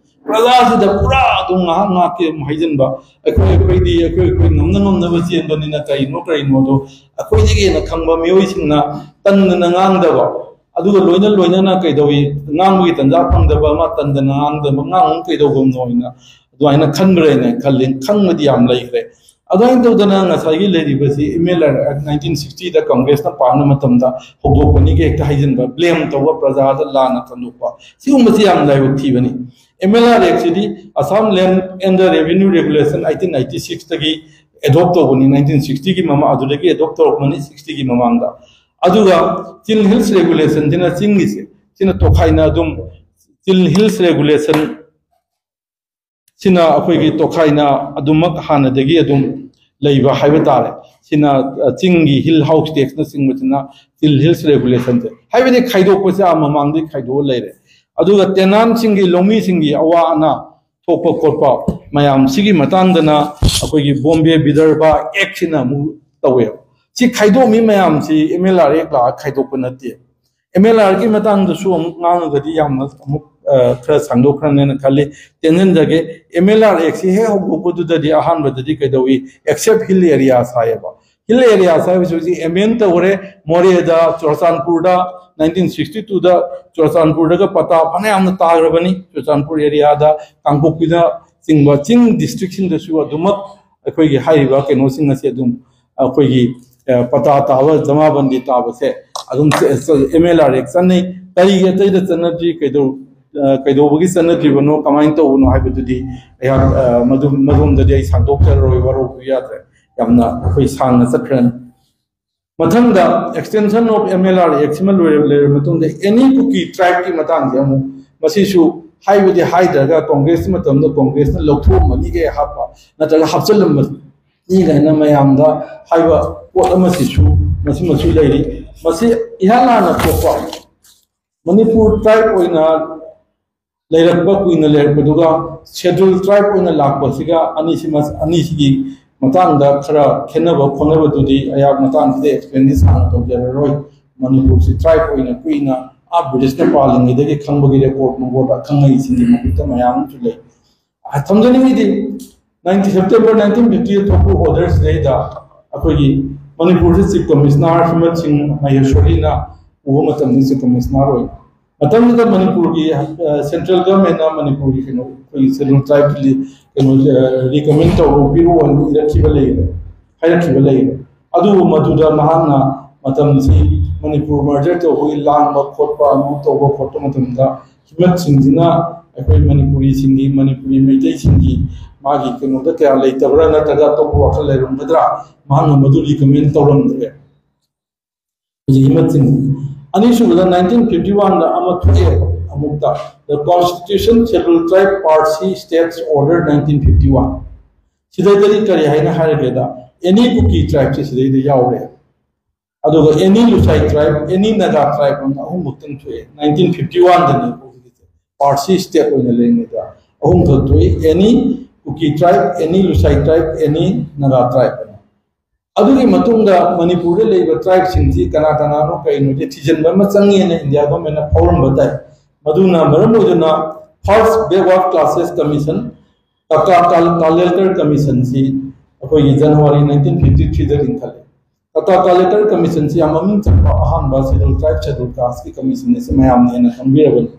ꯄ꯭ꯔꯖꯥꯁꯤꯗ ꯄꯨꯔꯥ ꯑꯗꯨꯝ ꯉꯥꯏꯍꯥꯛ ꯉꯥꯏꯍꯥꯛꯀꯤ ꯑꯃꯨꯛ ꯍꯥꯏꯖꯤꯟꯕ, ꯑꯩꯈꯣꯏ ꯑꯩꯈꯣꯏꯗꯤ ꯑꯩꯈꯣꯏ ꯑꯩꯈꯣꯏ ꯉꯝꯅ ꯉꯝꯅꯕ ꯆꯦꯟꯕꯅꯤꯅ ꯀꯔꯤꯅꯣ ꯀꯔꯤꯅꯣꯗꯣ ꯑꯩꯈꯣꯏꯗꯒꯤ ꯍꯦꯟꯅ ꯈꯪꯕ ꯃꯤꯑꯣꯏꯁꯤꯡꯅ ꯇꯟꯗꯅ ꯉꯥꯡꯗꯕ, ꯑꯗꯨꯒ ꯂꯣꯏꯅ ꯂꯣꯏꯅꯅ ꯀꯩꯗꯧꯏ, ꯉꯥꯡꯕꯒꯤ ꯇꯟꯖꯥ ꯐꯪꯗꯕ ꯑꯃ, ꯇꯟꯗꯅ ꯉꯥꯡꯗꯕ, ꯉꯥꯡꯕ ꯀꯩꯗꯧꯕꯅꯣ ꯍꯥꯏꯅ ꯑꯗꯨꯃꯥꯏꯅ ꯈꯟꯕ꯭ꯔꯥ ꯍꯥꯏꯅ ꯈꯜꯂꯤ꯫ ꯈꯪꯕꯗꯤ ꯌꯥꯝ ꯂꯩꯈ꯭ꯔꯦ꯫ ꯑꯗꯨꯃꯥꯏꯅ ꯇꯧꯗꯅ ꯉꯁꯥꯏꯒꯤ ꯂꯩꯔꯤꯕꯁꯤ ꯑꯦꯝ ꯑꯦꯜ ꯑꯥꯔ ꯑꯦꯛ ꯅꯥꯏꯟꯇꯤꯟ ꯁꯤꯛꯁꯇꯤꯗ ꯀꯪꯒ꯭ꯔꯦꯁꯅ ꯄꯥꯟꯕ ꯃꯇꯝꯗ ꯍꯧꯗꯣꯛꯄꯅꯤꯒ ꯍꯦꯛꯇ ꯍꯩꯖꯤꯟꯕ, ꯕ꯭ꯂꯦꯝ ꯇꯧꯕ, ꯄ꯭ꯔꯖꯥꯗ ꯂꯥꯟꯅ ꯊꯝꯗꯣꯛꯄ, ꯁꯤꯒꯨꯝꯕꯁꯤ ꯌꯥꯝ ꯂꯥꯏꯕꯛ ꯊꯤꯕꯅꯤ꯫ ꯑꯦꯝ ꯑꯦꯜ ꯑꯥꯔ ꯑꯦꯛꯁꯤꯗꯤ Assam Land and the Revenue Regulation eighteen ninety ꯁꯤꯛꯁꯇꯒꯤ ꯑꯦꯗꯣꯞ ꯇꯧꯕꯅꯤ, ꯅꯥꯏꯟꯇꯤꯟ ꯁꯤꯛꯁꯇꯤꯒꯤ ꯃꯃꯥꯡ ꯑꯗꯨꯗꯒꯤ ꯑꯦꯗꯣꯞ ꯇꯧꯔꯛꯄꯅꯤ, ꯁꯤꯛꯁꯇꯤꯒꯤ ꯃꯃꯥꯡꯗ꯫ ꯑꯗꯨꯒ ꯆꯤꯜ ꯍꯤꯜꯁ ꯔꯦꯒꯨꯂꯦꯁꯟꯁꯤꯅ ꯆꯤꯡꯒꯤꯁꯦ, ꯁꯤꯅ ꯇꯣꯈꯥꯏꯅ ꯑꯗꯨꯝ ꯆꯤꯜ ꯍꯤꯜꯁ ꯔꯦꯒꯨꯂꯦꯁꯟ ꯁꯤꯅ ꯑꯩꯈꯣꯏꯒꯤ ꯇꯣꯈꯥꯏꯅ ꯑꯗꯨꯃꯛ ꯍꯥꯟꯅꯗꯒꯤ ꯑꯗꯨꯝ ꯂꯩꯕ ꯍꯥꯏꯕ ꯇꯥꯔꯦ꯫ ꯁꯤꯅ ꯆꯤꯡꯒꯤ ꯍꯤꯜ ꯍꯥꯎꯁ ꯇꯦꯛꯁꯅꯆꯤꯡꯕꯁꯤꯅ ꯆꯤꯜ ꯍꯤꯜꯁ ꯔꯦꯒꯨꯂꯦꯁꯟꯁꯦ ꯍꯥꯏꯕꯗꯤ ꯈꯥꯏꯗꯣꯛꯄꯁꯦ ꯑꯥ ꯃꯃꯥꯡꯗꯒꯤ ꯈꯥꯏꯗꯣꯛꯑ ꯂꯩꯔꯦ꯫ ꯑꯗꯨꯒ ꯇꯦꯅꯥꯟꯁꯤꯡꯒꯤ, ꯂꯧꯃꯤꯁꯤꯡꯒꯤ ꯑꯋꯥ ꯑꯅꯥ ꯊꯣꯛꯄ ꯈꯣꯠꯄ ꯃꯌꯥꯝꯁꯤꯒꯤ ꯃꯇꯥꯡꯗꯅ ꯑꯩꯈꯣꯏꯒꯤ ꯕꯣꯝꯕꯦ ꯕꯤꯗꯔꯕꯥ ꯑꯦꯛꯁꯤꯅ ꯑꯃꯨꯛ ꯇꯧꯋꯦꯕ꯫ ꯁꯤ ꯈꯥꯏꯗꯣꯛꯑꯝꯃꯤ ꯃꯌꯥꯝꯁꯤ ꯑꯦꯝ ꯑꯦꯜ ꯑꯥꯔ ꯑꯦꯛ ꯂꯥꯛꯑꯒ ꯈꯥꯏꯗꯣꯛꯄ ꯅꯠꯇꯦ꯫ ꯑꯦꯝ ꯑꯦꯜ ꯑꯥꯔꯒꯤ ꯃꯇꯥꯡꯗꯁꯨ ꯑꯃꯨꯛ ꯉꯥꯡꯉꯒꯗꯤ ꯌꯥꯝꯅ ꯑꯃꯨꯛ ꯈꯔ ꯁꯥꯡꯗꯣꯛꯈ꯭ꯔꯅꯦꯅ ꯈꯜꯂꯤ꯫ ꯇꯦꯟꯁꯤꯟꯖꯒꯦ꯫ ꯑꯦꯝ ꯑꯦꯜ ꯑꯥꯔ ꯑꯦꯛꯁꯤ ꯍꯦꯛ ꯍꯧꯗꯣꯛꯄꯗꯨꯗꯗꯤ ꯑꯍꯥꯟꯕꯗꯗꯤ ꯀꯩꯗꯧꯏ, ꯑꯦꯛꯁꯦꯞ ꯍꯤꯜ ꯑꯦꯔꯤꯌꯥꯁ ꯍꯥꯏꯌꯦꯕ꯫ ꯍꯤꯜ ꯑꯦꯔꯤꯌꯥꯁ ꯍꯥꯏꯕꯁꯤ ꯍꯧꯖꯤꯛ ꯑꯦꯃꯦꯟ ꯇꯧꯈ꯭ꯔꯦ꯫ ꯃꯣꯔꯦꯗ, ꯆꯨꯔꯆꯥꯟꯄꯨꯔꯗ, ꯅꯥꯏꯟꯇꯤꯟ ꯁꯤꯛꯁꯇꯤ ꯇꯨꯗ ꯆꯨꯔꯆꯥꯟꯄꯨꯔꯗꯒ ꯄꯇꯥ ꯐꯅꯌꯥꯝꯅ ꯇꯥꯈ꯭ꯔꯕꯅꯤ꯫ ꯆꯨꯔꯆꯥꯟꯄꯨꯔ ꯑꯦꯔꯤꯌꯥꯗ, ꯀꯥꯡꯄꯣꯛꯄꯤꯗ ꯆꯤꯡꯕ ꯆꯤꯡ ꯗꯤꯁꯇ꯭ꯔꯤꯛꯁꯤꯡꯗꯁꯨ ꯑꯗꯨꯃꯛ ꯑꯩꯈꯣꯏꯒꯤ ꯍꯥꯏꯔꯤꯕ ꯀꯩꯅꯣꯁꯤꯡ ꯑꯁꯤ ꯑꯗꯨꯝ ꯑꯩꯈꯣꯏꯒꯤ ꯄꯇꯥ ꯇꯥꯕ, ꯖꯃꯥꯕꯟꯗꯤ ꯇꯥꯕꯁꯦ ꯑꯗꯨꯝ ꯑꯦꯝ ꯑꯦꯜ ꯑꯥꯔ ꯑꯦꯛ ꯆꯠꯅꯩ꯫ ꯀꯔꯤꯒꯤ ꯑꯇꯩꯗ ꯆꯠꯅꯗ꯭ꯔꯤ, ꯀꯩꯗꯧ ꯀꯩꯗꯧꯕꯒꯤ ꯆꯠꯅꯗ꯭ꯔꯤꯕꯅꯣ, ꯀꯃꯥꯏꯅ ꯇꯧꯕꯅꯣ ꯍꯥꯏꯕꯗꯨꯗꯤ ꯑꯩꯍꯥꯛ ꯃꯗꯨ ꯃꯗꯣꯝꯗꯗꯤ ꯑꯩ ꯁꯥꯡꯗꯣꯛꯆꯔꯔꯣꯏ, ꯋꯥꯔꯧꯕꯤꯕ ꯌꯥꯗ꯭ꯔꯦ꯫ ꯌꯥꯝꯅ ꯑꯩꯈꯣꯏ ꯁꯥꯡꯅ ꯆꯠꯈ꯭ꯔꯅꯤ꯫ ꯃꯊꯪꯗ extension of M L R Act ꯁꯤꯃ ꯂꯣꯏꯔ ꯂꯩꯔꯕ ꯃꯇꯨꯡꯗ ꯑꯦꯅꯤ ꯀꯨꯀꯤ ꯇ꯭ꯔꯥꯏꯕꯀꯤ ꯃꯇꯥꯡꯁꯦ ꯑꯃꯨꯛ ꯃꯁꯤꯁꯨ ꯍꯥꯏꯕꯗꯤ ꯍꯥꯏꯗ꯭ꯔꯒ ꯀꯣꯡꯒ꯭ꯔꯦꯁꯀꯤ ꯃꯇꯝꯗ ꯀꯣꯡꯒ꯭ꯔꯦꯁꯅ ꯂꯧꯊꯣꯛꯑꯝꯃꯅꯤꯒ ꯍꯥꯞꯄ ꯅꯠꯇ꯭ꯔꯒ ꯍꯥꯞꯆꯤꯜꯂꯝꯃꯅꯤ ꯀꯥꯏꯅ ꯃꯌꯥꯝꯗ ꯍꯥꯏꯕ ꯄꯣꯠ ꯑꯃꯁꯤꯁꯨ ꯃꯁꯤꯃꯁꯨ ꯂꯩꯔꯤ꯫ ꯃꯁꯤ ꯏꯍꯥꯟ ꯍꯥꯟꯅ ꯊꯣꯛꯄ ꯃꯅꯤꯄꯨꯔ ꯇ꯭ꯔꯥꯏꯕ ꯑꯣꯏꯅ ꯂꯩꯔꯛꯄ, ꯀꯨꯏꯅ ꯂꯩꯔꯛꯄꯗꯨꯒ ꯁꯦꯗ꯭ꯌꯨꯜ ꯇ꯭ꯔꯥꯏꯕ ꯑꯣꯏꯅ ꯂꯥꯛꯄꯁꯤꯒ ꯑꯅꯤꯁꯤꯃ, ꯑꯅꯤꯁꯤꯒꯤ ꯃꯇꯥꯡꯗ ꯈꯔ ꯈꯦꯠꯅꯕ ꯈꯣꯠꯅꯕꯗꯨꯗꯤ ꯑꯩꯍꯥꯛ ꯃꯇꯥꯡꯁꯤꯗ ꯑꯦꯛꯁꯄ꯭ꯂꯦꯟꯗꯤ ꯁꯥꯡꯅ ꯇꯧꯖꯔꯔꯣꯏ꯫ ꯃꯅꯤꯄꯨꯔꯁꯤ ꯇ꯭ꯔꯥꯏꯕ ꯑꯣꯏꯅ ꯀꯨꯏꯅ ꯑꯥ ꯕ꯭ꯔꯤꯇꯤꯁꯅ ꯄꯥꯜꯂꯤꯉꯩꯗꯒꯤ ꯈꯪꯕꯒꯤ ꯔꯦꯀꯣꯔꯗ ꯅꯨꯡꯀꯣꯔꯗ ꯑꯈꯪ ꯑꯍꯩꯁꯤꯡꯒꯤ ꯃꯈꯨꯠꯇ ꯃꯌꯥꯝ ꯑꯃꯁꯨ ꯂꯩ꯫ ꯊꯝꯖꯅꯤꯡꯉꯤꯗꯤ, ꯅꯥꯏꯟꯇꯤ ꯁꯦꯞꯇꯦꯝꯕꯔ ꯅꯥꯏꯟꯇꯤꯟ ꯐꯤꯐꯇꯤꯗ ꯊꯣꯛꯄ ꯑꯣꯔꯗꯔꯁꯤꯗꯩꯗ ꯑꯩꯈꯣꯏꯒꯤ ꯃꯅꯤꯄꯨꯔꯁꯤ ꯆꯤꯐ ꯀꯃꯤꯁꯅꯔ ꯍꯤꯃꯠ ꯁꯤꯡ ꯃꯍꯦꯁ꯭ꯋꯔꯤꯅ ꯄꯨꯕ ꯃꯇꯝꯗ ꯆꯤꯐ ꯀꯃꯤꯁꯅꯔ ꯑꯣꯏ꯫ ꯃꯇꯝꯗꯨꯗ ꯃꯅꯤꯄꯨꯔꯒꯤ, ꯑ, ꯁꯦꯟꯇ꯭ꯔꯦꯜ ꯒꯚꯔꯟꯃꯦꯟꯅ ꯃꯅꯤꯄꯨꯔꯒꯤ ꯀꯩꯅꯣ, ꯑꯩꯈꯣꯏꯒꯤ ꯁꯦꯗ꯭ꯌꯨꯜ ꯇ꯭ꯔꯥꯏꯕꯀꯤ ꯀꯩꯅꯣ, ꯑ, ꯔꯤꯀꯃꯦꯟ ꯇꯧꯔꯣ, ꯄꯤꯔꯛꯑꯣ ꯍꯥꯏꯅ ꯏꯔꯛꯈꯤꯕ ꯂꯩꯔꯦ, ꯍꯥꯏꯔꯛꯈꯤꯕ ꯂꯩꯔꯦ꯫ ꯑꯗꯨꯕꯨ ꯃꯗꯨꯗ ꯃꯍꯥꯛꯅ ꯃꯇꯝꯁꯤ ꯃꯅꯤꯄꯨꯔ ꯃꯔꯖꯔ ꯇꯧꯕꯒꯤ ꯂꯥꯡꯕ ꯈꯣꯠꯄ ꯑꯃ ꯇꯧꯕ ꯈꯣꯠꯄ ꯃꯇꯝꯗ ꯍꯤꯃꯠꯁꯤꯡꯁꯤꯅ ꯑꯩꯈꯣꯏ ꯃꯅꯤꯄꯨꯔꯤꯁꯤꯡꯒꯤ, ꯃꯅꯤꯄꯨꯔꯤ ꯃꯩꯇꯩꯁꯤꯡꯒꯤ ꯃꯥꯒꯤ ꯀꯩꯅꯣꯗ ꯀꯌꯥ ꯂꯩꯇꯕ꯭ꯔꯥ ꯅꯠꯇ꯭ꯔꯒ ꯑꯇꯣꯞꯄ ꯋꯥꯈꯜ ꯂꯩꯔꯝꯒꯗ꯭ꯔꯥ, ꯃꯍꯥꯛꯅ ꯃꯗꯨ ꯔꯤꯀꯃꯦꯟ ꯇꯧꯔꯝꯗ꯭ꯔꯦ꯫ ꯍꯧꯖꯤꯛ ꯍꯤꯃꯠꯁꯤꯡ꯫ ꯑꯅꯤꯁꯨꯕꯗ, ꯅꯥꯏꯟꯇꯤꯟ ꯐꯤꯐꯇꯤ ꯋꯥꯟꯗ ꯑꯃ ꯊꯣꯛꯑꯦ, ꯑꯃꯨꯛꯇ, The Constitution Scheduled Tribe Parsi States Order nineteen fifty one꯫ ꯁꯤꯗꯩꯗꯗꯤ ꯀꯔꯤ ꯍꯥꯏꯅ ꯍꯥꯏꯔꯒꯦꯗ, ꯑꯦꯅꯤ ꯀꯨꯀꯤ ꯇ꯭ꯔꯥꯏꯕꯁꯦ ꯁꯤꯗꯩꯗ ꯌꯥꯎꯔꯦ꯫ ꯑꯗꯨꯒ ꯑꯦꯅꯤ ꯂꯨꯁꯥꯏ ꯇ꯭ꯔꯥꯏꯕ, ꯑꯦꯅꯤ ꯅꯥꯒꯥ ꯇ꯭ꯔꯥꯏꯕ ꯑꯃ ꯑꯍꯨꯝꯃꯨꯛꯇꯪ ꯊꯣꯛꯑꯦ꯫ ꯅꯥꯏꯟꯇꯤꯟ ꯐꯤꯐꯇꯤ ꯋꯥꯟꯗꯅꯤ ꯄꯥꯔꯁꯤ ꯁ꯭ꯇꯦꯠ ꯑꯣꯏꯅ ꯂꯩꯔꯤꯉꯩꯗ ꯑꯍꯨꯝꯈꯛ ꯊꯣꯛꯏ: ꯑꯦꯅꯤ ꯀꯨꯀꯤ ꯇ꯭ꯔꯥꯏꯕ, ꯑꯦꯅꯤ ꯂꯨꯁꯥꯏ ꯇ꯭ꯔꯥꯏꯕ, ꯑꯦꯅꯤ ꯅꯥꯒꯥ ꯇ꯭ꯔꯥꯏꯕ ꯑꯅ꯫ ꯑꯗꯨꯒꯤ ꯃꯇꯨꯡꯗ ꯃꯅꯤꯄꯨꯔꯗ ꯂꯩꯕ ꯇ꯭ꯔꯥꯏꯕꯁꯤꯡꯁꯤ ꯀꯅꯥ ꯀꯅꯥꯅꯣ ꯀꯩꯅꯣꯁꯦ ꯊꯤꯖꯤꯟꯕ ꯑꯃ ꯆꯪꯉꯦꯅ ꯏꯟꯗꯤꯌꯥ ꯒꯣꯔꯃꯦꯟꯅ ꯐꯥꯎꯔꯝꯕ ꯇꯥꯏ꯫ ꯃꯗꯨꯅ ꯃꯔꯝ ꯑꯣꯏꯗꯨꯅ First Backward Classes Commission, Tata ꯀꯥꯂꯦꯜꯀꯔ ꯀꯃꯤꯁꯟꯁꯤ ꯑꯩꯈꯣꯏꯒꯤ ꯖꯅꯋꯥꯔꯤ ꯅꯥꯏꯟꯇꯤꯟ ꯐꯤꯐꯇꯤ ꯊ꯭ꯔꯤꯗ ꯂꯤꯡꯈꯠꯂꯦ꯫ ꯇꯥꯇꯥ ꯀꯥꯂꯦꯜꯀꯔ ꯀꯃꯤꯁꯟꯁꯤ ꯌꯥꯝ ꯃꯃꯤꯡ ꯆꯠꯄ ꯑꯍꯥꯟꯕ ꯁꯦꯗ꯭ꯌꯨꯜ ꯇ꯭ꯔꯥꯏꯕ, ꯁꯦꯗ꯭ꯌꯨꯜ ꯀꯥꯁꯀꯤ ꯀꯃꯤꯁꯟꯅꯤ, ꯁꯤ ꯃꯌꯥꯝꯅ ꯍꯦꯟꯅ ꯈꯪꯕꯤꯔꯕꯅꯤ꯫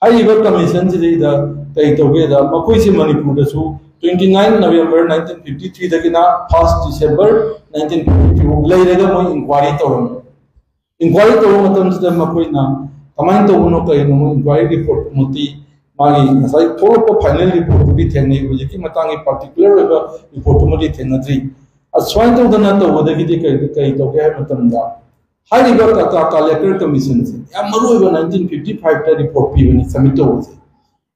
ꯍꯥꯏꯔꯤꯕ ꯀꯃꯤꯁꯟꯁꯤꯗꯩꯗ ꯀꯔꯤ ꯇꯧꯒꯦꯗ, ꯃꯈꯣꯏꯁꯤ ꯃꯅꯤꯄꯨꯔꯗꯁꯨ twenty nine November nineteen fifty three ꯗꯒꯤꯅ first December nineteen fifty three ꯐꯥꯎ ꯂꯩꯔꯒ ꯃꯣꯏ ꯏꯟꯀ꯭ꯋꯥꯏꯔꯤ ꯇꯧꯔꯝꯃꯤ꯫ ꯏꯟꯀ꯭ꯋꯥꯏꯔꯤ ꯇꯧꯕ ꯃꯇꯝꯁꯤꯗ ꯃꯈꯣꯏꯅ ꯀꯃꯥꯏꯅ ꯇꯧꯕꯅꯣ, ꯀꯔꯤꯅꯣ, ꯃꯣꯏ ꯏꯟꯀ꯭ꯋꯥꯏꯔꯤ ꯔꯤꯄꯣꯔꯠꯇꯨꯃꯛꯇꯤ, ꯃꯥꯒꯤ ꯉꯁꯥꯏ ꯊꯣꯛꯂꯛꯄ ꯐꯥꯏꯅꯦꯜ ꯔꯤꯄꯣꯔꯠꯇꯨꯗꯤ ꯊꯦꯡꯅꯩ, ꯍꯧꯖꯤꯛꯀꯤ ꯃꯇꯥꯡꯒꯤ ꯄꯥꯔꯇꯤꯀꯨꯂꯔ ꯑꯣꯏꯕ ꯔꯤꯄꯣꯔꯠꯇꯨꯃꯗꯤ ꯊꯦꯡꯅꯗ꯭ꯔꯤ꯫ ꯑꯁꯨꯃꯥꯏꯅ ꯇꯧꯗꯅ ꯇꯧꯕꯗꯒꯤꯗꯤ ꯀꯔꯤ, ꯀꯔꯤ ꯇꯧꯒꯦ ꯍꯥꯏꯕ ꯃꯇꯝꯗ, ꯍꯥꯏꯔꯤꯕ ꯇꯥꯇꯥ ꯀꯥꯂꯦꯜꯀꯔ ꯀꯃꯤꯁꯟꯁꯦ ꯌꯥꯝ ꯃꯔꯨ ꯑꯣꯏꯕ ꯅꯥꯏꯟꯇꯤꯟ ꯐꯤꯐꯇꯤ ꯐꯥꯏꯚꯇ ꯔꯤꯄꯣꯔꯠ ꯄꯤꯕꯅꯤ, ꯁꯕꯃꯤꯠ ꯇꯧꯕꯁꯦ꯫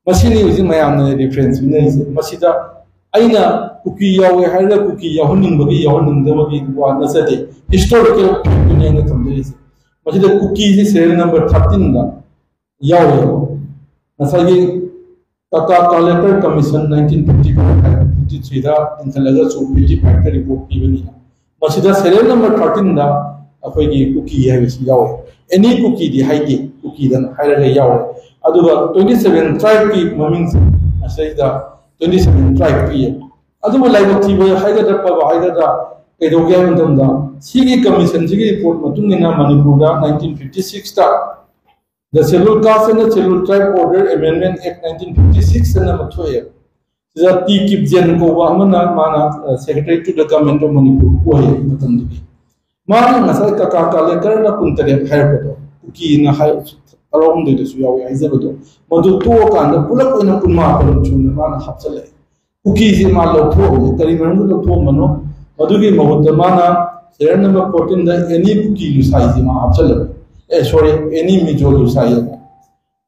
ꯃꯁꯤꯅꯤ ꯍꯧꯖꯤꯛ ꯃꯌꯥꯝꯅ ꯔꯤꯐꯔꯦꯟꯁ ꯄꯤꯅꯔꯤꯁꯦ꯫ ꯃꯁꯤꯗ ꯑꯩꯅ ꯀꯨꯀꯤ ꯌꯥꯎꯋꯦ ꯍꯥꯏꯔꯒ ꯀꯨꯀꯤ ꯌꯥꯎꯍꯟꯅꯤꯡꯕꯒꯤ ꯌꯥꯎꯍꯟꯅꯤꯡꯗꯕꯒꯤ ꯋꯥ ꯅꯠꯆꯗꯦ, ꯍꯤꯁꯇꯣꯔꯤꯀꯦꯜ ꯐꯦꯛꯇꯨꯅꯤ ꯑꯩꯅ ꯊꯝꯖꯔꯤꯁꯦ꯫ ꯃꯁꯤꯗ ꯀꯨꯀꯤꯁꯤ ꯁꯦꯔꯤꯌꯦꯜ ꯅꯝꯕꯔ ꯊꯥꯔꯇꯤꯟꯗ ꯌꯥꯎꯔꯦꯕ꯫ ꯉꯁꯥꯏꯒꯤ ꯀꯀꯥ Kalelkar commission nineteen fifty five fifty ꯊ꯭ꯔꯤꯗ ꯂꯤꯡꯈꯠꯂꯒꯁꯨ ꯐꯤꯐꯇꯤ ꯐꯥꯏꯚꯇ ꯔꯤꯄꯣꯔꯠ ꯄꯤꯕꯅꯤꯅ, ꯃꯁꯤꯗ ꯁꯦꯔꯤꯌꯦꯜ ꯅꯝꯕꯔ ꯊꯥꯔꯇꯤꯟꯗ ꯑꯩꯈꯣꯏꯒꯤ ꯀꯨꯀꯤ ꯍꯥꯏꯕꯁꯤ ꯌꯥꯎꯋꯦ꯫ ꯑꯦꯅꯤ ꯀꯨꯀꯤꯗꯤ ꯍꯥꯏꯗꯦ, ꯀꯨꯀꯤꯗꯅ ꯍꯥꯏꯔꯒ ꯌꯥꯎꯔꯦ꯫ ꯑꯗꯨꯒ ꯇ꯭ꯋꯦꯟꯇꯤ ꯁꯚꯦꯟ ꯇ꯭ꯔꯥꯏꯕꯀꯤ ꯃꯃꯤꯡꯁꯦ ꯃꯁꯤꯗꯩꯗ ꯇ꯭ꯋꯦꯟꯇꯤ ꯁꯚꯦꯟ ꯇ꯭ꯔꯥꯏꯕ ꯄꯤꯌꯦ꯫ ꯑꯗꯨꯕꯨ ꯂꯥꯏꯕꯛ ꯊꯤꯕ ꯍꯥꯏꯒꯗ꯭ꯔꯥ, ꯐꯕ ꯍꯥꯏꯒꯗ꯭ꯔꯥ, ꯀꯩꯗꯧꯒꯦ ꯍꯥꯏꯕ ꯃꯇꯝꯗ, ꯁꯤꯒꯤ ꯀꯃꯤꯁꯟꯁꯤꯒꯤ ꯔꯤꯄꯣꯔꯠ ꯃꯇꯨꯡ ꯏꯟꯅ ꯃꯅꯤꯄꯨꯔꯗ ꯅꯥꯏꯟꯇꯤꯟ ꯐꯤꯐꯇꯤ ꯁꯤꯛꯁꯇ The Scheduled Caste and the Scheduled Tribe Order Amendment Act nineteen fifty six ꯑꯅ ꯑꯃ ꯊꯣꯛꯑꯦ꯫ ꯁꯤꯗ ꯇꯤ ꯀꯤꯞꯖꯦꯟ ꯀꯧꯕ ꯑꯃꯅ, ꯃꯥꯅ Secretary to the Government of Manipur ꯑꯣꯏꯌꯦ ꯃꯇꯝꯗꯨꯒꯤ꯫ ꯃꯥꯅ ꯉꯁꯥꯏ ꯀꯀꯥ ꯀꯥꯂꯦꯀꯔꯅ ꯀꯨꯟꯇꯔꯦꯠ ꯍꯥꯏꯔꯛꯄꯗꯣ, ꯀꯨꯀꯤꯅ ꯍꯥꯏ, ꯇꯔꯥꯍꯨꯝꯗꯣꯏꯗꯁꯨ ꯌꯥꯎꯋꯦ ꯍꯥꯏꯖꯕꯗꯣ, ꯃꯗꯨ ꯇꯣꯛꯑꯀꯥꯟꯗ ꯄꯨꯂꯞ ꯑꯣꯏꯅ ꯀꯨꯟꯃꯥꯄꯟ ꯁꯨꯅ ꯃꯥꯅ ꯍꯥꯞꯆꯜꯂꯛꯑꯦ꯫ ꯀꯨꯀꯤꯁꯦ ꯃꯥ ꯂꯧꯊꯣꯛꯑꯝꯃꯦ꯫ ꯀꯔꯤ ꯃꯔꯝꯒꯤ ꯂꯧꯊꯣꯛꯑꯝꯕꯅꯣ? ꯃꯗꯨꯒꯤ ꯃꯍꯨꯠꯇ ꯃꯥꯅ ꯁꯦꯔꯤꯌꯦꯜ ꯅꯝꯕꯔ ꯐꯣꯔꯇꯤꯟꯗ ꯑꯦꯅꯤ ꯀꯨꯀꯤ ꯂꯨꯁꯥꯏꯁꯦ ꯃꯥ ꯍꯥꯞꯆꯜꯂꯝꯃꯦ꯫ ꯑꯦ, ꯁꯣꯔꯤ, ꯑꯦꯅꯤ ꯃꯤꯖꯣ ꯂꯨꯁꯥꯏ ꯍꯥꯏꯅ꯫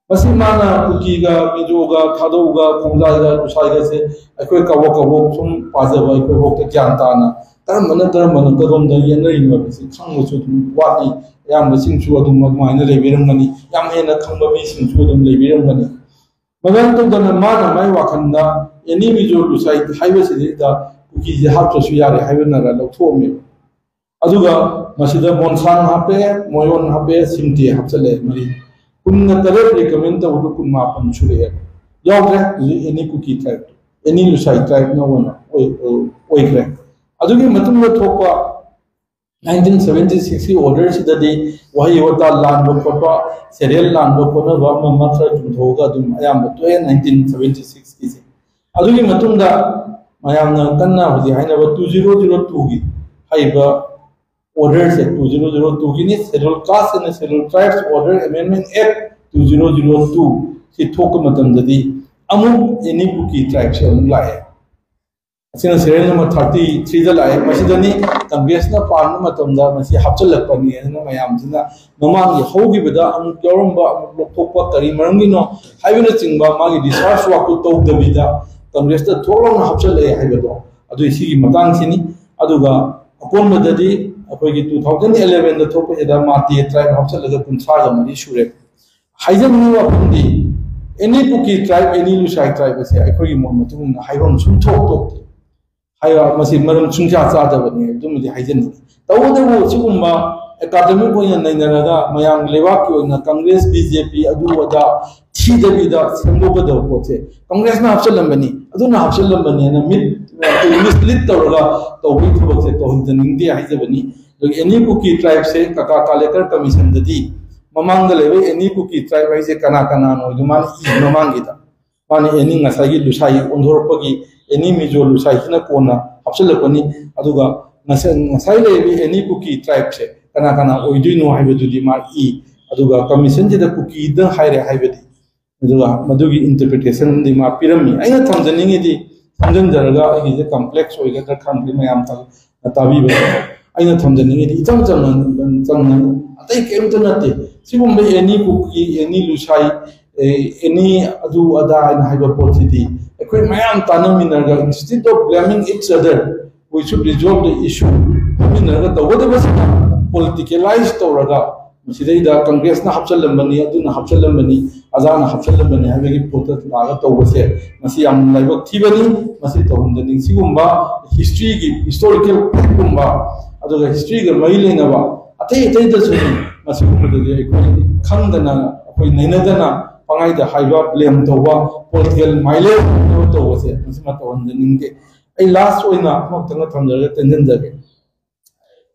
ꯃꯁꯤ ꯃꯥꯅ ꯀꯨꯀꯤꯒ, ꯃꯤꯖꯣꯒ, ꯊꯥꯗꯧꯒ, ꯈꯣꯡꯖꯥꯏꯒ, ꯂꯨꯁꯥꯏꯒꯁꯦ ꯑꯩꯈꯣꯏ ꯀꯕꯣꯛ ꯀꯕꯣꯛ ꯁꯨꯝ ꯄꯥꯖꯕ, ꯑꯩꯈꯣꯏꯐꯥꯎꯗ ꯒ꯭ꯌꯥꯟ ꯇꯥꯅ ꯀꯔꯝꯕꯅ ꯀꯔꯝꯕꯅ ꯀꯗꯣꯝꯗ ꯌꯦꯠꯅꯔꯤꯅꯣ ꯍꯥꯏꯕꯁꯤ ꯈꯪꯕꯁꯨ ꯑꯗꯨꯝ ꯋꯥꯠꯂꯤ꯫ ꯑꯌꯥꯝꯕꯁꯤꯡꯁꯨ ꯑꯗꯨꯝ ꯑꯗꯨꯃꯥꯏꯅ ꯂꯩꯕꯤꯔꯝꯒꯅꯤ꯫ ꯌꯥꯝ ꯍꯦꯟꯅ ꯈꯪꯕ ꯃꯤꯁꯤꯡꯁꯨ ꯑꯗꯨꯝ ꯂꯩꯕꯤꯔꯝꯒꯅꯤ꯫ ꯃꯗꯨꯃꯥꯏꯅ ꯇꯧꯗꯅ ꯃꯥꯅ ꯃꯥꯏ ꯋꯥꯈꯜꯗ ꯑꯦꯅꯤ ꯃꯤꯖꯣ ꯂꯨꯁꯥꯏ ꯍꯥꯏꯕꯁꯤꯗꯩꯗ ꯀꯨꯀꯤꯁꯦ ꯍꯥꯞꯇ꯭ꯔꯁꯨ ꯌꯥꯔꯦ ꯍꯥꯏꯕꯅꯔ ꯂꯧꯊꯣꯛꯑꯝꯃꯦꯕ꯫ ꯑꯗꯨꯒ ꯃꯁꯤꯗ ꯃꯣꯟꯁꯥꯡ ꯍꯥꯞꯄꯦ, ꯃꯣꯌꯣꯟ ꯍꯥꯞꯄꯦ, ꯁꯤꯝꯇꯦ ꯍꯥꯞꯆꯜꯂꯦ ꯃꯔꯤ꯫ ꯀꯨꯟꯒ ꯇꯔꯦꯠ ꯔꯤꯀꯃꯦꯟ ꯇꯧꯕꯗꯨ ꯀꯨꯟꯃꯥꯄꯟ ꯁꯨꯔꯛꯑꯦ꯫ ꯌꯥꯎꯗ꯭ꯔꯦ ꯍꯧꯖꯤꯛ ꯑꯦꯅꯤ ꯀꯨꯀꯤ ꯇ꯭ꯔꯥꯏꯕ, ꯑꯦꯅꯤ ꯂꯨꯁꯥꯏ ꯇ꯭ꯔꯥꯏꯕꯅ ꯑꯣꯏꯅ ꯑꯣꯏ-, ꯑꯣꯏ-, ꯑꯣꯏꯈ꯭ꯔꯦ꯫ ꯑꯗꯨꯒꯤ ꯃꯇꯨꯡꯗ ꯊꯣꯛꯄ ꯅꯥꯏꯟꯇꯤꯟ ꯁꯚꯦꯟꯇꯤ ꯁꯤꯛꯁꯀꯤ ꯑꯣꯔꯗꯔꯁꯤꯗꯗꯤ ꯋꯥꯍꯩ ꯋꯥꯇꯥ ꯂꯥꯟꯕ ꯈꯣꯠꯄ, ꯁꯦꯔꯤꯌꯦꯜ ꯂꯥꯟꯕ ꯈꯣꯠꯅꯕ ꯑꯃ ꯑꯃ ꯈꯔ ꯆꯨꯝꯊꯣꯛꯑꯒ ꯑꯗꯨꯝ ꯑꯌꯥꯝꯕ ꯇꯣꯛꯑꯦ ꯅꯥꯏꯟꯇꯤꯟ ꯁꯚꯦꯟꯇꯤ ꯁꯤꯛꯁꯀꯤꯁꯦ꯫ ꯑꯗꯨꯒꯤ ꯃꯇꯨꯡꯗ ꯃꯌꯥꯝꯅ ꯀꯟꯅ ꯍꯧꯖꯤꯛ ꯍꯥꯏꯅꯕ ꯇꯨ ꯖꯤꯔꯣ ꯖꯤꯔꯣ ꯇꯨꯒꯤ ꯍꯥꯏꯔꯤꯕ ꯑꯣꯔꯗꯔꯁꯦ, ꯇꯨ ꯖꯤꯔꯣ ꯖꯤꯔꯣ ꯇꯨꯒꯤꯅꯤ, Scheduled Caste and Scheduled Tribes Order Amendment Act two zero zero two ꯁꯤ ꯊꯣꯛꯄ ꯃꯇꯝꯗꯗꯤ ꯑꯃꯨꯛ ꯑꯦꯅꯤ ꯀꯨꯀꯤ ꯇ꯭ꯔꯥꯏꯕꯁꯦ ꯑꯃꯨꯛ ꯂꯥꯛꯑꯦ꯫ ꯑꯁꯤꯅ ꯁꯦꯔꯤꯌꯦꯜ ꯅꯝꯕꯔ ꯊꯥꯔꯇꯤ ꯊ꯭ꯔꯤꯗ ꯂꯥꯛꯑꯦ꯫ ꯃꯁꯤꯗꯅꯤ ꯀꯪꯒ꯭ꯔꯦꯁꯅ ꯄꯥꯟꯕ ꯃꯇꯝꯗ ꯃꯁꯤ ꯍꯥꯞꯆꯤꯜꯂꯛꯄꯅꯤ ꯍꯥꯏꯅ ꯃꯌꯥꯝꯁꯤꯅ ꯃꯃꯥꯡꯒꯤ ꯍꯧꯈꯤꯕꯗ ꯑꯃꯨꯛ ꯌꯥꯎꯔꯝꯕ, ꯑꯃꯨꯛ ꯂꯧꯊꯣꯛꯄ, ꯀꯔꯤ ꯃꯔꯝꯒꯤꯅꯣ ꯍꯥꯏꯕꯅꯆꯤꯡꯕ ꯃꯥꯒꯤ ꯔꯤꯁꯥꯔꯆ ꯋꯥꯛꯇꯨ ꯇꯧꯗꯕꯤꯗ ꯀꯪꯒ꯭ꯔꯦꯁꯇ ꯊꯣꯛ ꯂꯥꯎꯅ ꯍꯥꯞꯆꯤꯜꯂꯛꯑꯦ ꯍꯥꯏꯕꯗꯣ, ꯑꯗꯨꯏ ꯁꯤꯒꯤ ꯃꯇꯥꯡꯁꯤꯅꯤ꯫ ꯑꯗꯨꯒ ꯑꯀꯣꯟꯕꯗꯗꯤ ꯑꯩꯈꯣꯏꯒꯤ ꯇꯨ ꯊꯥꯎꯖꯟ ꯑꯦꯂꯦꯚꯦꯟꯗ ꯊꯣꯛꯄꯁꯤꯗ ꯃꯥꯇꯦ ꯇ꯭ꯔꯥꯏꯕ ꯍꯥꯞꯆꯤꯜꯂꯒ ꯀꯨꯟꯊ꯭ꯔꯥꯒ ꯃꯔꯤ ꯁꯨꯔꯦ꯫ ꯍꯥꯏꯖꯅꯤꯡꯉꯤꯕ ꯋꯥꯐꯝꯗꯤ, ꯑꯦꯅꯤ ꯀꯨꯀꯤ ꯇ꯭ꯔꯥꯏꯕ, ꯑꯦꯅꯤ ꯂꯨꯁꯥꯏ ꯇ꯭ꯔꯥꯏꯕ ꯑꯁꯦ ꯑꯩꯈꯣꯏꯒꯤ ꯃꯣꯠ ꯃꯇꯨꯡ ꯏꯟꯅ ꯍꯥꯏꯐꯝ ꯁꯨꯡꯊꯣꯛ ꯊꯣꯛꯇꯦ꯫ ꯍꯥꯏꯕ ꯃꯁꯤ ꯃꯔꯝ ꯁꯨꯡꯆꯥ ꯆꯥꯗꯕꯅꯤ, ꯑꯗꯨꯃꯗꯤ ꯍꯥꯏꯖꯅꯤꯡꯉꯤ꯫ ꯇꯧꯕꯇꯕꯨ ꯁꯤꯒꯨꯝꯕ ꯑꯦꯀꯥꯗꯃꯤꯛ ꯑꯣꯏꯅ ꯅꯩꯅꯔꯒ ꯃꯌꯥꯝꯒꯤ ꯂꯩꯕꯥꯛꯀꯤ ꯑꯣꯏꯅ ꯀꯪꯒ꯭ꯔꯦꯁ, ꯕꯤ ꯖꯦ ꯄꯤ, ꯑꯗꯨ ꯑꯗꯥ ꯊꯤꯗꯕꯤꯗ ꯁꯦꯝꯗꯣꯛꯀꯗꯕ ꯄꯣꯠꯁꯦ ꯀꯪꯒ꯭ꯔꯦꯁꯅ ꯍꯥꯞꯆꯤꯜꯂꯝꯕꯅꯤ, ꯑꯗꯨꯅ ꯍꯥꯞꯆꯤꯜꯂꯝꯕꯅꯦꯅ ꯃꯤꯠ ꯃꯤꯁꯂꯤꯠ ꯇꯧꯔꯒ ꯇꯧꯕꯒꯤ ꯊꯕꯛꯁꯦ ꯇꯧꯍꯟꯖꯅꯤꯡꯗꯦ ꯍꯥꯏꯖꯕꯅꯤ꯫ ꯑꯗꯨꯒ ꯑꯦꯅꯤ ꯀꯨꯀꯤ ꯇ꯭ꯔꯥꯏꯕꯁꯦ ꯀꯀꯥ ꯀꯥꯂꯦꯀꯔ ꯀꯃꯤꯁꯟꯗꯗꯤ ꯃꯃꯥꯡꯗ ꯂꯩꯕ ꯑꯦꯅꯤ ꯀꯨꯀꯤ ꯇ꯭ꯔꯥꯏꯕ ꯍꯥꯏꯁꯦ ꯀꯅꯥ ꯀꯅꯥꯅꯣ ꯍꯥꯏꯗꯣ ꯃꯥꯅ ꯏ ꯃꯃꯥꯡꯒꯤꯗ ꯃꯥꯅ ꯑꯦꯅꯤ ꯉꯁꯥꯏꯒꯤ ꯂꯨꯁꯥꯏ ꯑꯣꯟꯊꯣꯔꯛꯄꯒꯤ ꯑꯦꯅꯤ ꯃꯤꯖꯣ ꯂꯨꯁꯥꯏꯁꯤꯅ ꯀꯣꯟꯅ ꯍꯥꯞꯆꯤꯜꯂꯛꯄꯅꯤ꯫ ꯑꯗꯨꯒ ꯉꯁꯥꯏ ꯉꯁꯥꯏ ꯂꯩꯔꯤꯕ ꯑꯦꯅꯤ ꯀꯨꯀꯤ ꯇ꯭ꯔꯥꯏꯕꯁꯦ ꯀꯅꯥ ꯀꯅꯥ ꯑꯣꯏꯗꯣꯏꯅꯣ ꯍꯥꯏꯕꯗꯨꯗꯤ ꯃꯥ ꯏ꯫ ꯑꯗꯨꯒ ꯀꯃꯤꯁꯟꯁꯤꯗ ꯀꯨꯀꯤꯗ ꯍꯥꯏꯔꯦ ꯍꯥꯏꯕꯗꯤ, ꯑꯗꯨꯒ ꯃꯗꯨꯒꯤ ꯏꯟꯇꯔꯄ꯭ꯔꯤꯇꯦꯁꯟꯗꯤ ꯃꯥ ꯄꯤꯔꯝꯃꯤ꯫ ꯑꯩꯅ ꯊꯝꯖꯅꯤꯡꯉꯤꯗꯤ, ꯊꯝꯖꯤꯟꯖꯔꯒ ꯑꯩꯒꯤꯁꯦ ꯀꯝꯄ꯭ꯂꯦꯛꯁ ꯑꯣꯏꯒꯗ꯭ꯔꯥ ꯈꯪꯗꯦ, ꯃꯌꯥꯝ ꯇꯥ-, ꯇꯥꯕꯤꯕ꯫ ꯑꯩꯅ ꯊꯝꯖꯅꯤꯡꯉꯤꯗꯤ ꯏꯆꯝ ꯆꯝꯅ, ꯆꯝꯅ ꯑꯇꯩ ꯀꯩꯝꯇ ꯅꯠꯇꯦ꯫ ꯁꯤꯒꯨꯝꯕ ꯑꯦꯅꯤ ꯀꯨꯀꯤ, ꯑꯦꯅꯤ ꯂꯨꯁꯥꯏ, ꯑꯦꯅꯤ ꯑꯗꯨ ꯑꯗꯥ ꯍꯥꯏꯅ ꯍꯥꯏꯕ ꯄꯣꯠꯁꯤꯗꯤ ꯑꯩꯈꯣꯏ ꯃꯌꯥꯝ ꯇꯥꯟꯅꯃꯤꯟꯅꯔꯒ, instead of blaming each other, we should resolve the issue, ꯐꯝꯃꯤꯟꯅꯔꯒ ꯇꯧꯒꯗꯕꯁꯤꯅ ꯄꯣꯂꯤꯇꯤꯀꯦꯂꯥꯏꯁ ꯇꯧꯔꯒ ꯃꯁꯤꯗꯩꯗ ꯀꯪꯒ꯭ꯔꯦꯁꯅ ꯍꯥꯞꯆꯤꯜꯂꯝꯕꯅꯤ, ꯑꯗꯨꯅ ꯍꯥꯞꯆꯤꯜꯂꯝꯕꯅꯤ, ꯑꯗꯥꯅ ꯍꯥꯞꯆꯤꯜꯂꯝꯕꯅꯤ ꯍꯥꯏꯕꯒꯤ ꯄꯣꯠꯇ ꯂꯥꯛꯑꯒ ꯇꯧꯕꯁꯦ, ꯃꯁꯤ ꯌꯥꯝꯅ ꯂꯥꯏꯕꯛ ꯊꯤꯕꯅꯤ꯫ ꯃꯁꯤ ꯇꯧꯍꯟꯗꯅꯤꯡ ꯁꯤꯒꯨꯝꯕ ꯍꯤꯁꯇ꯭ꯔꯤꯒꯤ, ꯍꯤꯁꯇꯣꯔꯤꯀꯦꯜ ꯐꯦꯛꯀꯨꯝꯕ, ꯑꯗꯨꯒ ꯍꯤꯁꯇ꯭ꯔꯤꯒ ꯃꯔꯤ ꯂꯩꯅꯕ ꯑꯇꯩ ꯑꯇꯩꯗꯁꯨ ꯃꯁꯤꯒꯨꯝꯕꯗꯗꯤ ꯑꯩꯈꯣꯏ ꯈꯪꯗꯅ, ꯑꯩꯈꯣꯏ ꯅꯩꯅꯗꯅ ꯄꯪꯍꯥꯏꯗ ꯍꯥꯏꯕ, ꯕ꯭ꯂꯦꯝ ꯇꯧꯕ, ꯄꯣꯂꯤꯇꯤꯀꯦꯜ ꯃꯥꯏꯂꯦꯖ ꯇꯧꯕꯁꯦ ꯃꯁꯤꯃ ꯇꯧꯍꯟꯖꯅꯤꯡꯗꯦ꯫ ꯑꯩ ꯂꯥꯁ ꯑꯣꯏꯅ ꯑꯃꯈꯛꯇꯪꯒ ꯊꯝꯖꯔꯒ ꯇꯦꯟꯁꯤꯟꯖꯒꯦ꯫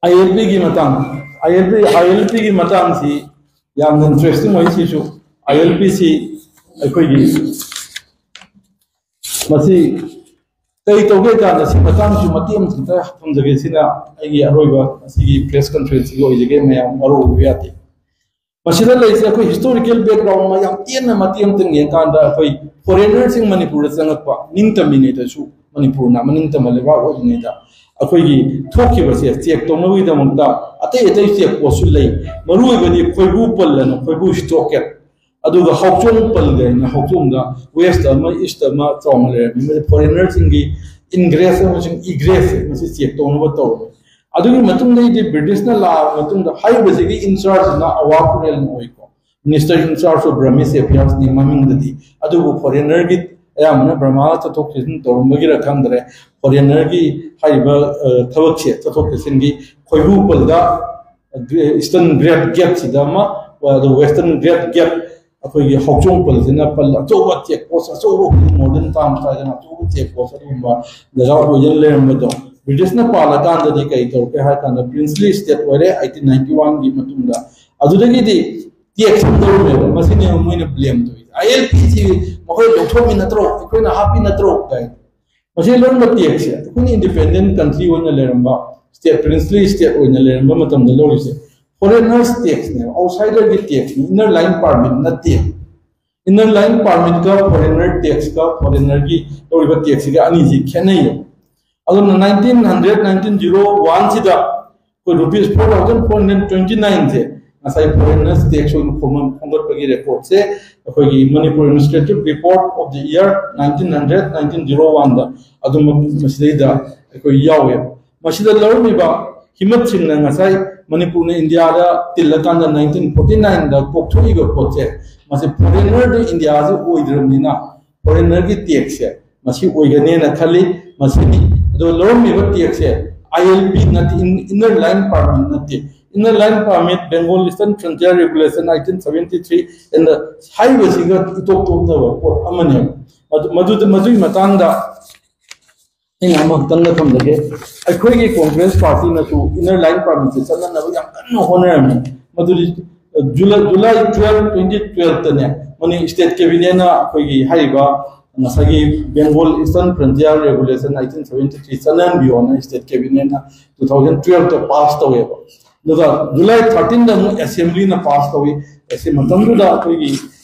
ꯑꯥꯏ ꯑꯦꯜ ꯄꯤꯒꯤ ꯃꯇꯥꯡ, ꯑꯥꯏ ꯑꯦꯜ ꯄꯤ, ꯑꯥꯏ ꯑꯦꯜ ꯄꯤꯒꯤ ꯃꯇꯥꯡꯁꯤ ꯌꯥꯝꯅ ꯏꯟꯇꯔꯦꯁꯇꯤꯡ ꯑꯣꯏ꯫ ꯁꯤꯁꯨ ꯑꯥꯏ ꯑꯦꯜ ꯄꯤꯁꯤ ꯑꯩꯈꯣꯏꯒꯤ ꯃꯁꯤ ꯀꯔꯤ ꯇꯧꯒꯦ ꯍꯥꯏ ꯀꯥꯟꯗ ꯁꯤ ꯃꯇꯥꯡꯁꯤꯁꯨ ꯃꯇꯦꯛ ꯑꯃ ꯈꯤꯇ ꯊꯝꯖꯒꯦ꯫ ꯁꯤꯅ ꯑꯩꯒꯤ ꯑꯔꯣꯏꯕ ꯉꯁꯤꯒꯤ ꯄ꯭ꯔꯦꯁ ꯀꯟꯐꯔꯦꯟꯁꯁꯤꯒꯤ ꯑꯣꯏꯖꯒꯦ, ꯃꯌꯥꯝ ꯃꯔꯨ ꯑꯣꯏꯕ ꯌꯥꯗꯦ꯫ ꯃꯁꯤꯗ ꯂꯩꯔꯤꯁꯦ ꯑꯩꯈꯣꯏ ꯍꯤꯁꯇꯣꯔꯤꯀꯦꯜ ꯕꯦꯛꯒ꯭ꯔꯥꯎꯟ ꯑꯃ ꯌꯥꯝ ꯇꯦꯟꯅ ꯃꯇꯦꯛ ꯑꯃꯇꯪ ꯌꯦꯡꯀꯥꯟꯗ, ꯑꯩꯈꯣꯏ ꯐꯣꯔꯦꯅꯔꯁꯤꯡ ꯃꯅꯤꯄꯨꯔꯗ ꯆꯪꯉꯛꯄ, ꯅꯤꯡꯇꯝꯃꯤꯉꯩꯗꯁꯨ, ꯃꯅꯤꯄꯨꯔꯅ ꯃꯅꯤꯡꯇꯝꯕ ꯂꯩꯕꯥꯛ ꯑꯣꯏꯔꯤꯉꯩꯗ ꯑꯩꯈꯣꯏꯒꯤ ꯊꯣꯛꯈꯤꯕꯁꯦ ꯆꯦꯛ ꯇꯧꯅꯕꯒꯤꯗꯃꯛꯇ ꯑꯇꯩ ꯑꯇꯩ ꯆꯦꯛ ꯄꯣꯁꯁꯨ ꯂꯩ꯫ ꯃꯔꯨꯑꯣꯏꯕꯗꯤ ꯈꯣꯏꯕꯨ ꯄꯜꯂꯅ ꯈꯣꯏꯕꯨ ꯁ꯭ꯇꯣꯛꯀꯦꯠ, ꯑꯗꯨꯒ ꯍꯧꯆꯣꯡ ꯄꯜꯒ ꯍꯥꯏꯅ ꯍꯧꯆꯣꯡꯗ ꯋꯦꯁꯇ ꯑꯃ, ꯏꯁꯇ ꯑꯃ ꯆꯥꯎꯅ ꯂꯩꯔꯝꯃꯤ꯫ ꯃꯁꯤ ꯐꯣꯔꯦꯅꯔꯁꯤꯡꯒꯤ ꯏꯟꯒ꯭ꯔꯦꯁ ꯑꯃꯁꯨꯡ ꯏꯒ꯭ꯔꯦꯁ ꯃꯁꯤ ꯆꯦꯛ ꯇꯧꯅꯕ ꯇꯧꯔꯝꯃꯤ꯫ ꯑꯗꯨꯒꯤ ꯃꯇꯨꯡꯗꯒꯤꯗꯤ ꯕ꯭ꯔꯤꯇꯤꯁꯅ ꯂꯥꯛꯑꯕ ꯃꯇꯨꯡꯗ ꯍꯥꯏꯔꯤꯕꯁꯤꯒꯤ ꯏꯟꯆꯥꯔꯖꯁꯤꯅ ꯑꯋꯥ ꯈꯨꯔꯦꯜꯅ ꯑꯣꯏꯀꯣ꯫ Minister in charge of Burmese Affairs ꯅꯤ ꯃꯃꯤꯡꯗꯗꯤ꯫ ꯑꯗꯨꯕꯨ ꯐꯣꯔꯦꯅꯔꯒꯤ, ꯑꯌꯥꯝꯕꯅ ꯕꯔꯃꯥꯗ ꯆꯠꯊꯣꯛ ꯆꯠꯁꯤꯟ ꯇꯧꯔꯝꯕꯒꯤꯔ ꯈꯪꯗ꯭ꯔꯦ, ꯐꯣꯔꯦꯅꯔꯒꯤ ꯍꯥꯏꯔꯤꯕ ꯊꯕꯛꯁꯦ, ꯆꯠꯊꯣꯛ ꯆꯠꯁꯤꯟꯒꯤ ꯈꯣꯏꯕꯨ ꯄꯜꯗ ꯏꯁꯇꯔꯟ ꯒ꯭ꯔꯦꯠ ꯒꯦꯠꯁꯤꯗ ꯑꯃ, ꯑꯗꯨ ꯋꯦꯁꯇꯔꯟ ꯒ꯭ꯔꯦꯠ ꯒꯦꯠ ꯑꯩꯈꯣꯏꯒꯤ ꯍꯧꯆꯣꯡ ꯄꯜꯁꯤꯅ ꯄꯜ ꯑꯆꯧꯕ ꯆꯦꯛ ꯄꯣꯁ ꯑꯆꯧꯕ, more than ꯇꯥꯃ ꯀꯥꯏꯗꯅ ꯑꯆꯧꯕ ꯆꯦꯛ ꯄꯣꯁ ꯑꯗꯨꯒꯨꯝꯕ ꯖꯒꯥ ꯑꯣꯏꯗꯅ ꯂꯩꯔꯝꯕꯗꯣ꯫ ꯕ꯭ꯔꯤꯇꯤꯁꯅ ꯄꯥꯜꯂꯀꯥꯟꯗꯗꯤ ꯀꯔꯤ ꯇꯧꯔꯛꯀꯦ ꯍꯥꯏ ꯀꯥꯟꯗ, ꯄ꯭ꯔꯤꯟꯁꯂꯤ ꯁ꯭ꯇꯦꯠ ꯑꯣꯏꯔꯦ ꯑꯩꯠꯇꯤꯟ ꯅꯥꯏꯟꯇꯤ ꯋꯥꯟꯒꯤ ꯃꯇꯨꯡꯗ꯫ ꯑꯗꯨꯗꯒꯤꯗꯤ ꯇꯦꯛꯁ ꯑꯃ ꯂꯧꯔꯝꯃꯦꯕ꯫ ꯃꯁꯤꯅꯦꯕ ꯃꯣꯏꯅ ꯕ꯭ꯂꯦꯝ ꯇꯧꯔꯤꯁꯦ, "ꯑꯥꯏ ꯑꯦꯜ ꯄꯤꯁꯤ ꯃꯈꯣꯏ ꯂꯧꯊꯣꯛꯃꯤ ꯅꯠꯇ꯭ꯔꯣ, ꯑꯩꯈꯣꯏꯅ ꯍꯥꯞꯄꯤ ꯅꯠꯇ꯭ꯔꯣ?" ꯀꯥꯏꯅ꯫ ꯃꯁꯤ ꯂꯧꯔꯝꯕ ꯇꯦꯛꯁꯁꯦ, ꯑꯩꯈꯣꯏꯅ ꯏꯟꯗꯤꯄꯦꯟꯗꯦꯟ ꯀꯟꯇ꯭ꯔꯤ ꯑꯣꯏꯅ ꯂꯩꯔꯝꯕ, ꯁ꯭ꯇꯦꯠ, ꯄ꯭ꯔꯤꯟꯁꯂꯤ ꯁ꯭ꯇꯦꯠ ꯑꯣꯏꯅ ꯂꯩꯔꯝꯕ ꯃꯇꯝꯗ ꯂꯧꯔꯤꯁꯦ ꯐꯣꯔꯦꯅꯔꯁ ꯇꯦꯛꯁꯅꯦꯕ, ꯑꯥꯎꯠꯁꯥꯏꯗꯔꯒꯤ ꯇꯦꯛꯁꯅꯤ, ꯏꯟꯅꯔ ꯂꯥꯏꯟ ꯄꯥꯔꯃꯤꯠ ꯅꯠꯇꯦ꯫ ꯏꯟꯅꯔ ꯂꯥꯏꯟ ꯄꯥꯔꯃꯤꯠꯀ ꯐꯣꯔꯦꯅꯔ ꯇꯦꯛꯁꯀ ꯐꯣꯔꯦꯅꯔꯒꯤ ꯂꯧꯔꯤꯕ ꯇꯦꯛꯁꯁꯤꯒ ꯑꯅꯤꯁꯤ ꯈꯦꯠꯅꯩꯌꯦ꯫ ꯑꯗꯨꯅ ꯅꯥꯏꯟꯇꯤꯟ ꯍꯟꯗ꯭ꯔꯦꯠ, ꯅꯥꯏꯟꯇꯤꯟ ꯖꯤꯔꯣ ꯋꯥꯟꯁꯤꯗ ꯑꯩꯈꯣꯏ rupees four thousand four hundred twenty ꯅꯥꯏꯟꯁꯦ ꯉꯁꯥꯏ ꯐꯣꯔꯦꯅꯔꯁ ꯇꯦꯛꯁ ꯑꯣꯏꯅ ꯈꯣꯝ-, ꯈꯣꯝꯒꯠꯄꯒꯤ ꯔꯦꯀꯣꯔꯠꯁꯦ ꯑꯩꯈꯣꯏꯒꯤ Manipur Administrative Report of the Year nineteen hundred, nineteen zero one ꯗ ꯑꯗꯨꯃꯛ ꯃꯁꯤꯗꯩꯗ ꯑꯩꯈꯣꯏ ꯌꯥꯎꯋꯦꯕ꯫ ꯃꯁꯤꯗ ꯂꯧꯔꯝꯃꯤꯕ ꯍꯤꯃꯠꯁꯤꯡꯅ ꯉꯁꯥꯏ ꯃꯅꯤꯄꯨꯔꯅ ꯏꯟꯗꯤꯌꯥꯗ ꯇꯤꯜꯂꯀꯥꯟꯗ ꯅꯥꯏꯟꯇꯤꯟ ꯐꯣꯔꯇꯤ ꯅꯥꯏꯟꯗ ꯀꯣꯛꯊꯣꯛꯏꯕ ꯄꯣꯠꯁꯦ, ꯃꯁꯤ ꯐꯣꯔꯦꯅꯔꯗ ꯏꯟꯗꯤꯌꯥꯁꯤ ꯑꯣꯏꯗ꯭ꯔꯕꯅꯤꯅ ꯐꯣꯔꯦꯅꯔꯒꯤ ꯇꯦꯛꯁꯁꯦ ꯃꯁꯤ ꯑꯣꯏꯒꯅꯦꯅ ꯈꯜꯂꯤ꯫ ꯃꯁꯤꯅꯤ꯫ ꯑꯗꯣ ꯂꯧꯔꯝꯃꯤꯕ ꯇꯦꯛꯁꯁꯦ ꯑꯥꯏ ꯑꯦꯜ ꯄꯤ ꯅꯠꯇꯦ, ꯏꯟꯅꯔ ꯂꯥꯏꯟ ꯄꯥꯔꯃꯤꯠ ꯅꯠꯇꯦ꯫ Inner line permit, Bengal Eastern Frontier Regulation nineteen seventy three and ꯍꯥꯏꯔꯤꯕꯁꯤꯒ ꯏꯇꯣꯞ ꯇꯣꯞꯅꯕ ꯄꯣꯠ ꯑꯃꯅꯦꯕ꯫ ꯑꯗꯨ, ꯃꯗꯨꯗ, ꯃꯗꯨꯒꯤ ꯃꯇꯥꯡꯗ ꯑꯩꯅ ꯑꯃꯈꯛꯇꯪꯒ ꯊꯝꯖꯒꯦ꯫ ꯑꯩꯈꯣꯏꯒꯤ ꯀꯣꯡꯒ꯭ꯔꯦꯁ ꯄꯥꯔꯇꯤꯅꯁꯨ ꯏꯟꯅꯔ ꯂꯥꯏꯟ ꯄꯥꯔꯃꯤꯠꯁꯦ ꯆꯠꯅꯅꯕ ꯌꯥꯝ ꯀꯟꯅ ꯍꯣꯠꯅꯔꯝꯃꯤ꯫ ꯃꯗꯨꯗꯤ ꯖꯨꯂꯥꯏ, ꯖꯨꯂꯥꯏ ꯇꯨꯋꯦꯜꯐ, ꯇ꯭ꯋꯦꯟꯇꯤ ꯇꯨꯋꯦꯜꯐꯇꯅꯦ, ꯃꯅꯤ ꯁ꯭ꯇꯦꯠ ꯀꯦꯕꯤꯅꯦꯠꯅ ꯑꯩꯈꯣꯏꯒꯤ ꯍꯥꯏꯔꯤꯕ ꯉꯁꯥꯏꯒꯤ Bengal Eastern Frontier Regulation nineteen seventy three ꯆꯠꯅꯍꯟꯕꯤꯌꯣꯅ ꯁ꯭ꯇꯦꯠ ꯀꯦꯕꯤꯅꯦꯠꯅ ꯇꯨ ꯊꯥꯎꯖꯟ ꯇꯨꯋꯦꯜꯐꯇ ꯄꯥꯁ ꯇꯧꯋꯦꯕ꯫ ꯑꯗꯨꯒ ꯖꯨꯂꯥꯏ ꯊꯥꯔꯇꯤꯟꯗ ꯑꯃꯨꯛ ꯑꯦꯁꯦꯝꯕ꯭ꯂꯤꯅ ꯄꯥꯁ ꯇꯧꯏ꯫ ꯑꯁꯤ ꯃꯇꯝꯗꯨꯗ ꯑꯩꯈꯣꯏꯒꯤ,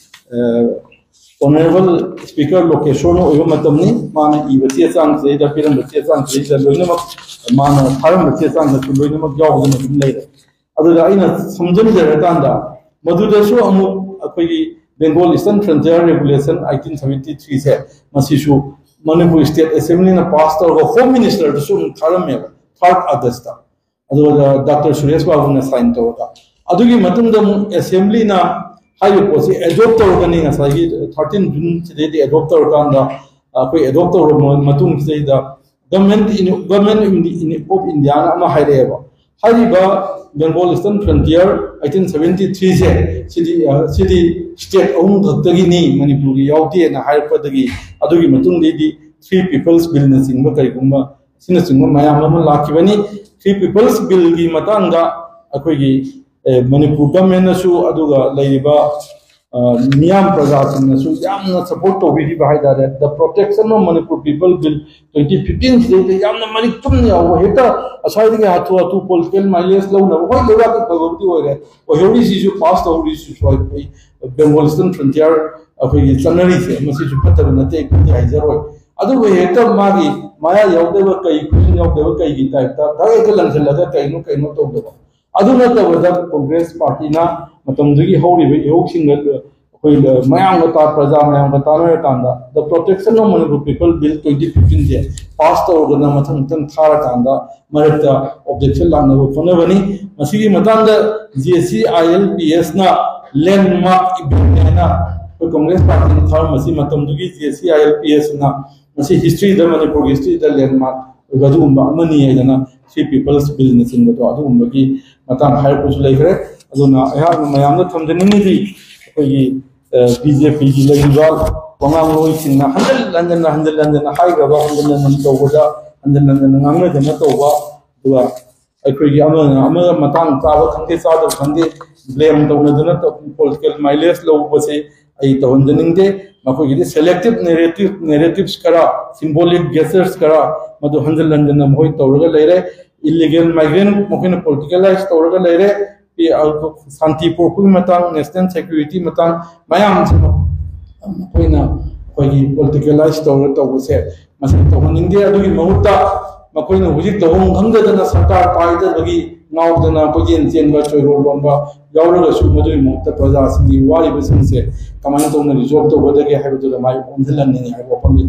ꯑ, ꯑꯣꯅꯔꯦꯕꯜ ꯁ꯭ꯄꯤꯀꯔ ꯂꯣꯀꯦꯁꯣꯔꯅ ꯑꯣꯏꯕ ꯃꯇꯝꯅꯤ꯫ ꯃꯥꯅ ꯏꯕ ꯆꯦ ꯆꯥꯡꯁꯤꯗꯩꯗ, ꯄꯤꯔꯝꯕ ꯆꯦ ꯆꯥꯡꯁꯤꯗꯩꯗ ꯂꯣꯏꯅꯃꯛ, ꯃꯥꯅ ꯊꯥꯔꯝꯕ ꯆꯦ ꯆꯥꯡꯗꯁꯨ ꯂꯣꯏꯅꯃꯛ ꯌꯥꯎꯗꯅ ꯑꯗꯨꯝ ꯂꯩꯔꯦ꯫ ꯑꯗꯨꯗ ꯑꯩꯅ ꯁꯝꯖꯤꯟꯖꯔꯀꯥꯟꯗ, ꯃꯗꯨꯗꯁꯨ ꯑꯃꯨꯛ ꯑꯩꯈꯣꯏꯒꯤ Bengal Eastern Frontier Regulation eighteen seventy three ꯁꯦ, ꯃꯁꯤꯁꯨ ꯃꯅꯤꯄꯨꯔ ꯁ꯭ꯇꯦꯠ ꯑꯦꯁꯦꯝꯕ꯭ꯂꯤꯅ ꯄꯥꯁ ꯇꯧꯔꯒ ꯍꯣꯝ ꯃꯤꯅꯤꯁꯇꯔꯗꯁꯨ ꯑꯃꯨꯛ ꯊꯥꯔꯝꯃꯦꯕ, ꯊꯥꯔꯠ ꯑꯥꯒꯁꯇ꯫ ꯑꯗꯨꯒ ꯗꯥꯛꯇꯔ ꯁꯨꯔꯦꯁ ꯕꯥꯕꯨꯅ ꯁꯥꯏꯟ ꯇꯧꯔꯒ, ꯑꯗꯨꯒꯤ ꯃꯇꯨꯡꯗ ꯑꯃꯨꯛ ꯑꯦꯁꯦꯝꯕ꯭ꯂꯤꯅ ꯍꯥꯏꯔꯤꯕ ꯄꯣꯠꯁꯤ ꯑꯦꯗꯣꯞ ꯇꯧꯔꯒꯅꯤ꯫ ꯉꯁꯥꯏꯒꯤ ꯊꯥꯔꯇꯤꯟ ꯖꯨꯟꯁꯤꯗꯩꯗꯤ ꯑꯦꯗꯣꯞ ꯇꯧꯔꯀꯥꯟꯗ, ꯑꯩꯈꯣꯏ ꯑꯦꯗꯣꯞ ꯇꯧꯔꯕ ꯃꯇꯨꯡꯁꯤꯗꯩꯗ Government in, Government of India-ꯅ ꯑꯃ ꯍꯥꯏꯔꯛꯑꯦꯕ꯫ ꯍꯥꯏꯔꯤꯕ Bengal Eastern Frontier eighteen seventy three-ꯁꯦ ꯁꯤꯗꯤ, ꯑ, ꯁꯤꯗꯤ state ꯑꯍꯨꯝ ꯈꯛꯇꯒꯤꯅꯤ, ꯃꯅꯤꯄꯨꯔꯒꯤ ꯌꯥꯎꯗꯦꯅ ꯍꯥꯏꯔꯛꯄꯗꯒꯤ, ꯑꯗꯨꯒꯤ ꯃꯇꯨꯡꯗꯩꯗꯤ Three People's Bill-ꯅꯆꯤꯡꯕ ꯀꯔꯤꯒꯨꯝꯕ ꯑꯁꯤꯅꯆꯤꯡꯕ ꯃꯌꯥꯝ ꯑꯃ ꯂꯥꯛꯈꯤꯕꯅꯤ꯫ Three People's Bill-ꯒꯤ ꯃꯇꯥꯡꯗ ꯑꯩꯈꯣꯏꯒꯤ, ꯑꯦ, ꯃꯅꯤꯄꯨꯔ government-ꯅꯁꯨ ꯑꯗꯨꯒ ꯂꯩꯔꯤꯕ, ꯑ, ꯃꯤꯌꯥꯝ ꯄ꯭ꯔꯖꯥꯁꯤꯡꯅꯁꯨ ꯌꯥꯝꯅ support ꯇꯧꯕꯤꯈꯤꯕ ꯍꯥꯏꯇꯥꯔꯦ꯫ The Protection of Manipur People Bill twenty fifteen-ꯁꯤꯗꯩꯗ ꯌꯥꯝꯅ ꯃꯔꯤꯛ ꯆꯨꯝꯅ ꯌꯥꯎꯕ, ꯍꯦꯛꯇ ꯑꯁ꯭ꯋꯥꯏꯗꯒꯤ ꯍꯥꯊꯨ ꯍꯥꯊꯨ political mileage ꯂꯧꯅꯕ, ꯍꯣꯏ, ꯂꯩꯕꯥꯛꯀꯤ ꯐꯕꯕꯨꯗꯤ ꯑꯣꯏꯔꯦ, ꯑꯣꯏꯍꯧꯔꯤꯁꯤꯁꯨ, pass ꯇꯧꯍꯧꯔꯤꯁꯤꯁꯨ ꯑꯩꯈꯣꯏ Bengal Eastern Frontier ꯑꯩꯈꯣꯏꯒꯤ ꯆꯠꯅꯔꯤꯁꯦ, ꯃꯁꯤꯁꯨ ꯐꯠꯇꯕ ꯅꯠꯇꯦ, ꯑꯩ ꯐꯠꯇꯦ ꯍꯥꯏꯖꯔꯣꯏ꯫ ꯑꯗꯨꯕꯨ ꯍꯦꯛꯇ ꯃꯥꯒꯤ ꯃꯌꯥ ꯌꯥꯎꯗꯕ ꯀꯩ, ꯈꯨꯖꯤꯟ ꯌꯥꯎꯗꯕ ꯀꯩꯒꯤ type-ꯇ ꯗꯥꯏꯔꯦꯛꯇ ꯂꯪꯁꯤꯜꯂꯒ ꯀꯩꯅꯣ ꯀꯩꯅꯣ ꯇꯧꯗꯕ꯫ ꯑꯗꯨ ꯅꯠꯇꯕꯗ Congress party-ꯅ ꯃꯇꯝꯗꯨꯒꯤ ꯍꯧꯔꯤꯕ ꯏꯍꯧꯁꯤꯡꯒ ꯑꯩꯈꯣꯏ ꯃꯌꯥꯝꯒ ꯇꯥ-, ꯄ꯭ꯔꯖꯥ ꯃꯌꯥꯝꯒ ꯇꯥꯟꯅꯔꯀꯥꯟꯗ The Protection of Manipur People Bill twenty fifteen-ꯁꯦ pass ꯇꯧꯔꯒꯅ ꯃꯊꯪ ꯃꯊꯪ ꯊꯥꯔꯀꯥꯟꯗ ꯃꯔꯛꯇ objection ꯂꯥꯛꯅꯕ ꯈꯣꯠꯅꯕꯅꯤ꯫ ꯃꯁꯤꯒꯤ ꯃꯇꯥꯡꯗ J C I L P S-ꯅ landmark event ꯍꯥꯏꯅ ꯑꯩꯈꯣꯏ Congress party-ꯅ ꯊꯥꯔꯝꯕꯁꯤ ꯃꯇꯝꯗꯨꯒꯤ J C I L P S-ꯅ ꯃꯁꯤ history-ꯗ, ꯃꯅꯤꯄꯨꯔꯒꯤ history-ꯗ landmark ꯑꯣꯏꯕ ꯑꯗꯨꯒꯨꯝꯕ ꯑꯃꯅꯤ ꯍꯥꯏꯗꯅ Three People's Bill-ꯅꯆꯤꯡꯕꯗꯣ ꯑꯗꯨꯒꯨꯝꯕꯒꯤ ꯃꯇꯥꯡ ꯍꯥꯏꯔꯛꯄꯁꯨ ꯂꯩꯈ꯭ꯔꯦ꯫ ꯑꯗꯨꯅ ꯑꯩꯍꯥꯛꯅ ꯃꯌꯥꯝꯗ ꯊꯝꯖꯅꯤꯡꯉꯤꯗꯤ ꯑꯩꯈꯣꯏꯒꯤ, ꯑ, B J P-ꯒꯤ ꯂꯩꯔꯤꯕ ꯋꯥꯉꯥꯡꯂꯣꯏꯁꯤꯡꯅ ꯍꯟꯖꯤꯟ ꯍꯟꯖꯤꯟꯅ, ꯍꯟꯖꯤꯟ ꯍꯟꯖꯤꯟꯅ ꯍꯥꯏꯈ꯭ꯔꯕ, ꯍꯟꯖꯤꯟ ꯍꯟꯖꯤꯟ ꯇꯧꯕꯗ, ꯍꯟꯖꯤꯟ ꯍꯟꯖꯤꯟꯅ ꯉꯥꯡꯅꯗꯅ ꯇꯧꯕ, ꯑꯗꯨꯒ ꯑꯩꯈꯣꯏꯒꯤ ꯑꯃꯅ ꯑꯃꯒ ꯃꯇꯥꯡ ꯆꯥꯕ ꯈꯪꯗꯦ, ꯆꯥꯗꯕ ꯈꯪꯗꯦ, blame ꯇꯧꯅꯗꯅ ꯇꯧ-, political mileage ꯂꯧꯕꯁꯦ ꯑꯩ ꯇꯧꯍꯟꯖꯅꯤꯡꯗꯦ꯫ ꯃꯈꯣꯏꯒꯤꯗꯤ selective narrative, narratives ꯈꯔ, symbolic gestures ꯈꯔ, ꯃꯗꯨ ꯍꯟꯖꯤꯟ ꯍꯟꯖꯤꯟꯅ ꯃꯈꯣꯏ ꯇꯧꯔꯒ ꯂꯩꯔꯦ꯫ Illegal migrant ꯃꯈꯣꯏꯅ politicalize ꯇꯧꯔꯒ ꯂꯩꯔꯦ꯫ ꯁꯥꯟꯇꯤ ꯄꯨꯔꯛꯄꯒꯤ ꯃꯇꯥꯡ, national security ꯃꯇꯥꯡ ꯃꯌꯥꯝꯁꯤꯃ ꯃꯈꯣꯏꯅ ꯑꯩꯈꯣꯏꯒꯤ politicalize ꯇꯧꯔꯒ ꯇꯧꯕꯁꯦ ꯃꯁꯤ ꯇꯧꯍꯟꯅꯤꯡꯗꯦ꯫ ꯑꯗꯨꯒꯤ ꯃꯍꯨꯠꯇ ꯃꯈꯣꯏꯅ ꯍꯧꯖꯤꯛ ꯇꯧꯐꯝ ꯈꯪꯗꯗꯅ ꯁꯔꯀꯥꯔ ꯄꯥꯏꯗꯕꯒꯤ ꯉꯥꯎꯗꯅ ꯀꯣꯏꯆꯦꯟ ꯆꯦꯟꯕ, ꯆꯣꯏꯔꯣꯜ ꯂꯣꯟꯕ ꯌꯥꯎꯔꯒꯁꯨ ꯃꯗꯨꯒꯤ ꯃꯍꯨꯠꯇ ꯄ꯭ꯔꯖꯥꯁꯤꯡꯒꯤ ꯋꯥꯔꯤꯕꯁꯤꯡꯁꯦ ꯀꯃꯥꯏꯅ ꯇꯧꯅ resolve ꯇꯧꯒꯗꯒꯦ ꯍꯥꯏꯕꯗꯨꯗ ꯃꯥꯏ ꯑꯣꯟꯁꯤꯜꯍꯟꯅꯤꯡꯉꯤ ꯍꯥꯏꯕ ꯋꯥꯐꯝꯁꯤ